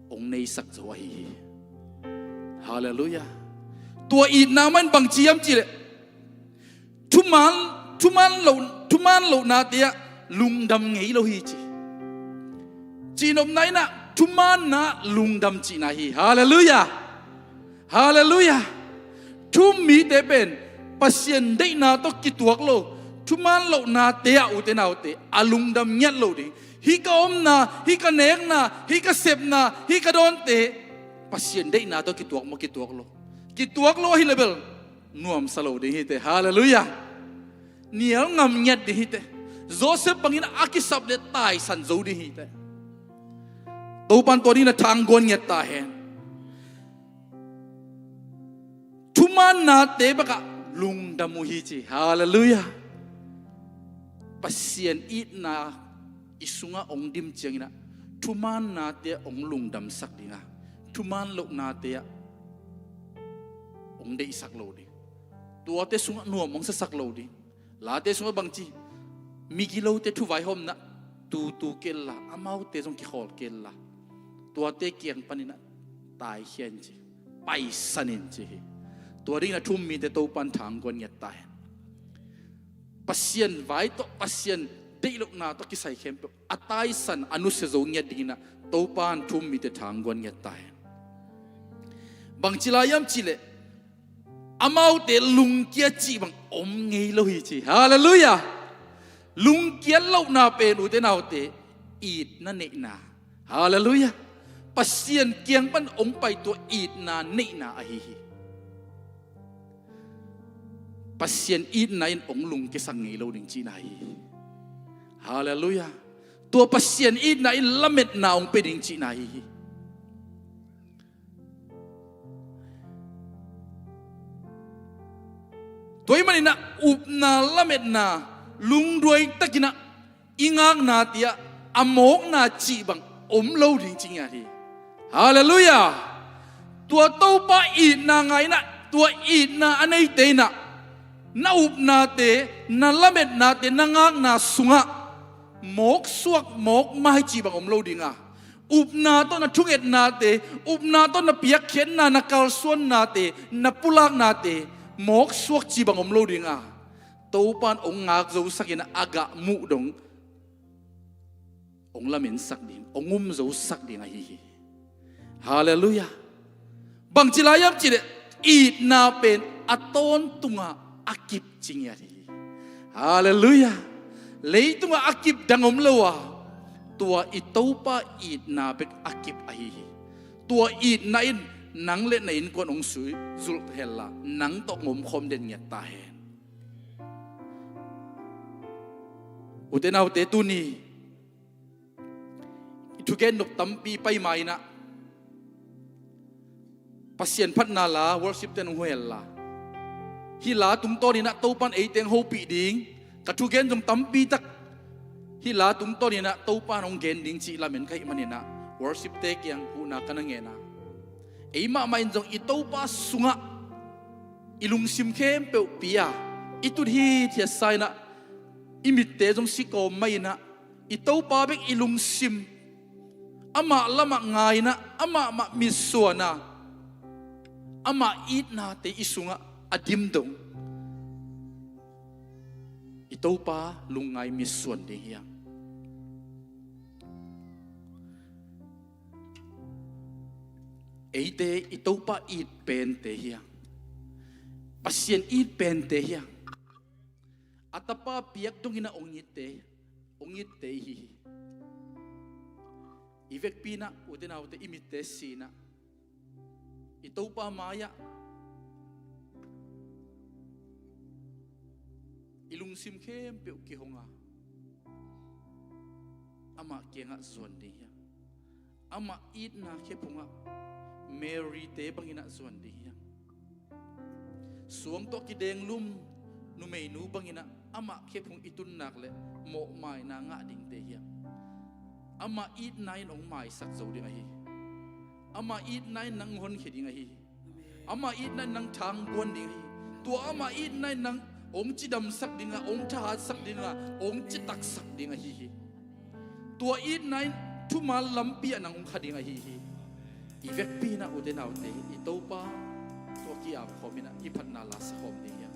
hong neisak zo ahi hi. Halleluiah. Tua itna mah in bangci hiam cihleh, thuman, thuman lo, thuman lohnate ah lungdam ngei lo hi ci. Cihnopna in ah thumaanna lungdam cihna hi. Halleluiah. Halleluiah. Thu-um mite pen Pasian deihna tawh kituak lo, thuman lohnate ah, ute naute, a lungdam ngiat lo ding. Hih ka omna, hih ka nekna, hih ka sepna, hih ka dawnte Pasian deihna tawh kituak maw, kituak lo? Kituak lo ahi leh bel nuamsa lo ding hi teh. Halleluiah. Nial ngam ngiat ding hi teh. Joseph bangin a kisap leh taisan zo ding hi teh. Topa'n tua dingin ah thangguan ngiat ta hen. Thumaannate bakah lungdam uh hi ci. Halleluiah. Pasian itna i sungah hong dim ciangin ah thumaannate ah hong lungdamsak ding a, thumaan lohnate ah hong deihsak lo ding. Tuate sungah nuam hong sasak lo ding. Late sungah bangci, migilote thuvaihawmna tutu kei inla, amaute zong kikhawl kei inla, tuate kiang panin ah taikhia in ci, paisan in ci hi. Tua dingin ah thu-um mite Topa'n thangguan ngiat ta hen. Pasian vai tawh, Pasian deih lohna tawh kisai khempeuh a taisan, a nusia zo ngiat dingin ah Topa'n thu-um mite thangguan ngiat ta hen. Bangci lai hiam cihleh, amaute lungkia cih bang om ngei lo hi ci. Halleluiah. Lungkiat lohna pen, ute naute, itna neihna. Halleluiah. Pasian kiang pan hong pai tua itna neihna ahi hi. Pasian itna in hong lungkiasak ngei lo ding cihna hi. Halleluiah. Tua Pasian itna in lametna hong pia ding cihna hi hi. Tua ahih maninah upna lametna lungduai takinah i ngaknate ah a mawkna cih bang om lo ding ci ngiat hi. Halleluiah. Tua Topa itna ngainah, tua itna a neite inah na upnate, na lametnate, na ngakna sungah mawksuak mawkmai cih bang om lo dinga, upna tawh na thungetnate, upna tawh na piakkhiatna, na kalsuannate, na pulaknate mawksuak cih bang om lo dinga, Topa in hong ngak zosakin a gah muh dong hong laminsak ding, hong um zosak ding ahi hi. Halleluiah. Bangci lai hiam cihleh, itna pen a tawntunga a kip ci ngiat hi. Halleluiah. Leitungah a kip dang om lo a, tua i Topa itna bek a kip ahi hi. Tua itna in nang le na innkuan hong sui zulh hella, nang tawh hong omkhawm den ngiat ta hen. Ute naute, tuni i thugen nop tampi pai ma inah, Pasian phatna la, worship ten hong huhel la. Hih la tungtawn inah Topan eite hong hopih ding, ka thugen zong tampi tak hih la tungtawn inah Topan hong gen ding cih lamen ka hih maninah worship te kiang huhna ka na ngen a. Ei mahmah in zong i Topa sungah i lungsim khempeuh pia, i tut hithiatsa inah, i mitte zong si kawm mah inah, i Topa bek i lungsim, amah lamah ngai inah, amah mah mitsuan a, amah itnate i sungah a dim dong, i Topa lungngai mitsuan ding hi hang. Eite i Topa it pente hi hang. Pasian it pente hi hang. A Tapa piak dongin a hong itte, hong itte ihi hi. I vekpi inah, ute naute, i mitte si inah, i Topa mai-ah i lungsim khempeuh kihong a, amah kiangah zuan ding hi hang. Amah itna khephungah Mary-te bangin ah zuan ding hi hang. Suang tawh kidenglum numeinu bangin ah amah khephung i tun nak leh mawhmaina ngah dingte hi hang. Amah itna in hong maisak zo ding ahi hi. Amah itna in nang honkhia ding ahi hi. Amah itna in nang thangbuan ding ahi hi. Tua amah itna in nang hong cidamsak ding a, hong thahatsak ding a, hong citaksak ding ahi hi. Tua itna in thuman lampi ah nang hong kha ding ahi hi. I vekpi inah, ute naute, i Topa tawh ki-ap khawm inah i phatna la sa khawm ding hi hang.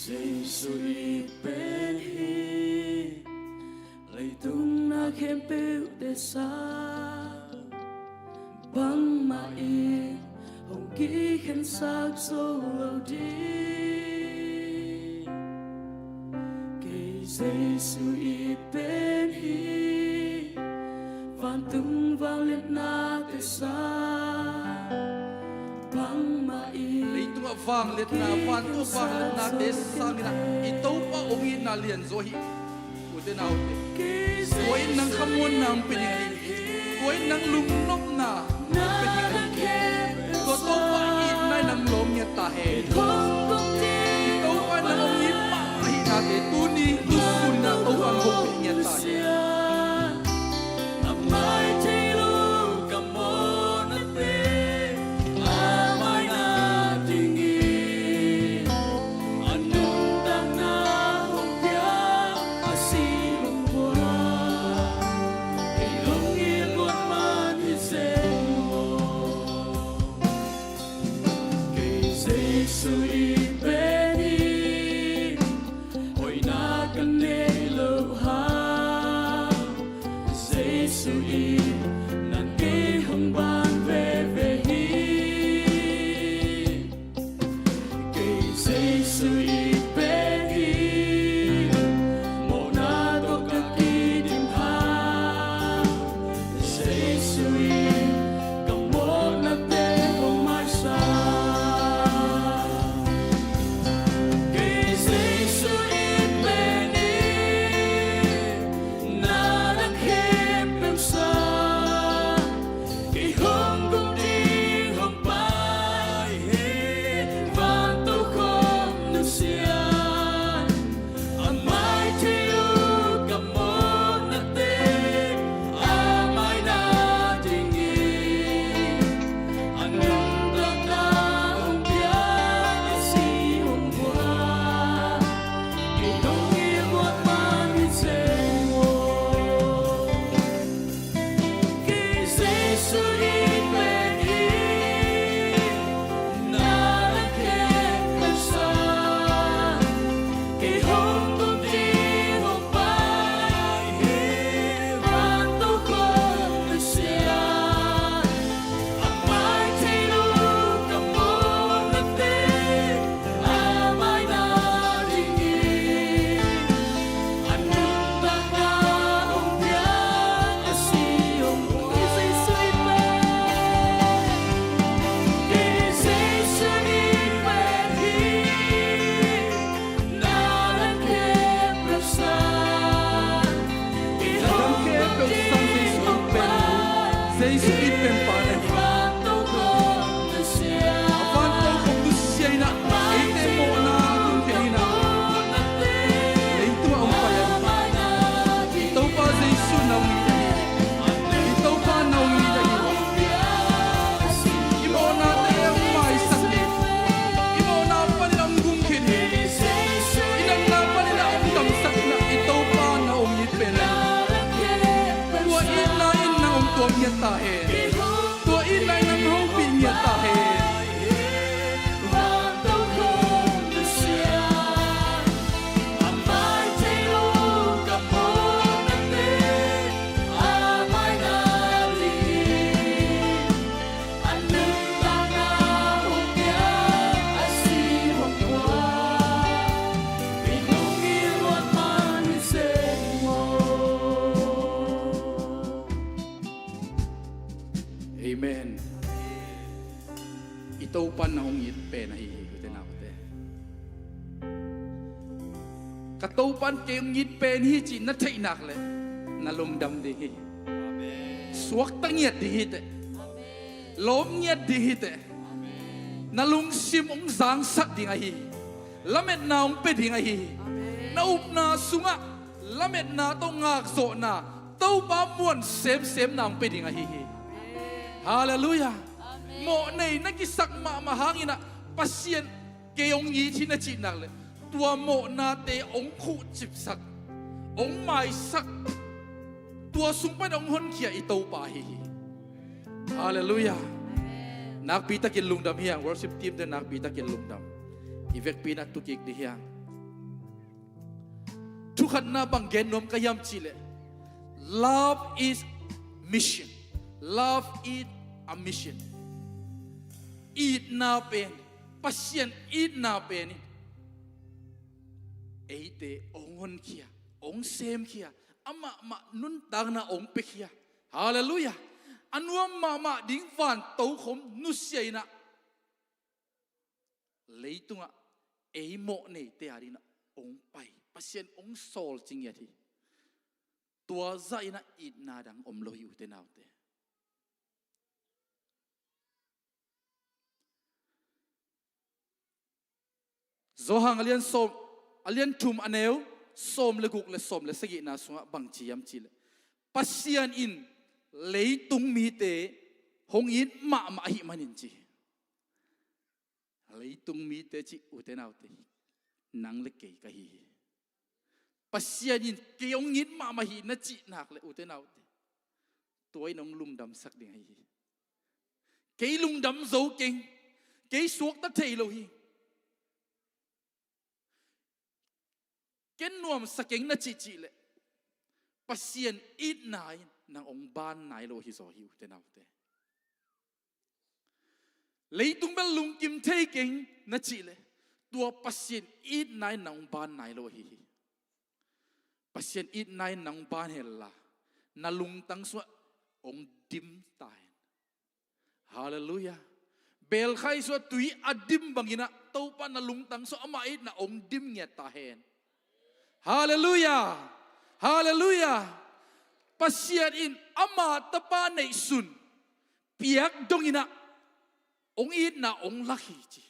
Jesu it pen hi, leitung na khempeuhte sang bangmah in hong kikhensak zo lo ding. Kei Jesu it pen hi, vantung vangliatnate sang bangmah in. Leitungah vangliatna, vantung vangliatnate sang inah i Topa hong itna lianzaw hi. Ute naute, tua in nang khamuanna hong pia ding ahi hi. Tua in nang lungnopna hong pia ding ahi hi. Tua Topa itna in nang lawm ngiat ta hen. I Topa in nang hong it mahmah ahihnate tuni tusun inah Topa in hong pia ngiat ta hen. A mai thei lo ka mawhna pen, a mai na dingin a nuntakna hong piak, a si hong buak, kei hong it luat man hi seng maw. Kei Jesu it Ka Topa'n kei hong it pen hi cih na theih nak leh na lungdam ding hi. Suakta ngiat ding hi teh. Lawm ngiat ding hi teh. Na lungsim hong zangsak ding ahi hi. Lametna hong pia ding ahi hi. Na upna sungah lametna tawh ngakzawhna Topa muan semsemna hong pia ding ahi hi. Halleluiah. Mawhnei na kisak mahmah hangin ah Pasian kei hong it hi na cih nak leh tua mawhnate hong khuhcipsak, hong maisak, tua sung pan hong honkhia i Topa ahi hi. Halleluiah. Nakpitakin lungdam hi hang, worship team te nakpitakin lungdam. I vekpi in ah tu kik ding hi hang. Thukhatna bang gen nuam ka hiam cih leh, love is mission. Love is a mission. Itna pen, Pasian itna pen in eite hong honkhia, hong semkhia, amah mah nuntakna hong piakhia. Halleluiah. A nuam mahmah ding van tokhom nusia in ah leitungah ei mawhneite a dingin ah hong pai, Pasian hong sawl ci ngiat hi. Tua zah in ah itna dang om lo hi, ute naute. Johan a lian sawm, a lian thum, a neu sawm le guk le sawm le sagihna sungah bang ci hiam cih leh, Pasian in leitung mite hong it mahmah ahih manin ci. Leitung mite cih, ute naute, nang le kei ka hi hi. Pasian in kei hong it mahmah hi na cih nak leh, ute naute, tua in hong lungdamsak ding ahi hi. Kei lungdam zo keng, kei suakta thei lo hi. Ken nuamsa keng na cihcih leh Pasian itna in nang hong ban nai lo hi zaw hi, ute naute. Leitung bel lungkim thei keng na cih leh tua Pasian itna in nang hong ban nai lo ahi hi. Pasian itna in nang hong ban henla na lungtang sungah hong dim ta hen. Halleluiah. Belkhai sungah tui a dim bangin ah Topa na lungtang sungah ama itna hong dim ngiat ta hen. Halleluiah. Halleluiah. Pasian in ama tapa neihsun piak dongin ah hong itna hong lak hi ci.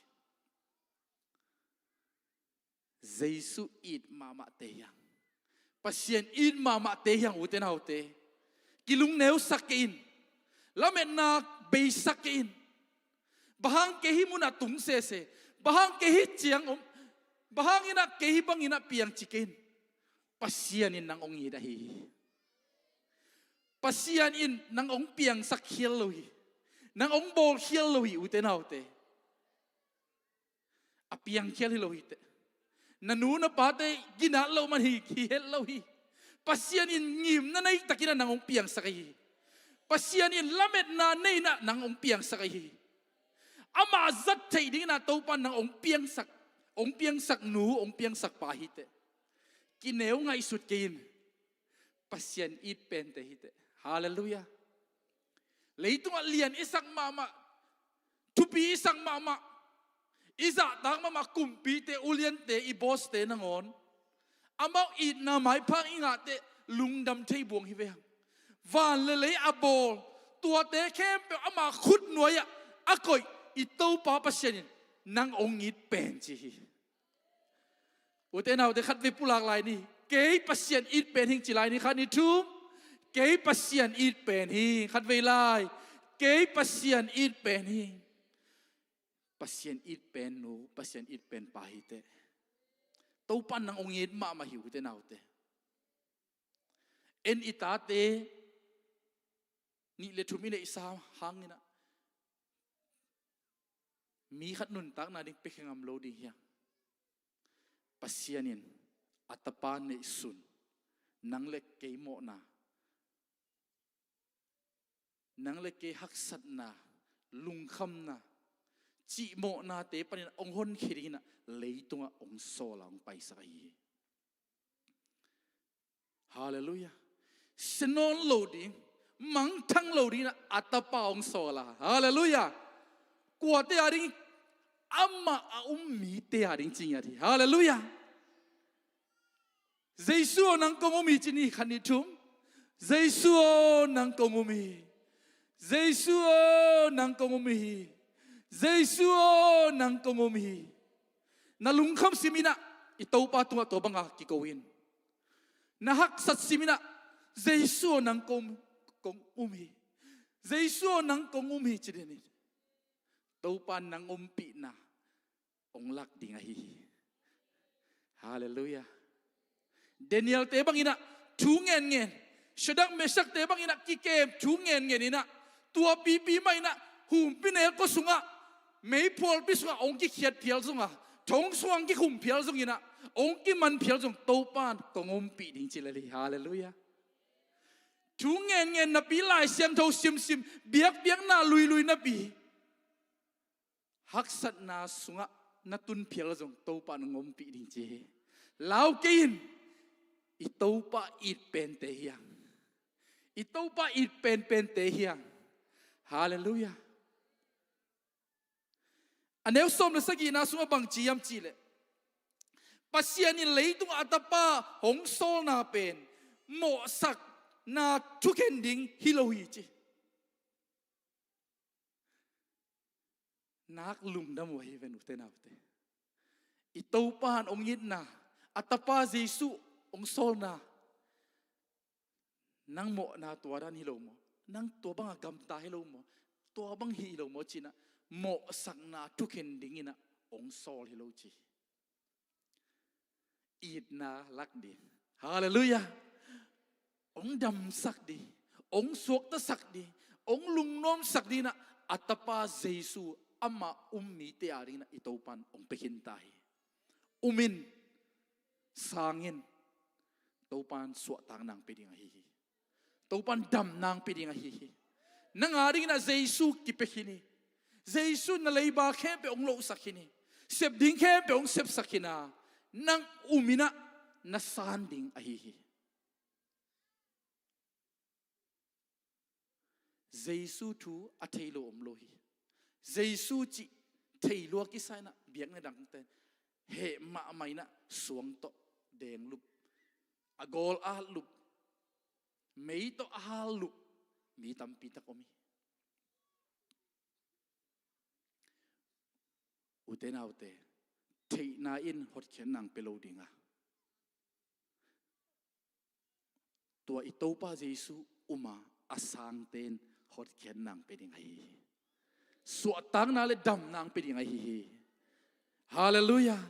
Jesu it mahmahte hi hang. Pasian it mahmahte hi hang, ute naute. Kilungneusak kei in. Lametna beisak kei in. Bang hang kei hih munah tung sese? Bang hang kei hih ciang om? Bang hangin ah kei hih bangin ah piang ci kei in. Pasian in nang hong it ahi hi. Pasian in nang hong piangsak khial lo hi. Nang hong bawl khial lo hi, ute naute. A piangkhial hi lo hi teh. Na nu na pate ginat loh man hi, hi het lo hi. Pasian in ngimna nei takin ah nang hong piangsak ahi hi. Pasian in lametna nei in ah nang hong piangsak ahi hi. Amah zat theih dingin ah Topa nang hong piangsak, hong piangsak nu, hong piangsak pa hi teh. Kineu ngaihsut kei in. Pasian it pente hi teh. Halleluiah. Leitungah lian i sak mahmah, thupi i sak mahmah, i zahtak mahmah kumpite, uliante, i bawste nangawn amau itna maipha i ngah teh lungdam thei buang hi ve hang. Van le lei a bawl, tuate khempeuh ama khut nuai-ah a koih i Topa Pasian in nang hong it pen ci hi. Ute naute, khatvei pulak lai ni. Kei Pasian it pen hing ci lai ni. Khat, nih, thum. Kei Pasian it pen hing. Khatvei lai. Kei Pasian it pen hing. Pasian it pen nu, Pasian it pen pa hi teh. Topa nang hong it mahmah hi, ute naute. En i tate nih le thum i neihsa hangin ah mi khat nuntakna ding piakhia ngam lo ding hi hang. Pasian in a tapa neihsun nang le kei mawhna, nang le kei haksatna, lungkhamna, cihmawhnate panin hong honkhia dingin ah leitungah hong sawl a hong paisak ahi hi. Halleluiah. Sia nawn lo ding, mangthang lo dingin ah a tapa hong sawl a. Halleluiah. Kuate a ding? Amah a um mite a ding ci ngiat hi. Halleluiah. Jesu aw, nang kong um hi ci ni, khat, nih, thum. Jesu aw, nang kong um hi. Jesu aw, nang kong um hi. Jesu aw, nang kong um hi. Na lungkham simin ah i Topa tungah tua banga kiko in. Na haksat simin ah, Jesu aw, nang kong, kong um hi. Jesu aw, nang kong um hi ci den in. Topa nang ompihna hong lak ding ahi hi. Halleluiah. Daniel-te bangin ah thu ngenngen, Shadrach, Meshach-te bangin ah kikem thu ngenngen in ah, tuapipi mah in ah, humpinelko sungah, meiphualpi sungah hong kikhiat phial zongah, thong sungah hong kikhum phial zongin ah, hong kiman phial zong Topa in kong ompih ding ci lel hi. Halleluiah. Thu ngenngen napi, Lai Siangtho simsim, biakpiakna luilui napi, haksatna sungah na tun phial zong Topa in hong ompih ding ci hi. Lau kei in, i Topa it pente hi hang. I Topa it penpente hi hang. Halleluiah. A neu sawm le sagihna sungah bang ci hiam cih leh, Pasian in leitungah a Tapa hong sawlna pen mawhsakna thukhen ding hi lo hi ci. Nak lungdam uh ahi ven, ute naute. I Topa in hong itna, a Tapa Jesu hong sawlna, nang mawhna tua dan hi lo maw? Nang tua banga gamta hi lo maw? Tua bang hi lo maw ci-in ah, mawhsakna thukhen dingin ah hong sawl hi lo ci. Itna lak ding. Halleluiah. Hong damsak ding, hong suaktasak ding, hong lungnuamsak dingin ah, a Tapa Jesu, ama um mite adingin ah i Topa in hong pia khinta hi. Um in, sang in, Topa in suahtakna hong pia ding ahi hi. Topa in damna hong pia ding ahi hi. Nang adingin ah Jesu kipia khin hi. Jesu in na leiba khempeuh hong lohsak khin hi. Sep ding khempeuh hong sepsak khin a, nang um in ah na san ding ahi hi. Jesu thu a thei lo om lo hi. Jesu cih thei lua kisa in ah, biakna dangte heh mahmah in ah, suang tawh deng lup, a gawl a hat lup, mei tawh a hal lup mi tampi tak om hi. Ute naute, theihna in hotkhiatna hong pia lo ding a, tua i Topa Jesu um a, a sangte in hotkhiatna hong pia ding ahi hi. Suahtakna le damna hong pia ding ahi hi. Halleluiah.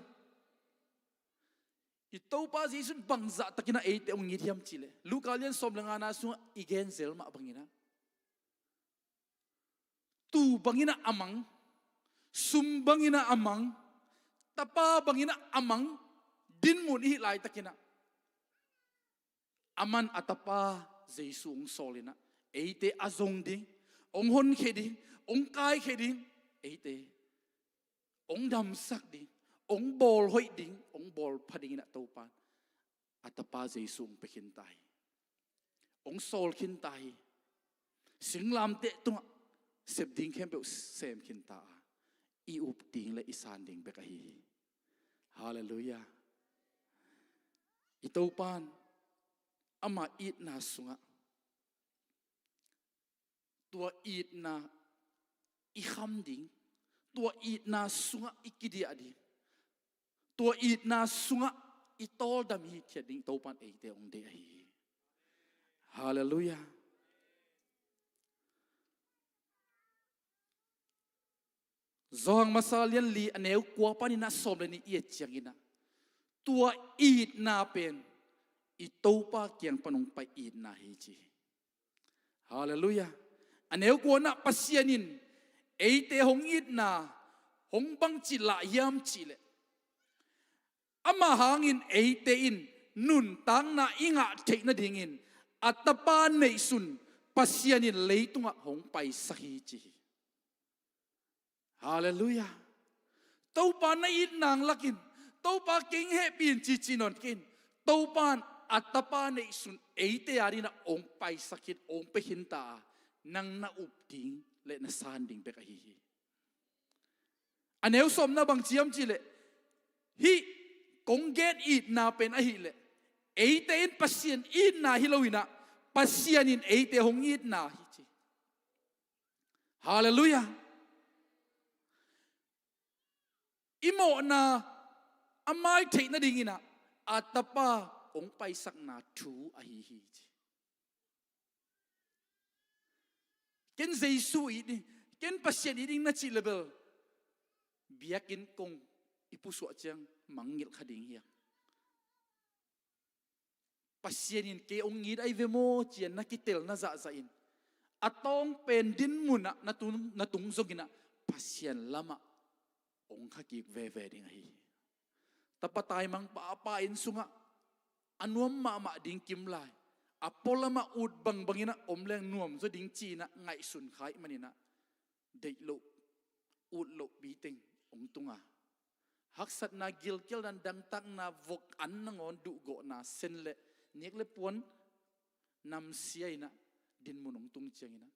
I Topa Jesu in bangzah takin ah eite hong it hiam cih leh, Luka lian sawm le ngana sungah i gen zel mah bangin ah, tuu bangin ah a mang, sum bangin ah a mang, tapa bangin ah a mang dinmun i hih laitakin ah, aman a Tapa Jesu hong sawl in ah, eite a zong ding, hong honkhia ding, hong kaikhia ding, eite hong damsak ding, hong bawlhoih ding, hong bawlpha dingin ah Topa in a Tapa Jesu hong pia khinta hi. Hong sawl khinta hi. Singlamteh tungah sep ding khempeuh sem khinta a, i up ding le i san ding bek ahi hi. Halleluiah. I Topa in ama itna sungah, tua itna i kham ding, tua itna sungah i kidiah ding, tua itna sungah i tawldam hithiat ding Topa in eite hong deih ahi hi. Halleluiah. Johan masa lian li, a neu kua panin ah sawm le nih i et ciangin ah, tua itna pen i Topa kiang pan hong pai itna hi ci hi. Halleluiah. A neu kua'n ah Pasian in eite hong itna hong bangci lah hiam cih leh, ama hangin eite in nuntakna i ngah theih nadingin a Tapa neihsun Pasian in leitungah hong paisak hi ci hi. Halleluiah. Topa na itna hong lak in, Topa kei hong hehpih in cici nawn kei in, Topa in a Tapa neihsun eite adingin ah hong paisak khin, hong pia khinta a, nang na up ding le na san ding bek ahi hi. A neu sawmna bang ci hiam cih leh, hih kong gen itna pen ahih leh, Eite in Pasian itna hi lo inah, Pasian in eite hong itna hi ci. Halleluiah. I mawhna a mai theih nadinginah a Tapa hong paisakna thu ahi hi ci. Ken Jesu it ding, ken Pasian it ding na cih le bel, biakinn kong i pusuah ciang mangngilh kha ding hiang. Pasian in kei hong it ahi ve maw ci-a na kitelna zahzah in, a tawng pen din munah na tung, na tung zonginah Pasian lamah hong kha kik veve ding ahi hi. Tapa taimang pa, a pa inn sungah a nuam mahmah ding kim lai, a pualamah ut bangbanginah om leng nuam zaw ding ci-inah ngaihsun kha ih maninah, deih loh, ut loh piteng hong tunga, haksatna, gilkialna, dangtakna, vok an nangawn duhgawhna, sen le nik le puan namsia inah dinmun hong tung cianginah,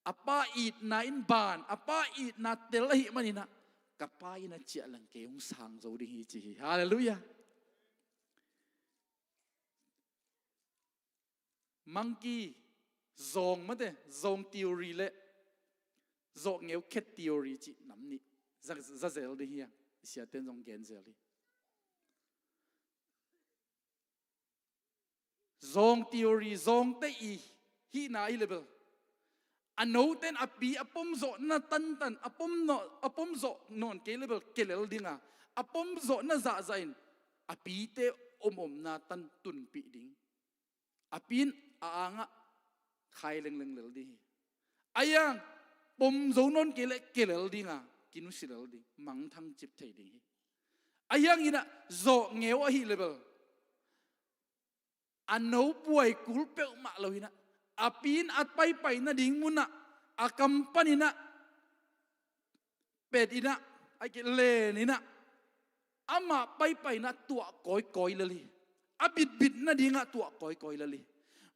a pa itna in ban, a pa itna tel ahih maninah, ka pa innah ciah leng kei hong sang zo ding hi ci hi. Halleluiah. Monkey, zawng mate, zawng theory le zawhngeu khet theory cih nam nih za, za zel ding hiang. I siate'n zong gen zel hi. Zawng theory, zawngte i hihna ahi le bel, a note'n a pi a pom zawhna tantan, a pom nawn, a pom zawh nawn kei le bel kelel dinga, a pom zawhna zahzah in a pite omomna tan tunpih ding. A pi in a angah khai lengleng lel ding hi. A hiang pom zo nawn kei le kelel dinga, kinusia lel ding, mangthang cip thei ding hi. A hianginah zawhngeu ahih le bel, a no buai kul peuhmah loinah, a pi in a paipai nading munah, a kam paninah, pet inah, a ki len inah, amah paipai inah tuah kawikawi lel hi. A bitbit nadingah tuah kawikawi lel hi.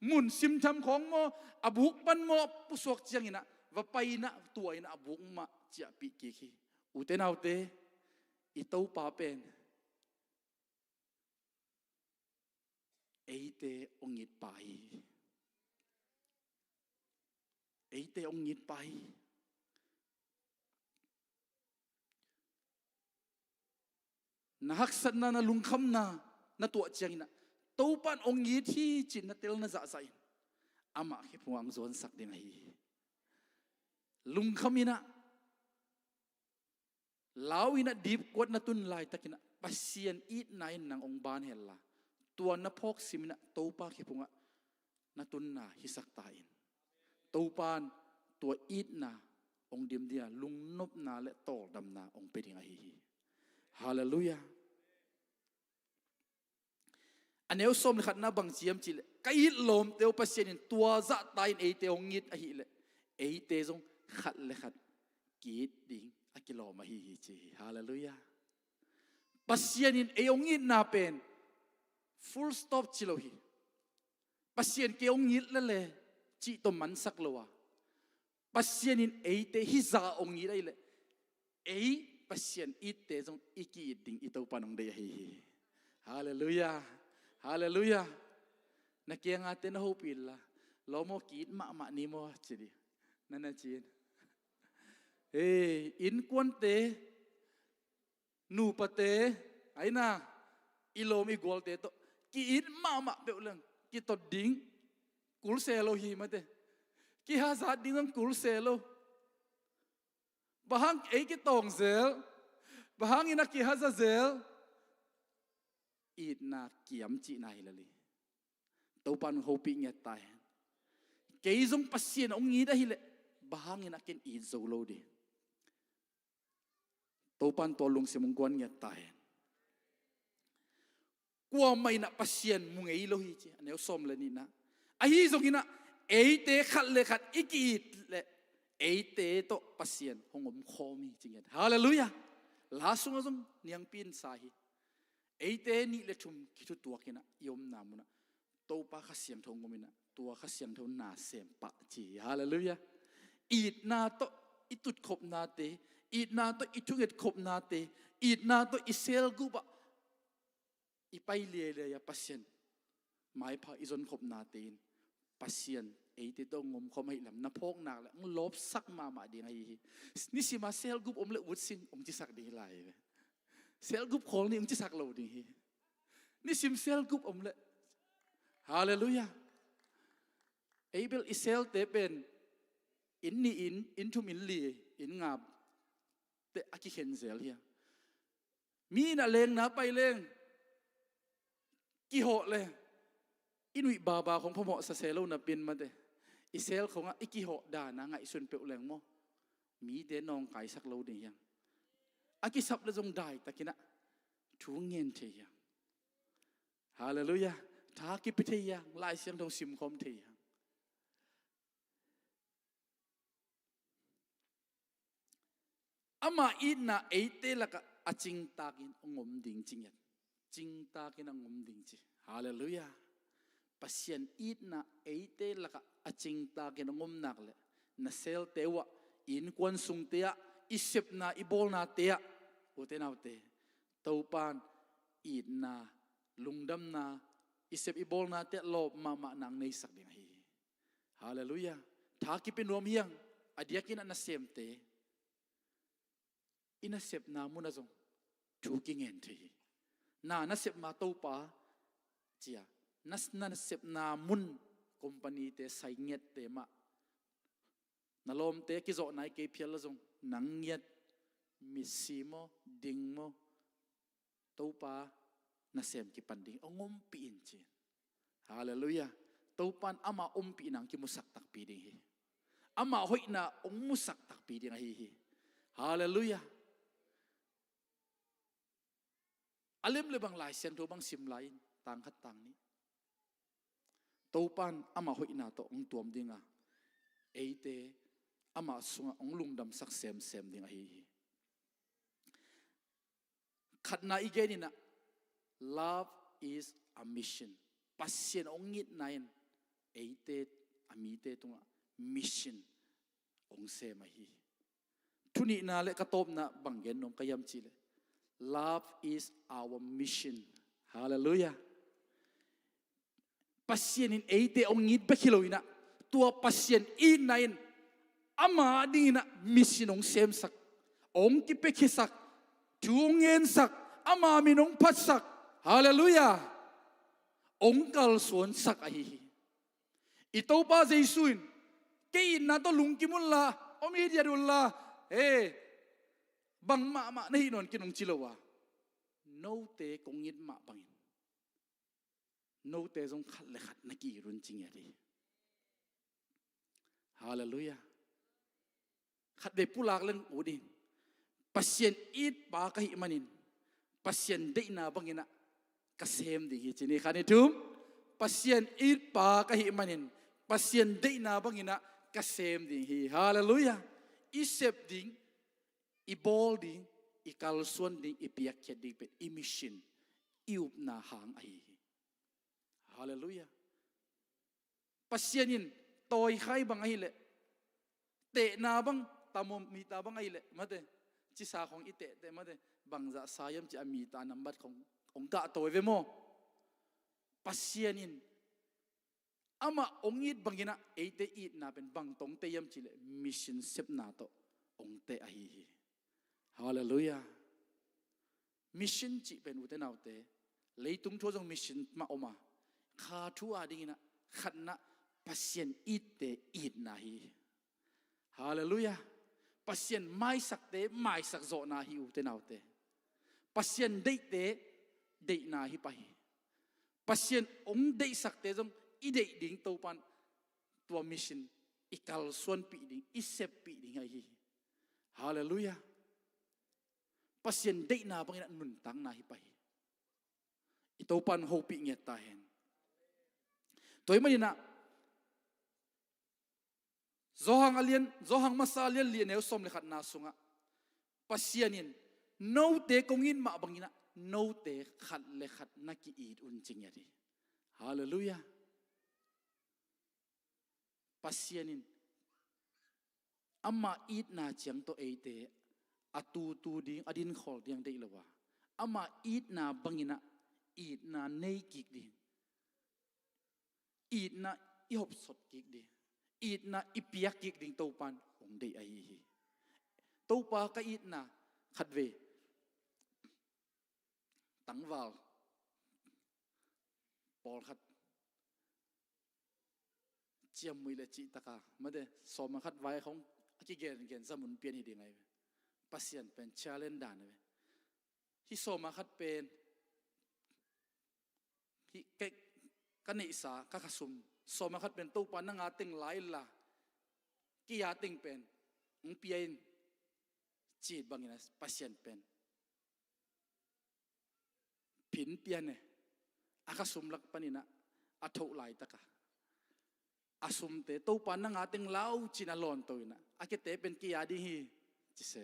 Mun simtham khawng maw, a buk pan maw, pusuak cianginah va pai inah, tuah inah a buk mah ciahpih kik hi. Ute naute, i Topa pen eite hong it pa hi. Eite hong it pa hi. Na haksatna, na lungkhamna na tuah cianginah, Topa'n hong it hi ci-in na telna zahzah in, amah khephungah hong zuansak ding ahi hi. Lungkham inah, lau inah, dipkuat na tun laitakinah Pasian itna in nang hong ban henla, tua na phawk siminah Topa khephungah na tunna hisak ta in. Topa'n tua itna hong dim dinga, lungnopna le tawldamna hong pia ding ahi hi. Halleluiah. A neu sawm le khatna bang ci hiam cih leh, ka it lawmte uh, Pasian in tua zahta in eite hong it ahih leh, eite zong khat le khat ki-it ding a kilawm ahi hi ci hi. Halleluiah. Pasian in ei hong itna pen full stop ci lo hi. Pasian kei hong it lele cih tawh mansak lo a, Pasian in eite hih zah hong it ahih leh, ei Pasian itte zong i ki-it ding i Topa'n hong deih ahi hi. Halleluiah. Halleluiah. Na kiangahte na hopih inla, lawm aw, ki-it mahmah ni maw, ci ding. Na na ci-in, ei, innkuante, nupate, aina, i lawm i gualte tawh ki-it mahmah peuh leng kitot ding kul se lo hi mate. Kihazat ding zong kul se lo. Bang hang ei kitawng zel? Bang hangin a kihaza zel? Itna kiam cihna hi lel hi. Topa'n hopih ngiat ta hen. Kei zong Pasian hong it ahih leh, bang hangin a ken it zo lo ding? Topa'n tua lungsim hong guan ngiat ta hen. Kuamah inah Pasian mu ngei lo hi ci, a neu sawm le nihna. Ahi zonginah eite khat le khat i ki-it leh, eite tawh Pasian hong omkhawm hi ci ngiat. Halleluiah. La sungah zong niangpi in sa hi. Eite nih le thum kithutuak inah i omna munah Topa Kha Siangtho hong om inah, tua Kha Siangtho na sem pah ci hi. Halleluiah. Itna tawh i tutkhopnate, itna tawh i thungetkhopnate, itna tawh i selgupah i pai liailiai a Pasian maipha i zonkhopnate in Pasian eite tawh ngomkhawm ahih lam na phawknak le hong lawpsak mahmah ding ahi hi. Nisima cell group om le utsing hong cisak ding hi lai hi ve. Cell group khawl ni hong cisak lo ding hi. Nisim cell group om le. Halleluiah. Ei bel i cell te pen inn nih, inn thum, inn li, inn nga te a kikhen zel hi a. Mi in a lengna pai leng kihawh le i nuih baba khong phamawh sa se lo napi-in mate, i cell khongah i kihawh dana ngaihsun peuh leng maw, mite nawngkaisak lo ding hi hang. A kisap le zong daitakin ah thu ngen thei hi hang. Halleluiah. Tha kipia thei hi hang. Lai Siangtho simkhawm thei hi hang. Ama itna eite lakah a cingtakin hong om ding ci ngiat. Cingtakin hong om ding ci. Halleluiah. Pasian itna eite lakah a cingtakin hong om nak le na cell te uhah, i innkuan sungte ah, i sepna i bawlnate ah, ute naute, Topa'n itna, lungdamna, i sep i bawlnate ah lawp mahmah nang neisak ding ahi hi. Halleluiah. Tha kipia nuam hi hang. A diakin ah nasemte, i nasepna munah zong thu kingen thei hi. Na nasepna Topa ci-a, na nasepna mun, company te, sai ngiatte mah, na lawmte kizawhna i kei phial la zong nang ngiat, mitsi maw, ding maw, Topa nasem kipan ding hong ompih in ci. Halleluiah. Topa'n ama ompihna hong kimusak takpi ding hi. Ama hoihna hong musak takpi ding ahi hi. Halleluiah. A lem le bang Lai Siangtho bang sim lai in, tang khat tang nih, Topa'n ama hoihna tawh hong tuam ding a, eite ama sungah hong lungdamsak semsem ding ahi hi. Khatna i gen in ah, love is a mission. Pasian hong itna in eite, a mite tungah mission hong sem ahi hi. Thu nihna le ka tawpna bang gen nuam ka hiam cih leh, love is our mission. Halleluiah. Pasian in eite hong it bek hi lo in ah, tua Pasian itna in ama dingin ah mission hong semsak, hong kipiakhiasak, thu hong ngensak, ama min hong phatsak. Halleluiah. Hong kalsuansak ahi hi. I Topa Jesu in, kei itna tawh lungkim unla, om hithiat unla, he, bang mahmah na hih nawn kei un, hong ci lo a, note kong it mah bangin note zong khat le khat na ki-it un, ci ngiat hi. Halleluiah. Khatvei pulak leng ut in, Pasian it pa ka hih manin Pasian deihna bangin ah ka sem ding hi, ci ni. Khat, nih, thum. Pasian it pa ka hih manin Pasian deihna bangin ah ka sem ding hi. Halleluiah. I sep ding, i bawl ding, i kalsuan ding, i piakkhiat ding pen i mission, i upna hang ahi hi. Halleluiah. Pasian in tawikhai bang ahih leh, tehna bang, thermometer bang ahih leh, mate, cisa khong i tehteh, mate, bangzah sa hiam cih a meter nambat khong hong gah tawi ve maw. Pasian in amah hong it bangin ah eite itna pen bang tawh hong teh hiam cih leh mission sepna tawh hong teh ahi hi. Halleluiah. Mission cih pen, ute naute, leitung thu-ah zong mission mah om a, kha thu-a dingin ah khatna, Pasian itte itna hi. Halleluiah. Pasian maisakte maisak zawhna hi, ute naute. Pasian deihte deihna hi pah hi. Pasian hong deihsakte zong i deih ding, Topa'n tua mission i kalsuanpih ding, i seppih ding ahi hi. Halleluiah. Pasian deihna bangin ah nuntakna hi pah hi. I Topa'n hong hopih ngiat ta hen. Tua ahih manin ah Johan a lian, Johan masa a lian li, a neu sawm le khatna sungah Pasian in, note kong it mah bangin ah note khat le khat na ki-it un, ci ngiat hi. Halleluiah. Pasian in ama itna ciang tawh eite a tutu ding, a dinkhawl ding deih lo a, ama itna bangin ah itna nei kik ding, itna i hopsot kik ding, itna i piak kik ding Topan hong deih ahi hi. Topa ka itna khatvei tangval pawlkhat ciammuih le cihtaka mate sawma khat vai khong a kigengen zamun pian hi ding ahi ve. Pasian pen challenge dan ahi ve. Hih sawma khat pen hih ka, ka neihsa ka khasum sawma khat pen Topa nang a teng la inla kei a teng pen hong pia in ci bangin a Pasian pen phin pian e. A khasum lak panin a thoh laitaka a sumte Topa nang a teng la o ci-in a lawnto in a kete pen kei a ding hi ci se.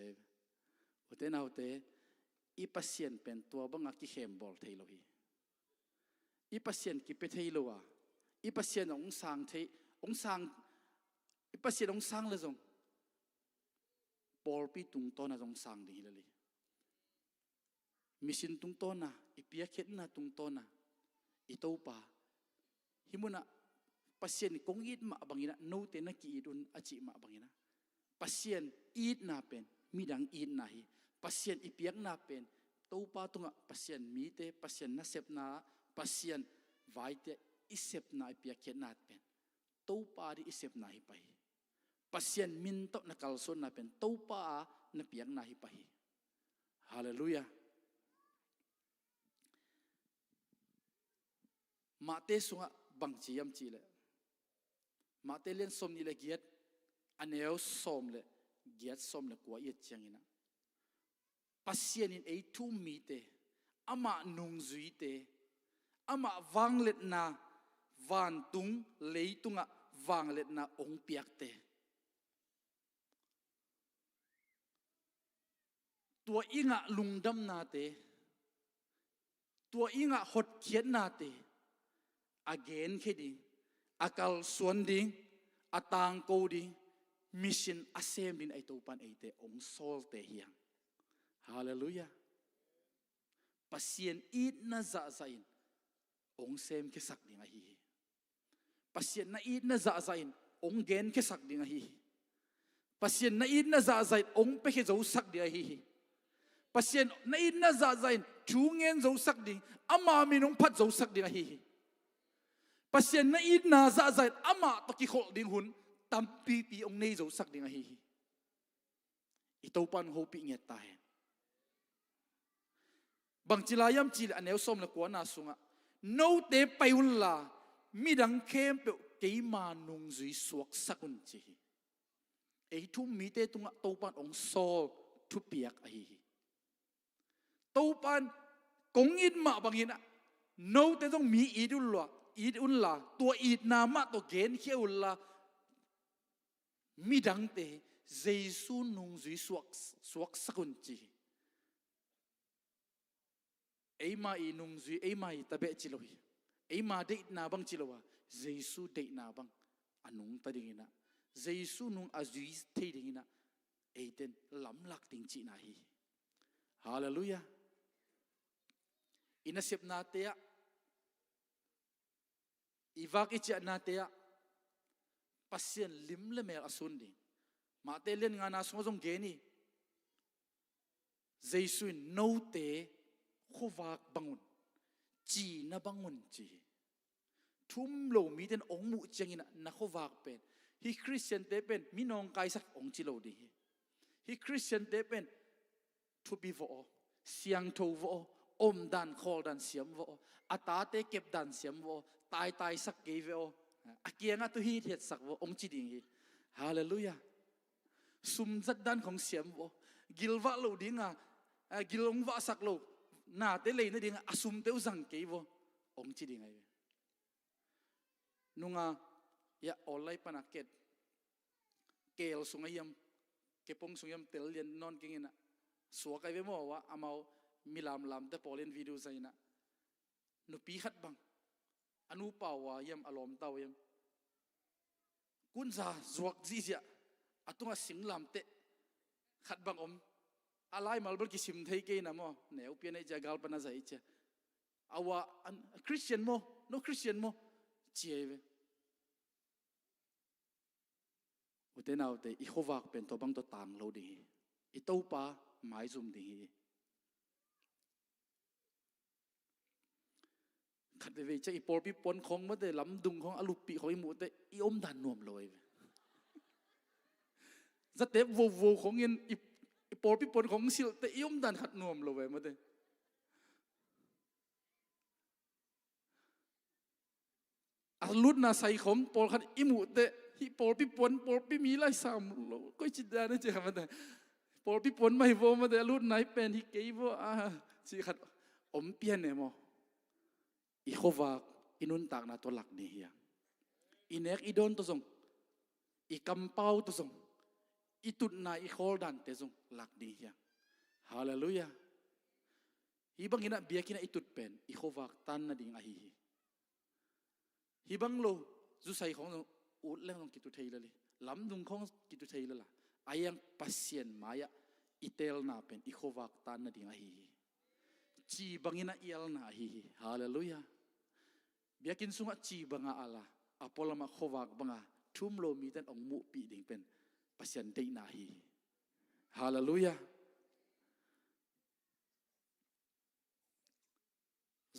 Ute naute, i Pasian pen tua banga kikhembawl thei lo hi. I Pasian kipia thei lo a, i Pasian hong sang thei, hong sang, i Pasian hong sang le zong pawlpi tungtawna zong sang ding hi lel hi. Mission tungtawna, i piakkhiatna tungtawna i Topa hih munah Pasian kong it mah bangin a note na ki-it un a cih mah bangin a Pasian itna pen midang itna hi. Pasian i piakna pen Topa tungah Pasian mite, Pasian nasepna, Pasian vaite i sepna, i piakkhiatna pen Topa ding i sepna hi pah hi. Pasian min tawh na kalsuanna pen Topa a na piakna hi pah hi. Halleluiah. Mahte sungah bangci hiam cihleh Mahte lian sawmnih le giat, a neu sawm le giat, sawm le kua i et ciangin ah Pasian in ei thu-um mite, amah nungzuite, amah vangliatna, vantung leitungah vangliatna hong piakte, tua i ngah lungdamnate, tua i ngah hotkhiatnate a genkhia ding, a kalsuan ding, a tangko ding, mission a sem ding a i Topan eite hong sawlte hi hang. Halleluiah. Pasian itna zahzah in hong semkhiasak ding ahi hi. Pasian na itna zahzah in hong genkhiasak ding ahi hi. Pasian na itna zahzah in hong piakhia zosak ding ahi hi. Pasian na itna zahzah in thu ngen zosak ding, ama min hong phat zosak ding ahi hi. Pasian na itna zahzah in amah tawh kikholh ding hun tampipi hong nei zosak ding ahi hi. I Topan hopih ngiat ta hen. Bangci lai hiam cihleh a neu sawm le kuana sungah, note pai unla midang khempeuh keima nungzui suaksak un ci hi. Ei thu-um mite tungah Topan hong sawl thupiak ahi hi. Topan kong it mah bangin ah note zong mi it unla, it unla, tua itna mah tawh genkhia unla midangte Jesu nungzui suak, suaksak un ci hi. Eima i nungzui, eima i tabeh ci lo hi. Eima deihna bang ci lo a, Jesu deihna bang a nungta dingin ah, Jesu nung a zui thei dingin ah eiten lamlak ding cihna hi hi. Halleluiah. I nasepnate ah, i vak i ciahnate ah Pasian lim le mel a sun ding. Mahte lian ngana sungah zong gen hi. Jesu in note khuavak bang un, cina bang un ci hi. Thu-um lo mite in hong muh ciangin ah na khuavak pen, hih Khristiante pen mi nawngkaisak hong ci lo ding hi. Hih Khristiante pen thupi vawh aw, siangtho vawh aw, omdan khawldan siam vawh aw, a tate kepdan siam vawh aw, taitaisak kei veh aw, a kiangah tu hithiatsak vawh hong ci ding hi. Halleluiah. Sum zatdan khong siam vawh aw, gilvah loh dinga, a, gil hong vahsak lo nate lei nadinga a sumte uh zang kei vawh hong ci ding ahi ve. Nunga, ya, online pana ket, kel sung ahiam, kepong sung ahiam tel lian nawn keng in ah, suak ahi ve maw, amau mi lamlamte pawl in video zang in ah, nupi khat bang, a nupa uh ahiam, a lawmta uh ahiam, kunza zuak zihziah, a tungah singlamteh khat bang om, a laimal bel kisim thei kei in ah maw, neu pian ei cia, gal pana zai ei cia. A ua, an, Christian maw, no Christian maw, ci ahi ve. Ute naute, i khuavak pen tua bang tawh tang lo ding hi. I Topa maizum ding hi. Khat veivei ciang i pawlpi puan khawng mate, lamdung khawng a luppih khawng i muh teh i omdan nuam lo ahi ve. Zatep vovo khawngin i, i pawlpi puan khawng silh teh i omdan khat nuam lo ahi mate. A lutna sai khawng pawlkhat i muh teh, hih pawlpi puan, pawlpi mi lai sam lo, koi ci dan a ci kha mate. Pawlpi puan mah hi vaw mate, a lutna hi pen hi kei vaw a ci khat om pian e maw. I khuavak, i nuntakna tawh lak ding hi a. I nek i dawn tawh zong, i kampau tawh zong, i tutna i khawldante zong lak ding hi a. Halleluiah. Hih bangin ah biakinn ah i tut pen i khuavak tan nading ahi hi. Hih bang lo, zusai khawng zong ut leng zong kitu thei lel hi. Lamdung khawng kitu thei lel a. A iang Pasian mai-ah i teelna pen i khuavak tan nading ahi hi. Ci bangin ah i alna ahi hi. Halleluiah. Biakinn sungah ci banga al a, a pualamah khuavak banga thum lo mite in hong muhpih ding pen Pasian deihna ahi hi. Halleluiah.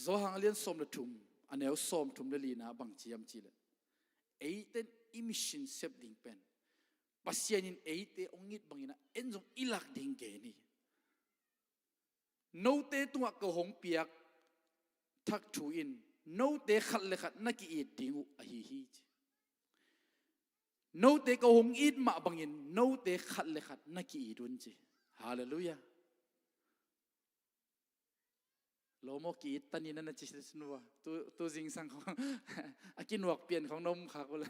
Johan a lian sawm le thum, a neu sawm thum le lina bang ci hiam cih leh, eite in i mission sep ding pen Pasian in eite hong it bangin ah en zong i lak ding gen hi. Note tungah ko hong piak thak thu in note khat le khat na ki-it ding uh ahi hi, ci. Note ko hong it mah bangin note khat le khat na ki-it un, ci. Halleluiah. Lo maw, ki-it ta ni na na ci sin uh a. Tu, tu zingsang khawng a kinuak pian khawng na om khak uh le.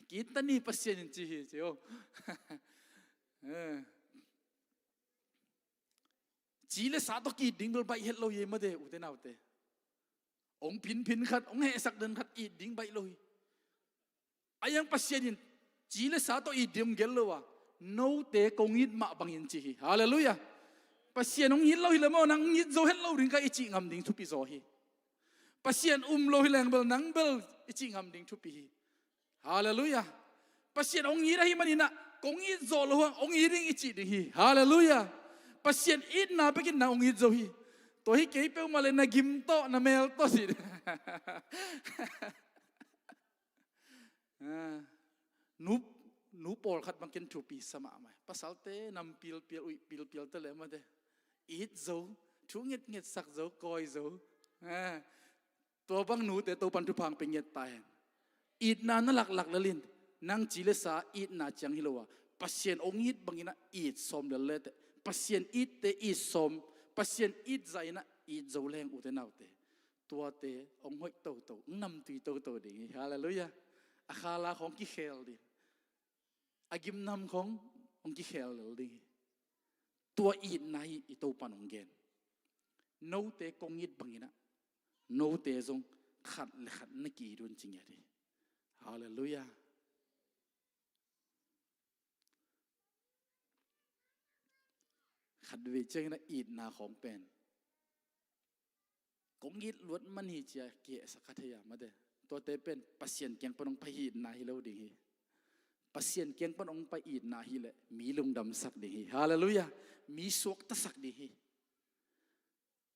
Ki-it ta ni Pasian in ci hi, ci aw. Eh. Ci le sa tawh ki-it ding bel baih het lo hi mate, ute naute. Hong phinphin khat, hong hehsak den khat it ding baih lo hi. A iang Pasian in ci le sa tawh it ding hong gel lo a, note kong it mah bangin ci hi. Halleluiah. Pasian hong it lo hi le maw, nang hong it zo het lo ding ka i cih ngam ding thupi zaw hi. Pasian um lo hi leng bel nang bel i cih ngam ding thupi hi. Halleluiah. Pasian hong it ahih manin ah kong it zawh loh hang hong it ding i cih ding hi. Halleluiah. Pasian itna bekin nang hong it zo hi. Tua hi kei peuhmah le na gim tawh na mel tawh si. Ah, nu, nu pawlkhat bang ken thupi sa mahmah. Pasalte nam pilpial, uih pilpial te le mate, it zo, thu ngetnget sak zo, kawi zo. Ah, tua bang nute Topan thupha hong pia ngiat ta hen. Itna na laklak lel in, nang ci le sa itna ciang hi lo a, Pasian hong it bangin ah it sawm lel le teh. Pasian itte it sawm, Pasian it zah in ah it zo leng, ute naute, tuate hong hoih toto, hong namtui toto ding hi. Halleluiah. A khala khawng kikhel ding, a gimnam khawng hong kikhel lel ding hi. Tua itna hi i Topan hong gen. Note kong it bangin ah note zong khat le khat na ki-it un, ci ngiat hi. Halleluiah. Khat vei ciangin ah itna khawng pen kong it luat man hi ci-a kihehsak kha thei a mate. Tuate pen Pasian kiang pan hong pai itna hi lo ding hi. Pasian kiang pan hong pai itna hi leh mi lungdamsak ding hi. Halleluiah. Mi suaktasak ding hi.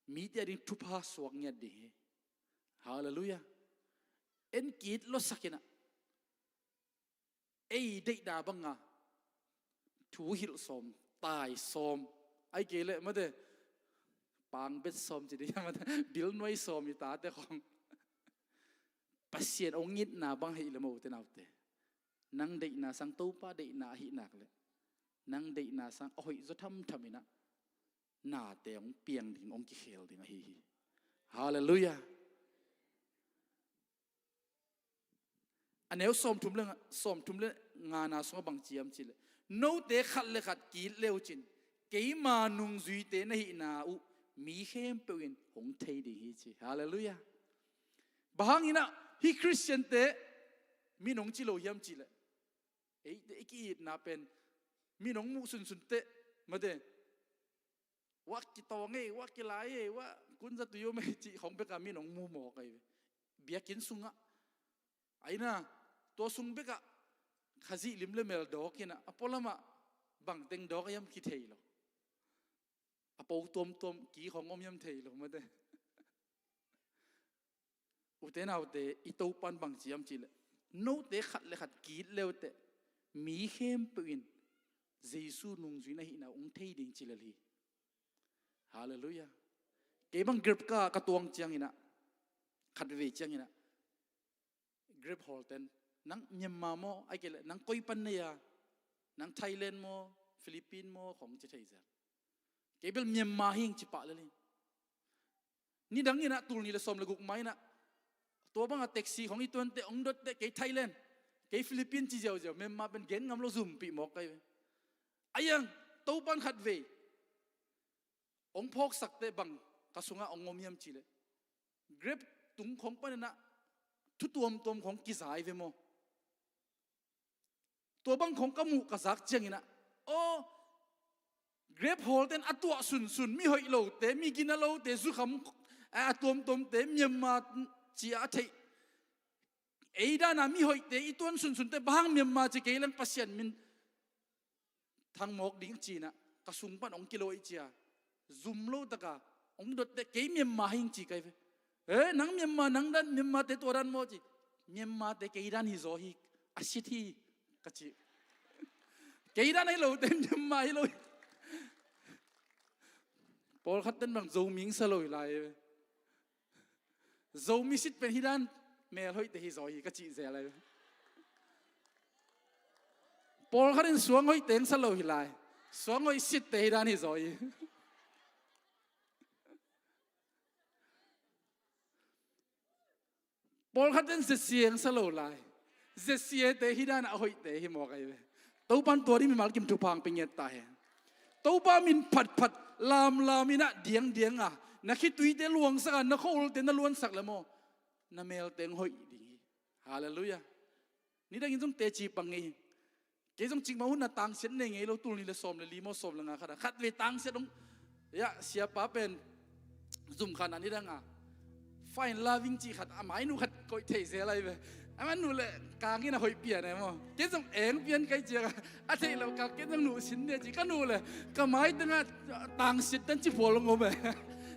Mite a ding thupha suak ngiat ding hi. Halleluiah. En ki-it luatsak in ah ei deihna banga thu hilh sawm, tai sawm, ahih kei leh mate, pangbet sawm ci ding mate, bilnuai sawm i tate khawng. Pasian hong itna bang hi le maw, ute naute, nang deihna sang Topa deihna ahih nak leh nang deihna sang a hoih zaw thamtham in ah nate hong piang ding, hong kikhel ding ahi hi. Halleluiah. A neu sawmthum le nga, sawmthum le ngana sungah bang ci hiam cih leh, note khat le khat ki-it le uh cin, keima nungzuite na hihna uh mi khempeuh in hong thei ding hi, ci. Halleluiah. Bang hangin ah hih Khristiante min hong ci lo hiam cih leh, eite i ki-itna pen min hong muh sunsun teh mate, wah kitawng ei, wah kilai ei, wah Kun zatui om ei cih khong bekah min hong mu mawk ahi ve. Biakinn sungah, aina, tua sung bekah Khazih lim le mel dawk inah, a pualamah bangteng dawk a hiam kithei lo. A po tuamtuam ki khong om hiam thei lo mate. Ute naute, i Topan bangci hiam cihleh, note khat le khat ki-it leuteh mi khempeuh in Jesu nungzui na hihna uh hong thei ding ci lel hi. Halleluiah. Kei bang Grab ka, ka tuang cianginah, khatvei cianginah Grab hawlten, "Nang Myanmar maw? Ai kei leh nang koi pan nei a? Nang Thailand maw, Philippines maw?" khong ci thei zel. Kei bel Myanmar hi ing ci pah lel hi. Nidang inah, tul nih le sawm le guk ma inah, tua bangah taxi khong i tuanteh hong dotteh, "Kei Thailand, kei Philippines," ci ziauziau. Myanmar pen gen ngam lo, zumpih mawk kai ve. Aiang, Topan khatvei hong phawksakteh bang ka sungah hong om hiam cihleh, Grab tung khong paninah thu tuamtuam khong kizai ve maw. Tua bang khong ka muh ka zak cianginah, aw, Grab hawlten a tuah sunsun, mi hoih lote, mi gina lote, zukham a tuamtuamte, Myanmar ci-a a theih, ei dana mi hoihte i tuan sunsunte, bang hang Myanmar ci, kei leng Pasian min thangmawk ding cinah, ka sung pan hong kilawh ih cia, zum lo taka hong dotteh, "Kei Myanmar hi ing," ci kai ve. "Eh, nang Myanmar, nang dan Myanmar te tua dan maw?" ci. "Myanmar te kei dan hi zaw hi, a sit hi," ka ci. "Kei dan ahi lote Myanmar hi lo hi." Pawlkhat ten bang Zomi ing sa lo hi lai ve. Zomi sit pen hi dan, mel hoihte hi zaw hi ka cih zel ahi. Pawlkhat in suang hoihte ing sa lo hi lai. Suang hoih sitte hi dan hi zaw hi. Pawlkhat in Z C A ing sa lo lai. Z C A te hi dan a hoihte hi mawk ahi ve. Topan tua ding mimal kim thupha hong pia ngiat ta hen. Topa min phatphat, lamlam inah diangdiang a, na khituite luangsak a, na khaulte na luansak le maw, na melteng hoih ding hi. Halleluiah. Nidangin zong teci pang ngei hi. Kei zong cikmah hun a tangsiat nei ngei lo, tul nih le sawm le li maw, sawm le nga khat a, khatvei tangsiat hong, ya, siapa pen zumkhan a nidang a, fine loving cih khat, a mai nuh khat koih thei zel ahi ve. Amah nuh le kangin a hoih pian e maw. Ken zong eng pian kai ciang a, a theih lo kang, ken zong nuh sin nia ci, ka nuh le ka mai tengah tangsiat tan ci phual ngom e.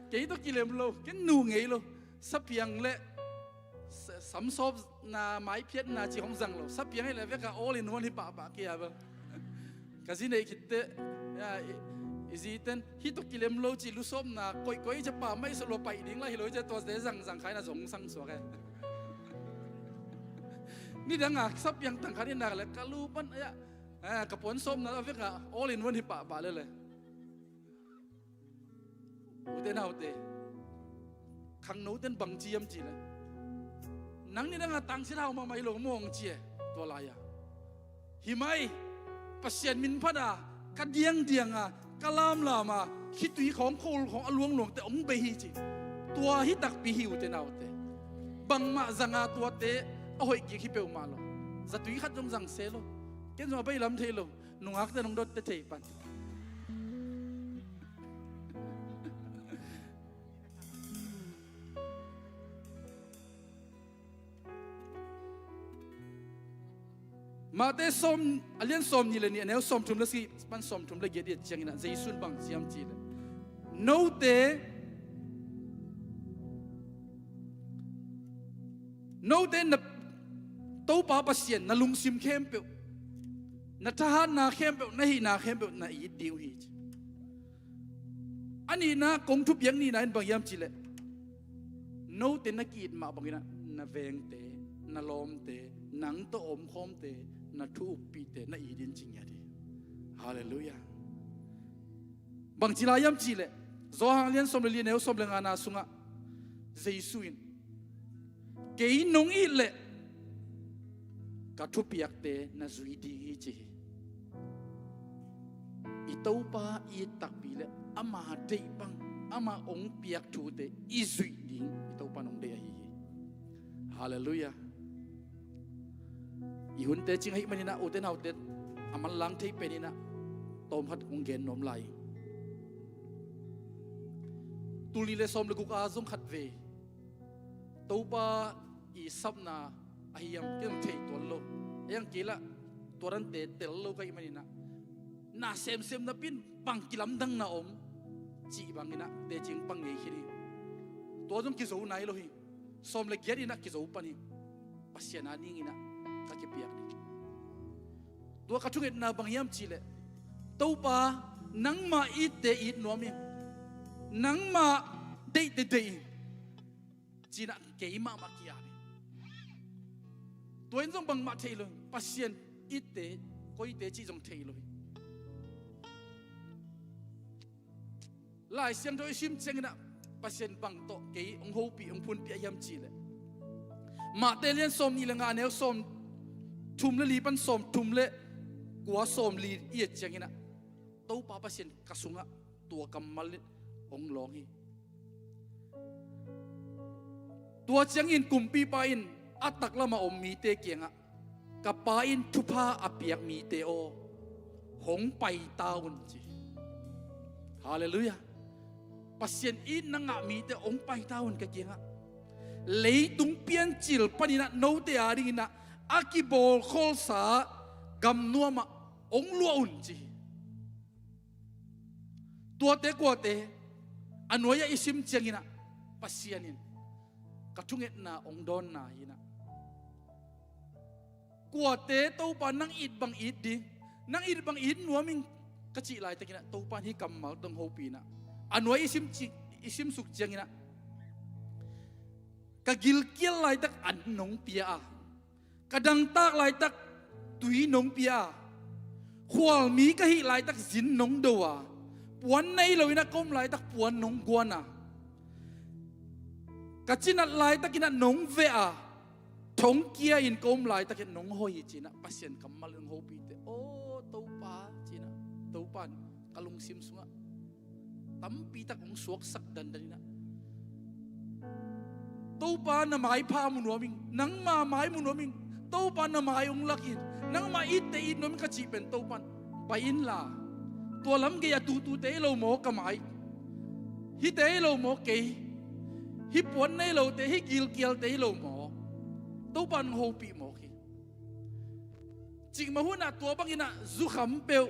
Kei tawh kilem lo, ken nuh ngei lo. Sapiang le sa-, samsawpna, maiphiatna ci hong zang lo. Sapiang hi le veka all in one hi pahpah kei a bel. Ka zi neih khitte, ya, i, i ziten, hih tawh kilem lo ci, lusawpna koihkoih cia pah mai sa lua paih ding la hi lo cia, tua zite zangzang khaina zong sang suak e. Nidang a sapiang tang khat in nak le ka lu pan, ya, eh, ka puan sawpna a vek a all in one hi pahpah lele. Ute naute, khangnoten bang ci hiam cihleh, nang nidang a tangsiat hau mahmah hi lo maw hong ci e, tua lai-a. Hi mai, Pasian min phat a, ka diangdiang a, ka lamlam a, khitui khawng, khol khawng a luangluangte hong bei hi ci. Tua hi takpi hi ute naute. Bangmah zanga tuate a hoih kik hi peuhmah lo. Zatui khat zong zang se lo. Ken zong a bei lam thei lo. Nungakte nong dotte thei pan. Mate sawm, a lian sawm nih le nih, a neu sawm thum le si pan sawm thum le giat i et ciangin ah Jesu in bang ci hiam cihleh, note, note na Topa Pasian na lungsim khempeuh, na thahatna khempeuh, na hihna khempeuh na it ding uh hi ci. A nihna kong thupiak nihna in bang hiam cihleh, note na ki-it mah bangin ah na vengte, na lawmte, nang tawh omkhawmte, na thu uppihte na it in ci ngiat hi. Halleluiah. Bang ci lai hiam cihleh, Johan lian sawm le li, neu sawm le ngana sungah Jesu in, kei nong it leh ka thupiakte na zui ding hi ci hi. I Topa i it takpi leh ama deih bang, ama hong piak thute i zuih ding i Topa in hong deih ahi hi. Halleluiah. I hunte cing ahih manin ah ute naute a manlang thei penin ah tawmkhat kong gen nuam lai. Tul nih le sawm le guk a zong khat vei Topa i sapna ahi hiam kei zong thei tuan lo. Ahi hang kei lah tua dante tel lo ka hih maninah na semsem napi in bang kilamdangna om cih banginah teci hong pang ngei khin hi. Tua zong kizo nai lo hi. Sawm le giat inah kizo pan hi. Pasian a dinginah ka kipiak ding. Tua ka thungetna bang hiam cihleh, Topa, nangmah itte it nuam ing, nangmah deihte deih ing, cinah kei mahmah ki-ap hi. Tua in zong bangmah thei lo hi. Pasian itte koite cih zong thei lo hi. Lai Siangtho i sim cianginah Pasian bang tawh kei hong hopih hong phunpih a hiam cihleh, Mahte lian sawm nih le nga neu sawm thum le li pan sawm thum le kua sawm li i et cianginah Topa Pasian ka sungah tua kammal in hong lawng hi. Tua ciangin kumpipa in a taklamah om mite kiangah, ka Pa in thupha a piak mite aw, hong paita un ci. Halleluiah. Pasian in na ngah mite hong paita un ka kiangah. Leitung piancil paninah note a dinginah a kibawlkholsa gamnuamah hong luah un ci hi. Tuate kuate a nuai-ah i sim cianginah Pasian in ka thungetna hong dawnna hinah, kuate Topa nang it bang it ding, nang it bang it nuam ing ka cih laitakinah Topa in hih kammal tawh hong hopih inah, a nuai i sim ci, i simsuk cianginah, ka gilkial laitak an nong pia a, ka dangtak laitak tui nong pia a, khualmi ka hih laitak zin nong do a, puan nei loinah ka om laitak puan nong guan a, ka cinat laitakinah nong veh a, thongkia in ka om laitakin nong hoi hi cinah Pasian kammal in hong hopihte aw Topa cinah, Topa in ka lungsim sungah tampitak hong suaksak dandaninah, Topa na maipha mu nuam ing, nangma mai mu nuam ing, Topa na mai hong lak in, nangma itte it nuam ing ka cih pen Topa in pai inla, tua lam gei a tutute hi lo maw ka mai, hihte hi lo maw kei, hih puan nei lote, hih gilkialte hi lo maw, Topa in hong hopih mawk hi. Cikmah hunah tua banginah zukham peuh,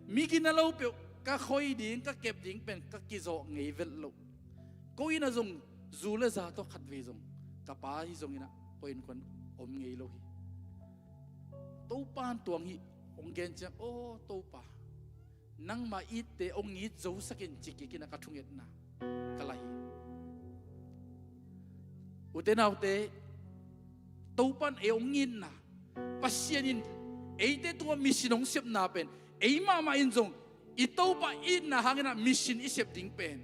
migina lo peuh ka khoi ding, ka kep ding pen ka kizawh ngei velh loh. Ko innah zong zu le za tawh khatvei zong ka pa hi zonginah ko innkuan om ngei lo hi. Topa in tuang hih hong gen ciang aw Topa, nangma itte hong it zosak in ci kikinah ka thungetna ka lai hi. Ute naute, Topa in ei hong itna, Pasian in eite tungah mission hong sepna pen ei mahmah in zong i Topa itna hanginah mission i sep ding pen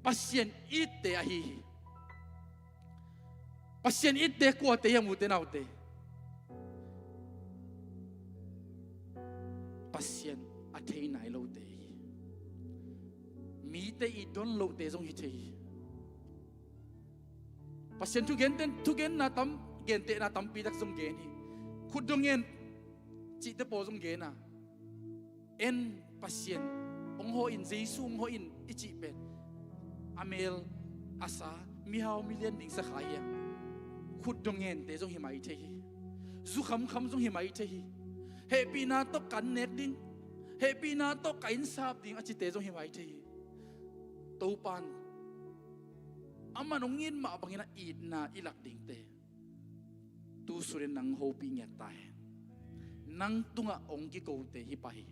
Pasian itte ahi hi. Pasian itte kuate hiam ute naute? Pasian a thei nai lote hi. Mite i don lohte zong hi thei hi. Pasian thugenten, thugenna tam, gentehna tampi tak zong gen hi. Khutdong ngen cihte pawl zong gen a, en Pasian hong hawh in, Jesu hong hawh in i cih pen a mel a sa, mihau milian ding sa kha hi a, khutdong ngente zong hi mai thei hi. Zu khamkham zong hi mai thei hi. Hehpihna tawh kan nek ding, hehpihna tawh ka innsap ding a cite zong hi mai thei hi. Topa in aman hong it mah bangin a itna i lak dingte tu sunin nang hopih ngiat ta hen. Nang tungah hong kikote hi pah hi.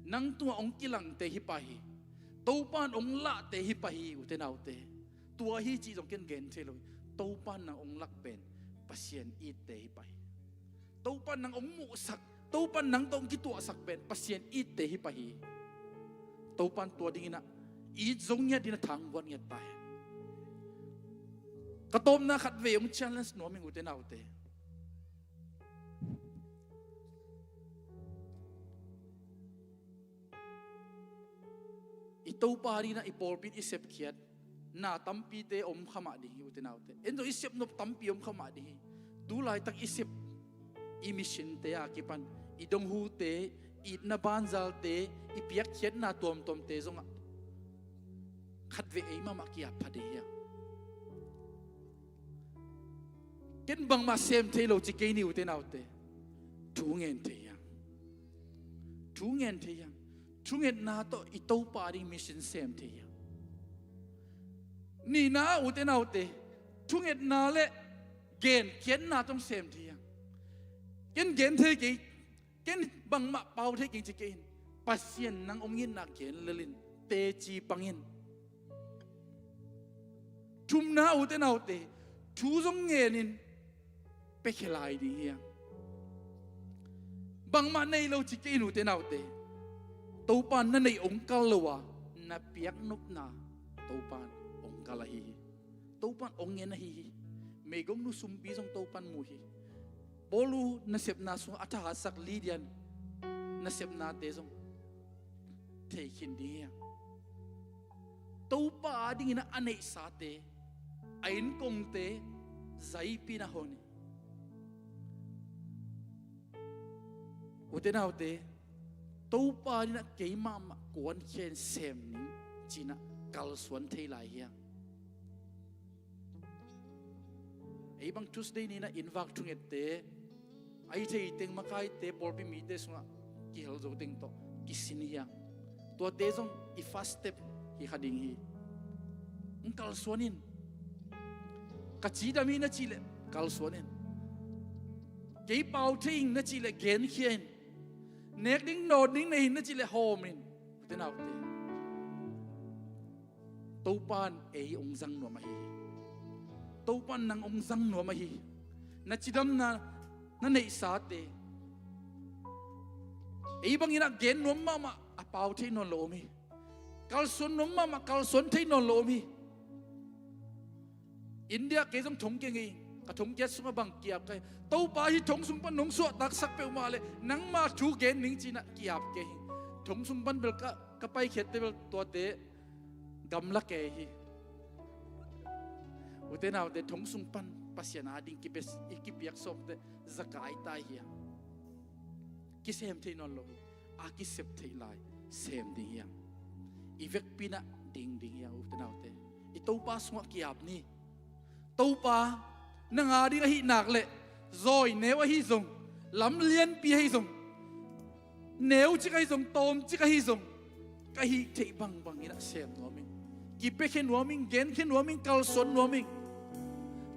Nang tungah hong kilangte hi pah hi. Topa in hong lahte hi pah hi ute naute. Tua hi cih zong ken gen thei lo hi. Topa in nang hong lak pen Pasian itte hi pah hi. Topa in nang hong muhsak, Topa in nang tawh hong kituahsak pen Pasian itte hi pah hi. Topa in tua dinginah it zo ngiat dinah thangguat ngiat ta hen. Ka tawpna khat vei hong challenge nuam ing ute naute. I Topa dinah i pawlpi in i sepkhiat na tampite om kha mah ding hi ute naute. En zong i sepnop tampi om kha mah ding hi. Tu laitak i sep i missionte a kipan i donghute, itna banzalte, i piakkhiatna tuamtuamte zongah khatvei ei mahmah ki-ap pha ding hi hang. Ken bangmah sem thei lo ci kei ni, ute naute. Thu ngen thei hi hang. Thu ngen thei hi hang. Thungetna tawh i Topa ding mission sem thei hi hang. Nihna ah, ute naute, thungetna le genkhiatna tawh sem thei hi hang. Ken gen thei kei, ken bangmah pau thei keng ci kei in, Pasian nang hong itna gen lel in, teci pang in. Thumna, ute naute, thu zong ngen in, piakhia lai ding hi hang. Bangmah nei lo ci kei in, ute naute. Topa in na neih hong kal lo a, na piak nopna Topa in hong kal ahi hi. Topa in hong ngen ahi hi. Meigongnu sumpi zong Topa in mu hi. Paulu nasepna sungah a thahatsak Lydia nasepnate zong thei khin ding hi hang. Topa adingin a neihsate, a innkongte, zaipina hon hi. Ute naute, Topa adingin a keimah mah kuankhiat in sem ning ci-in a kalsuan thei lai hi hang. Ei bang Tuesday ni-in a inn vak thungette, a hi thei teng makaite, pawlpi mite sungah kihel zo teng tawh kisin hi hang. Tuate zong i first step hi kha ding hi. Hong kalsuan in. Ka cidam hi na cih leh kalsuan in. Kei pau thei ing na cih leh genkhia in. Nek ding nawn ding nei hi na cih leh hawm in. Ute naute, Topa in ei hong zang nuam ahi hi. Topa in nang hong zang nuam ahi hi. Na cidamna, na neihsate, ei bangin a gen nuam mahmah a pau thei nawn lo om hi. Kalsuan nuam mahmah kalsuan thei nawn lo om hi. India kei zong thong kia ngei, ka thong kiat sungah bang ki-ap ka hi. Topa, hih thong sung pan nong suahtaksak peuhmah leh nangma thu gen ning ci-in a ki-ap ka hi. Thong sung pan bel ka, ka paikhiatte bel tuate gamla kei hi. Ute naute, thong sung pan Pasian ading kipe, i kipiak sawmte zakai tai hi hang. Kisem thei nawn lo hi. A kisep theih lai sem ding hi hang. I vekpi-in a ding ding hi hang, ute naute. I Topa sungah ki-ap ni. Topa, nang ading ahih nak leh zawi neu ahi zong, lam lianpi ahi zong, neu cik ahi zong, tawm cik ahi zong, ka hih theih bangbangin a sem nuam ing. Kipiakhia nuam ing, genkhia nuam ing, kalsuan nuam ing.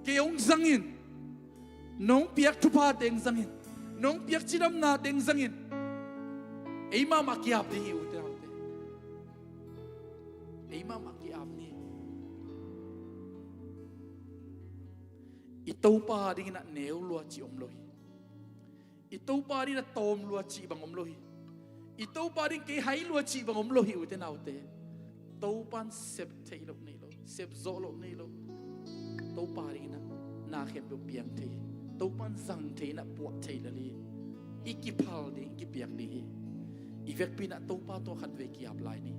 Kei hong zang in. Nong piak thupha teng zang in. Nong piak cidamna teng zang in. Ei mahmah ki-ap ding hi, ute naute. Ei mahmah ki-ap ni. I Topa dingin a neu lua cih om lo hi. I Topa dingin a tawm lua cih bang om lo hi. I Topa dingin kei hai lua cih bang om lo hi, ute naute. Topa in sep theih loh nei lo, sep zawh loh nei lo. Topa dingin a na khempeuh piang thei hi. Topa in zang thei-in a puah thei lel hi. I kiphal ding, i kipiak ding hi. I vekpi-in a Topa tawh khatvei ki-ap lai ni.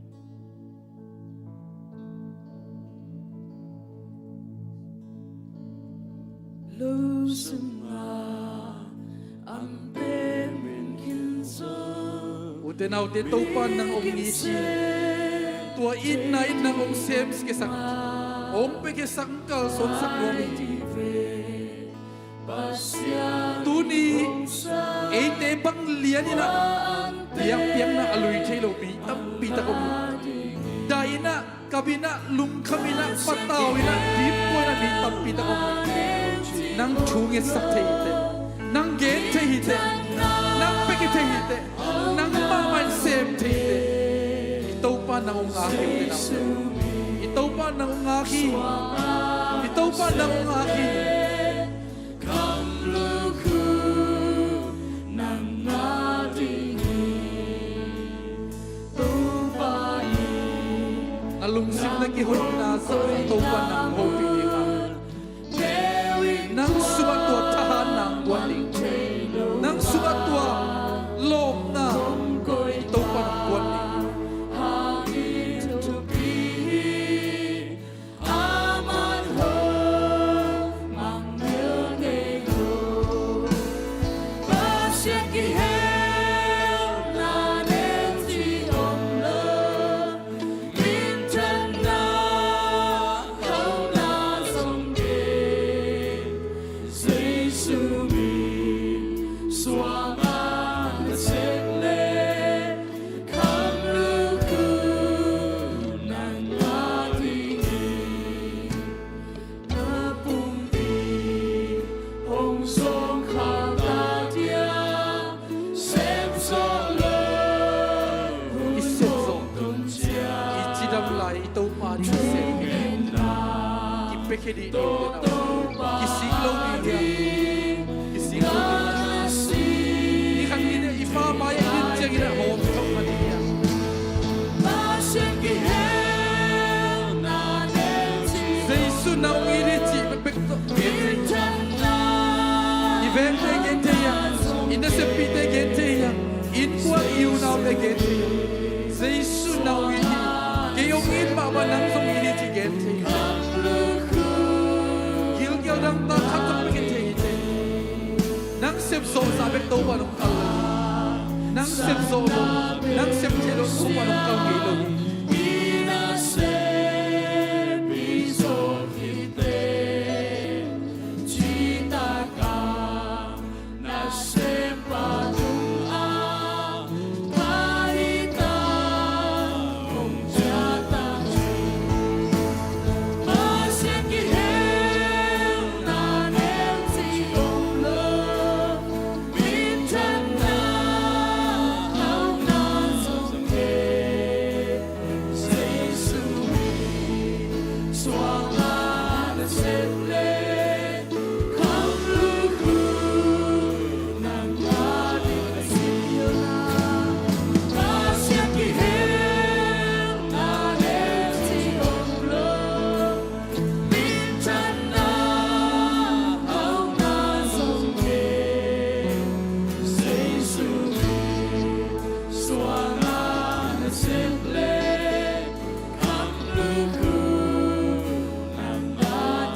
Ute naute, Topa in nang hong ngit hi. Tua itna in nang hong semkhiasak, hong piakhiasak, hong kalsuansak nuam hi. Tuni eite bang lianin a piakpiakna a lui thei lo mi tampi tak om hi. Dah in a, kap in a, lungkham in a, patau in a, dipkuan a mi tampi tak om hi. Nang thu ngetsak thei hi teh, nang gen thei hi teh, nang piakhia thei hi teh, nang mahmah in sem thei hi teh. I Topa nang hong ngak hi, ute naute. I Topa nang hong ngak hi. I Topa nang hong ngak hi. Na lungsim na kihoihna zah Topa nang hopih ding a, nang sungah tua thahatna hong guan ding, nang sungah tua lawpna Topa nang guan ding. Khe dih ni, kisik lo dih hiam? Kisik lo dih hiam? I khat in i pa mai a din ciangin a hawm thok kha dih hiam? Jesu na ung it hi cih bekbek tawh gen thei. I vengte gen thei hiam? I naseppihte gen thei hiam? Innkuan i unaute gen thei hiam? Jesu na ung it hi. Kei hong it mahmah, nang zong it hi cih gen thei. Gilkial dang ta khat zong pia khin thei hi. Nang sep zawh zah bek Topa nong kal lo. Nang sep zawh lo, nang sep thei lo Topa nong kal kei lo hi.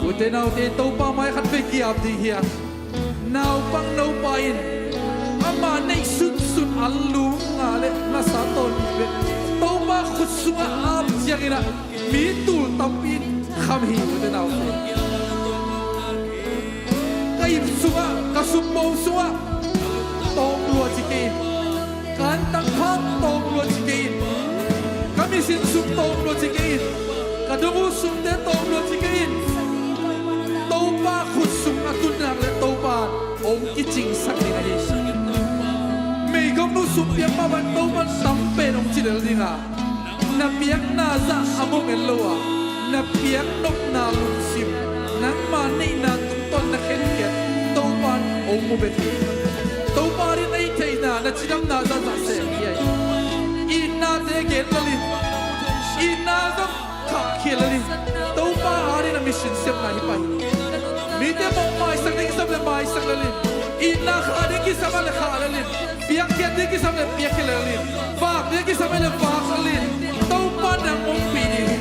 Ute naute, Topa mai khat vei ki-ap ding hi a. Naupang nopa in ama neih sunsun a lung nga le nasa tawn mi bek Topa khut sungah ap ciangin ah mi tul tampi in kham hi, ute naute. Ka ip sungah, ka summo sungah tawm lua ci kei in. Ka antang phak tawm lua ci kei in. Ka misin sum tawm lua ci kei in. Ka dong uh sumte tawm lua ci kei in. Topa khut sung a tun nak le Topa hong kicingsak ding ahi. Meigong nu sum piak mah bang Topa tam pen hong ci lel ding a. Na piakna zah a mong en lo a, na piak nopna lungsim, nangma neihna tungtawn na khenkhiat Topa in hong mu bek hi. Topa in na it theihna, na cidamna zahzah sem hi. Itnate gen lel in, itna zong khahkhia lel in. Topa adingin a mission sepna hi pah hi. Mite mawh maisak ding kisam le maisak lel in. Itna khah ding kisam le khah lel in. Piakkhiat ding kisam le piakkhiat lel in. Vak ding kisam le vak lel in. Topa nang ompih ding hi.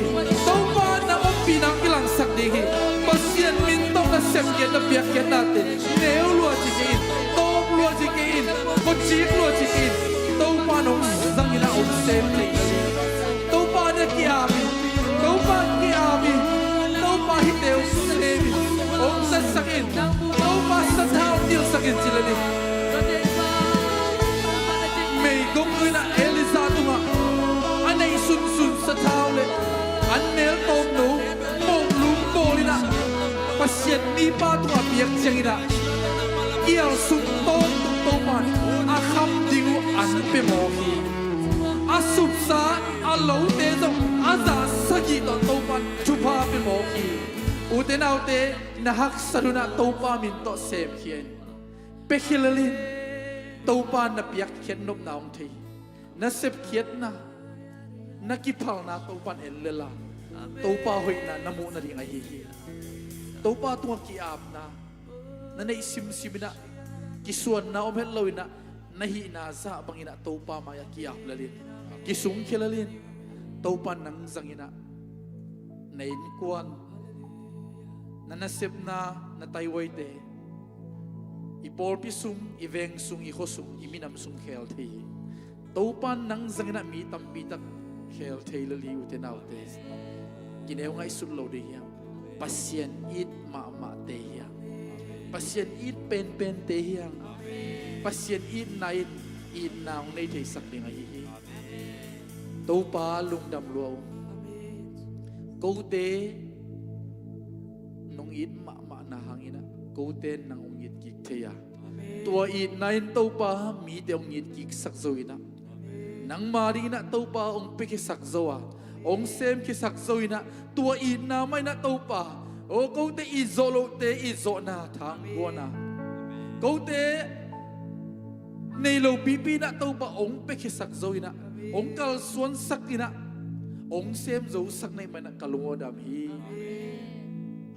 Topa nang ompihna kilangsak ding hi. Pasian min tawh na sepkhiat na piakkhiatnate neu lua ci kei in. Tawm lua ci kei in. Khuacik lua ci kei in. Topa nong zangin a hong sem thei hi. Topa na ki-ap hi. Topa ki-ap hi. Topa hihte hong sem hi. Hong zatsak in. Topa sathau nilsak in ci lel in. Meigong nu in ah Elijah tungah a neih sunsun sathau le an nel tawmno mawh lum bawl in ah Pasian mipa tungah piak ciangin ah kial sung tawntung Topa in a kham ding uh an pia mawk hi. A supsa a lote zong a zah sagih tawh Topa in thupha pia mawk hi. Ute naute, na haksat hun ah Topa min tawh semkhia in. Piakhia lel in. Topa na piakkhiat nopna hong thei hi. Na sepkhiatna, na kiphalna Topa in en lel a, Topa hoihna na muh nading ahi hi. Topa tungah ki-apna na neih simsim in ah, kisuanna om het lo in ah, na hihna zah bangin ah Topa mai-ah ki-ap lel in, kisungkhia lel in. Topa nang zangin ah na innkuan, na nasepna, na taihuaite, i pawlpi sung, i veng sung, i khua sung, i minam sung khel thei hi. Topa nang zangin ah mi tampi tak khel thei lel hi, ute naute. Kineu ngaihsut lo ding hiam? Pasian it mahmahte hiam? Pasian it penpente hiam? Pasian itna in itna hong nei theisak ding ahi hi. Topa lungdam lua ung. Kote nong it mahmahna hangin ah kote nang hong it kik thei a, tua itna in Topa mite hong it kiksak zo in ah, nangma dingin ah Topa hong piakhiasak zo a, hong semkhiasak zo in ah, tua itna mah in ah Topa O kote it zawh lohte it zawhna thang guana, kote nei lo pipi inah Topa hong piakhiasak zo inah, hong kalsuansak inah, hong sem zosak na hih man inah ka lungdam hi.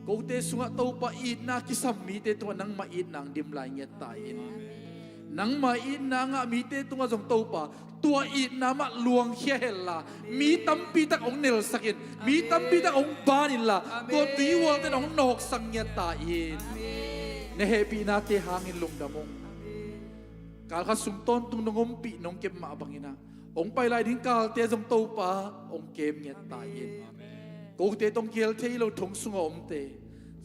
Kote sungah Topa itna kisam mite tungah nangmah itna hong dim lai ngiat ta in. Nangmah itna ngah mite tungah zong Topa tua itna mah luangkhia henla, mi tampi tak hong nelsak in, mi tampi tak hong ban inla, tua tuihualte in hong nawksak ngiat ta in. Na hehpihnate hangin lungdam ung. Kalkhat sung tawntung nong ompih nong kep mah bang inah hong pai lai ding kalte zong Topa hong kem ngiat ta in. Kote tawh hong kihel thei lo thong sungah omte,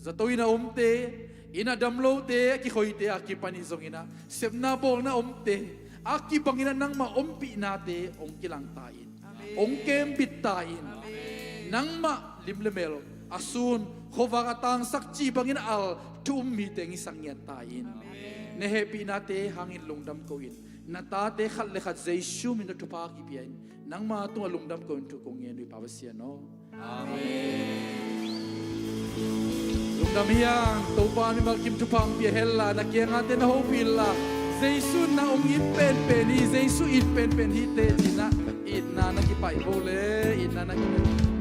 zato inn a omte, inn a dam lote, a kikhoite a kipan hi zong inah, sepna bawlna omte, a kibang inah nangmah ompihnate hong kilang ta in. Hong kembit ta in. Nangmah lim le mel, a sun, khuavak a tangsak cih bangin a al thu um mite hong hisak ngiat ta in. Na hehpihnate hangin lungdam ko in. Na tate khat le khat Jesu min tawh thupha kipia in. Nangma tungah lungdam ko in thu kong ngen uh hi Pa Pasian aw. Amen. Lungdam hi hang. Topa mimal kim thupha hong pia henla, na kiangah te na hopih inla, Jesu na hong it penpen hi, Jesu it penpen hi te ci inah itna na kipaih bo le, itna na kipaih.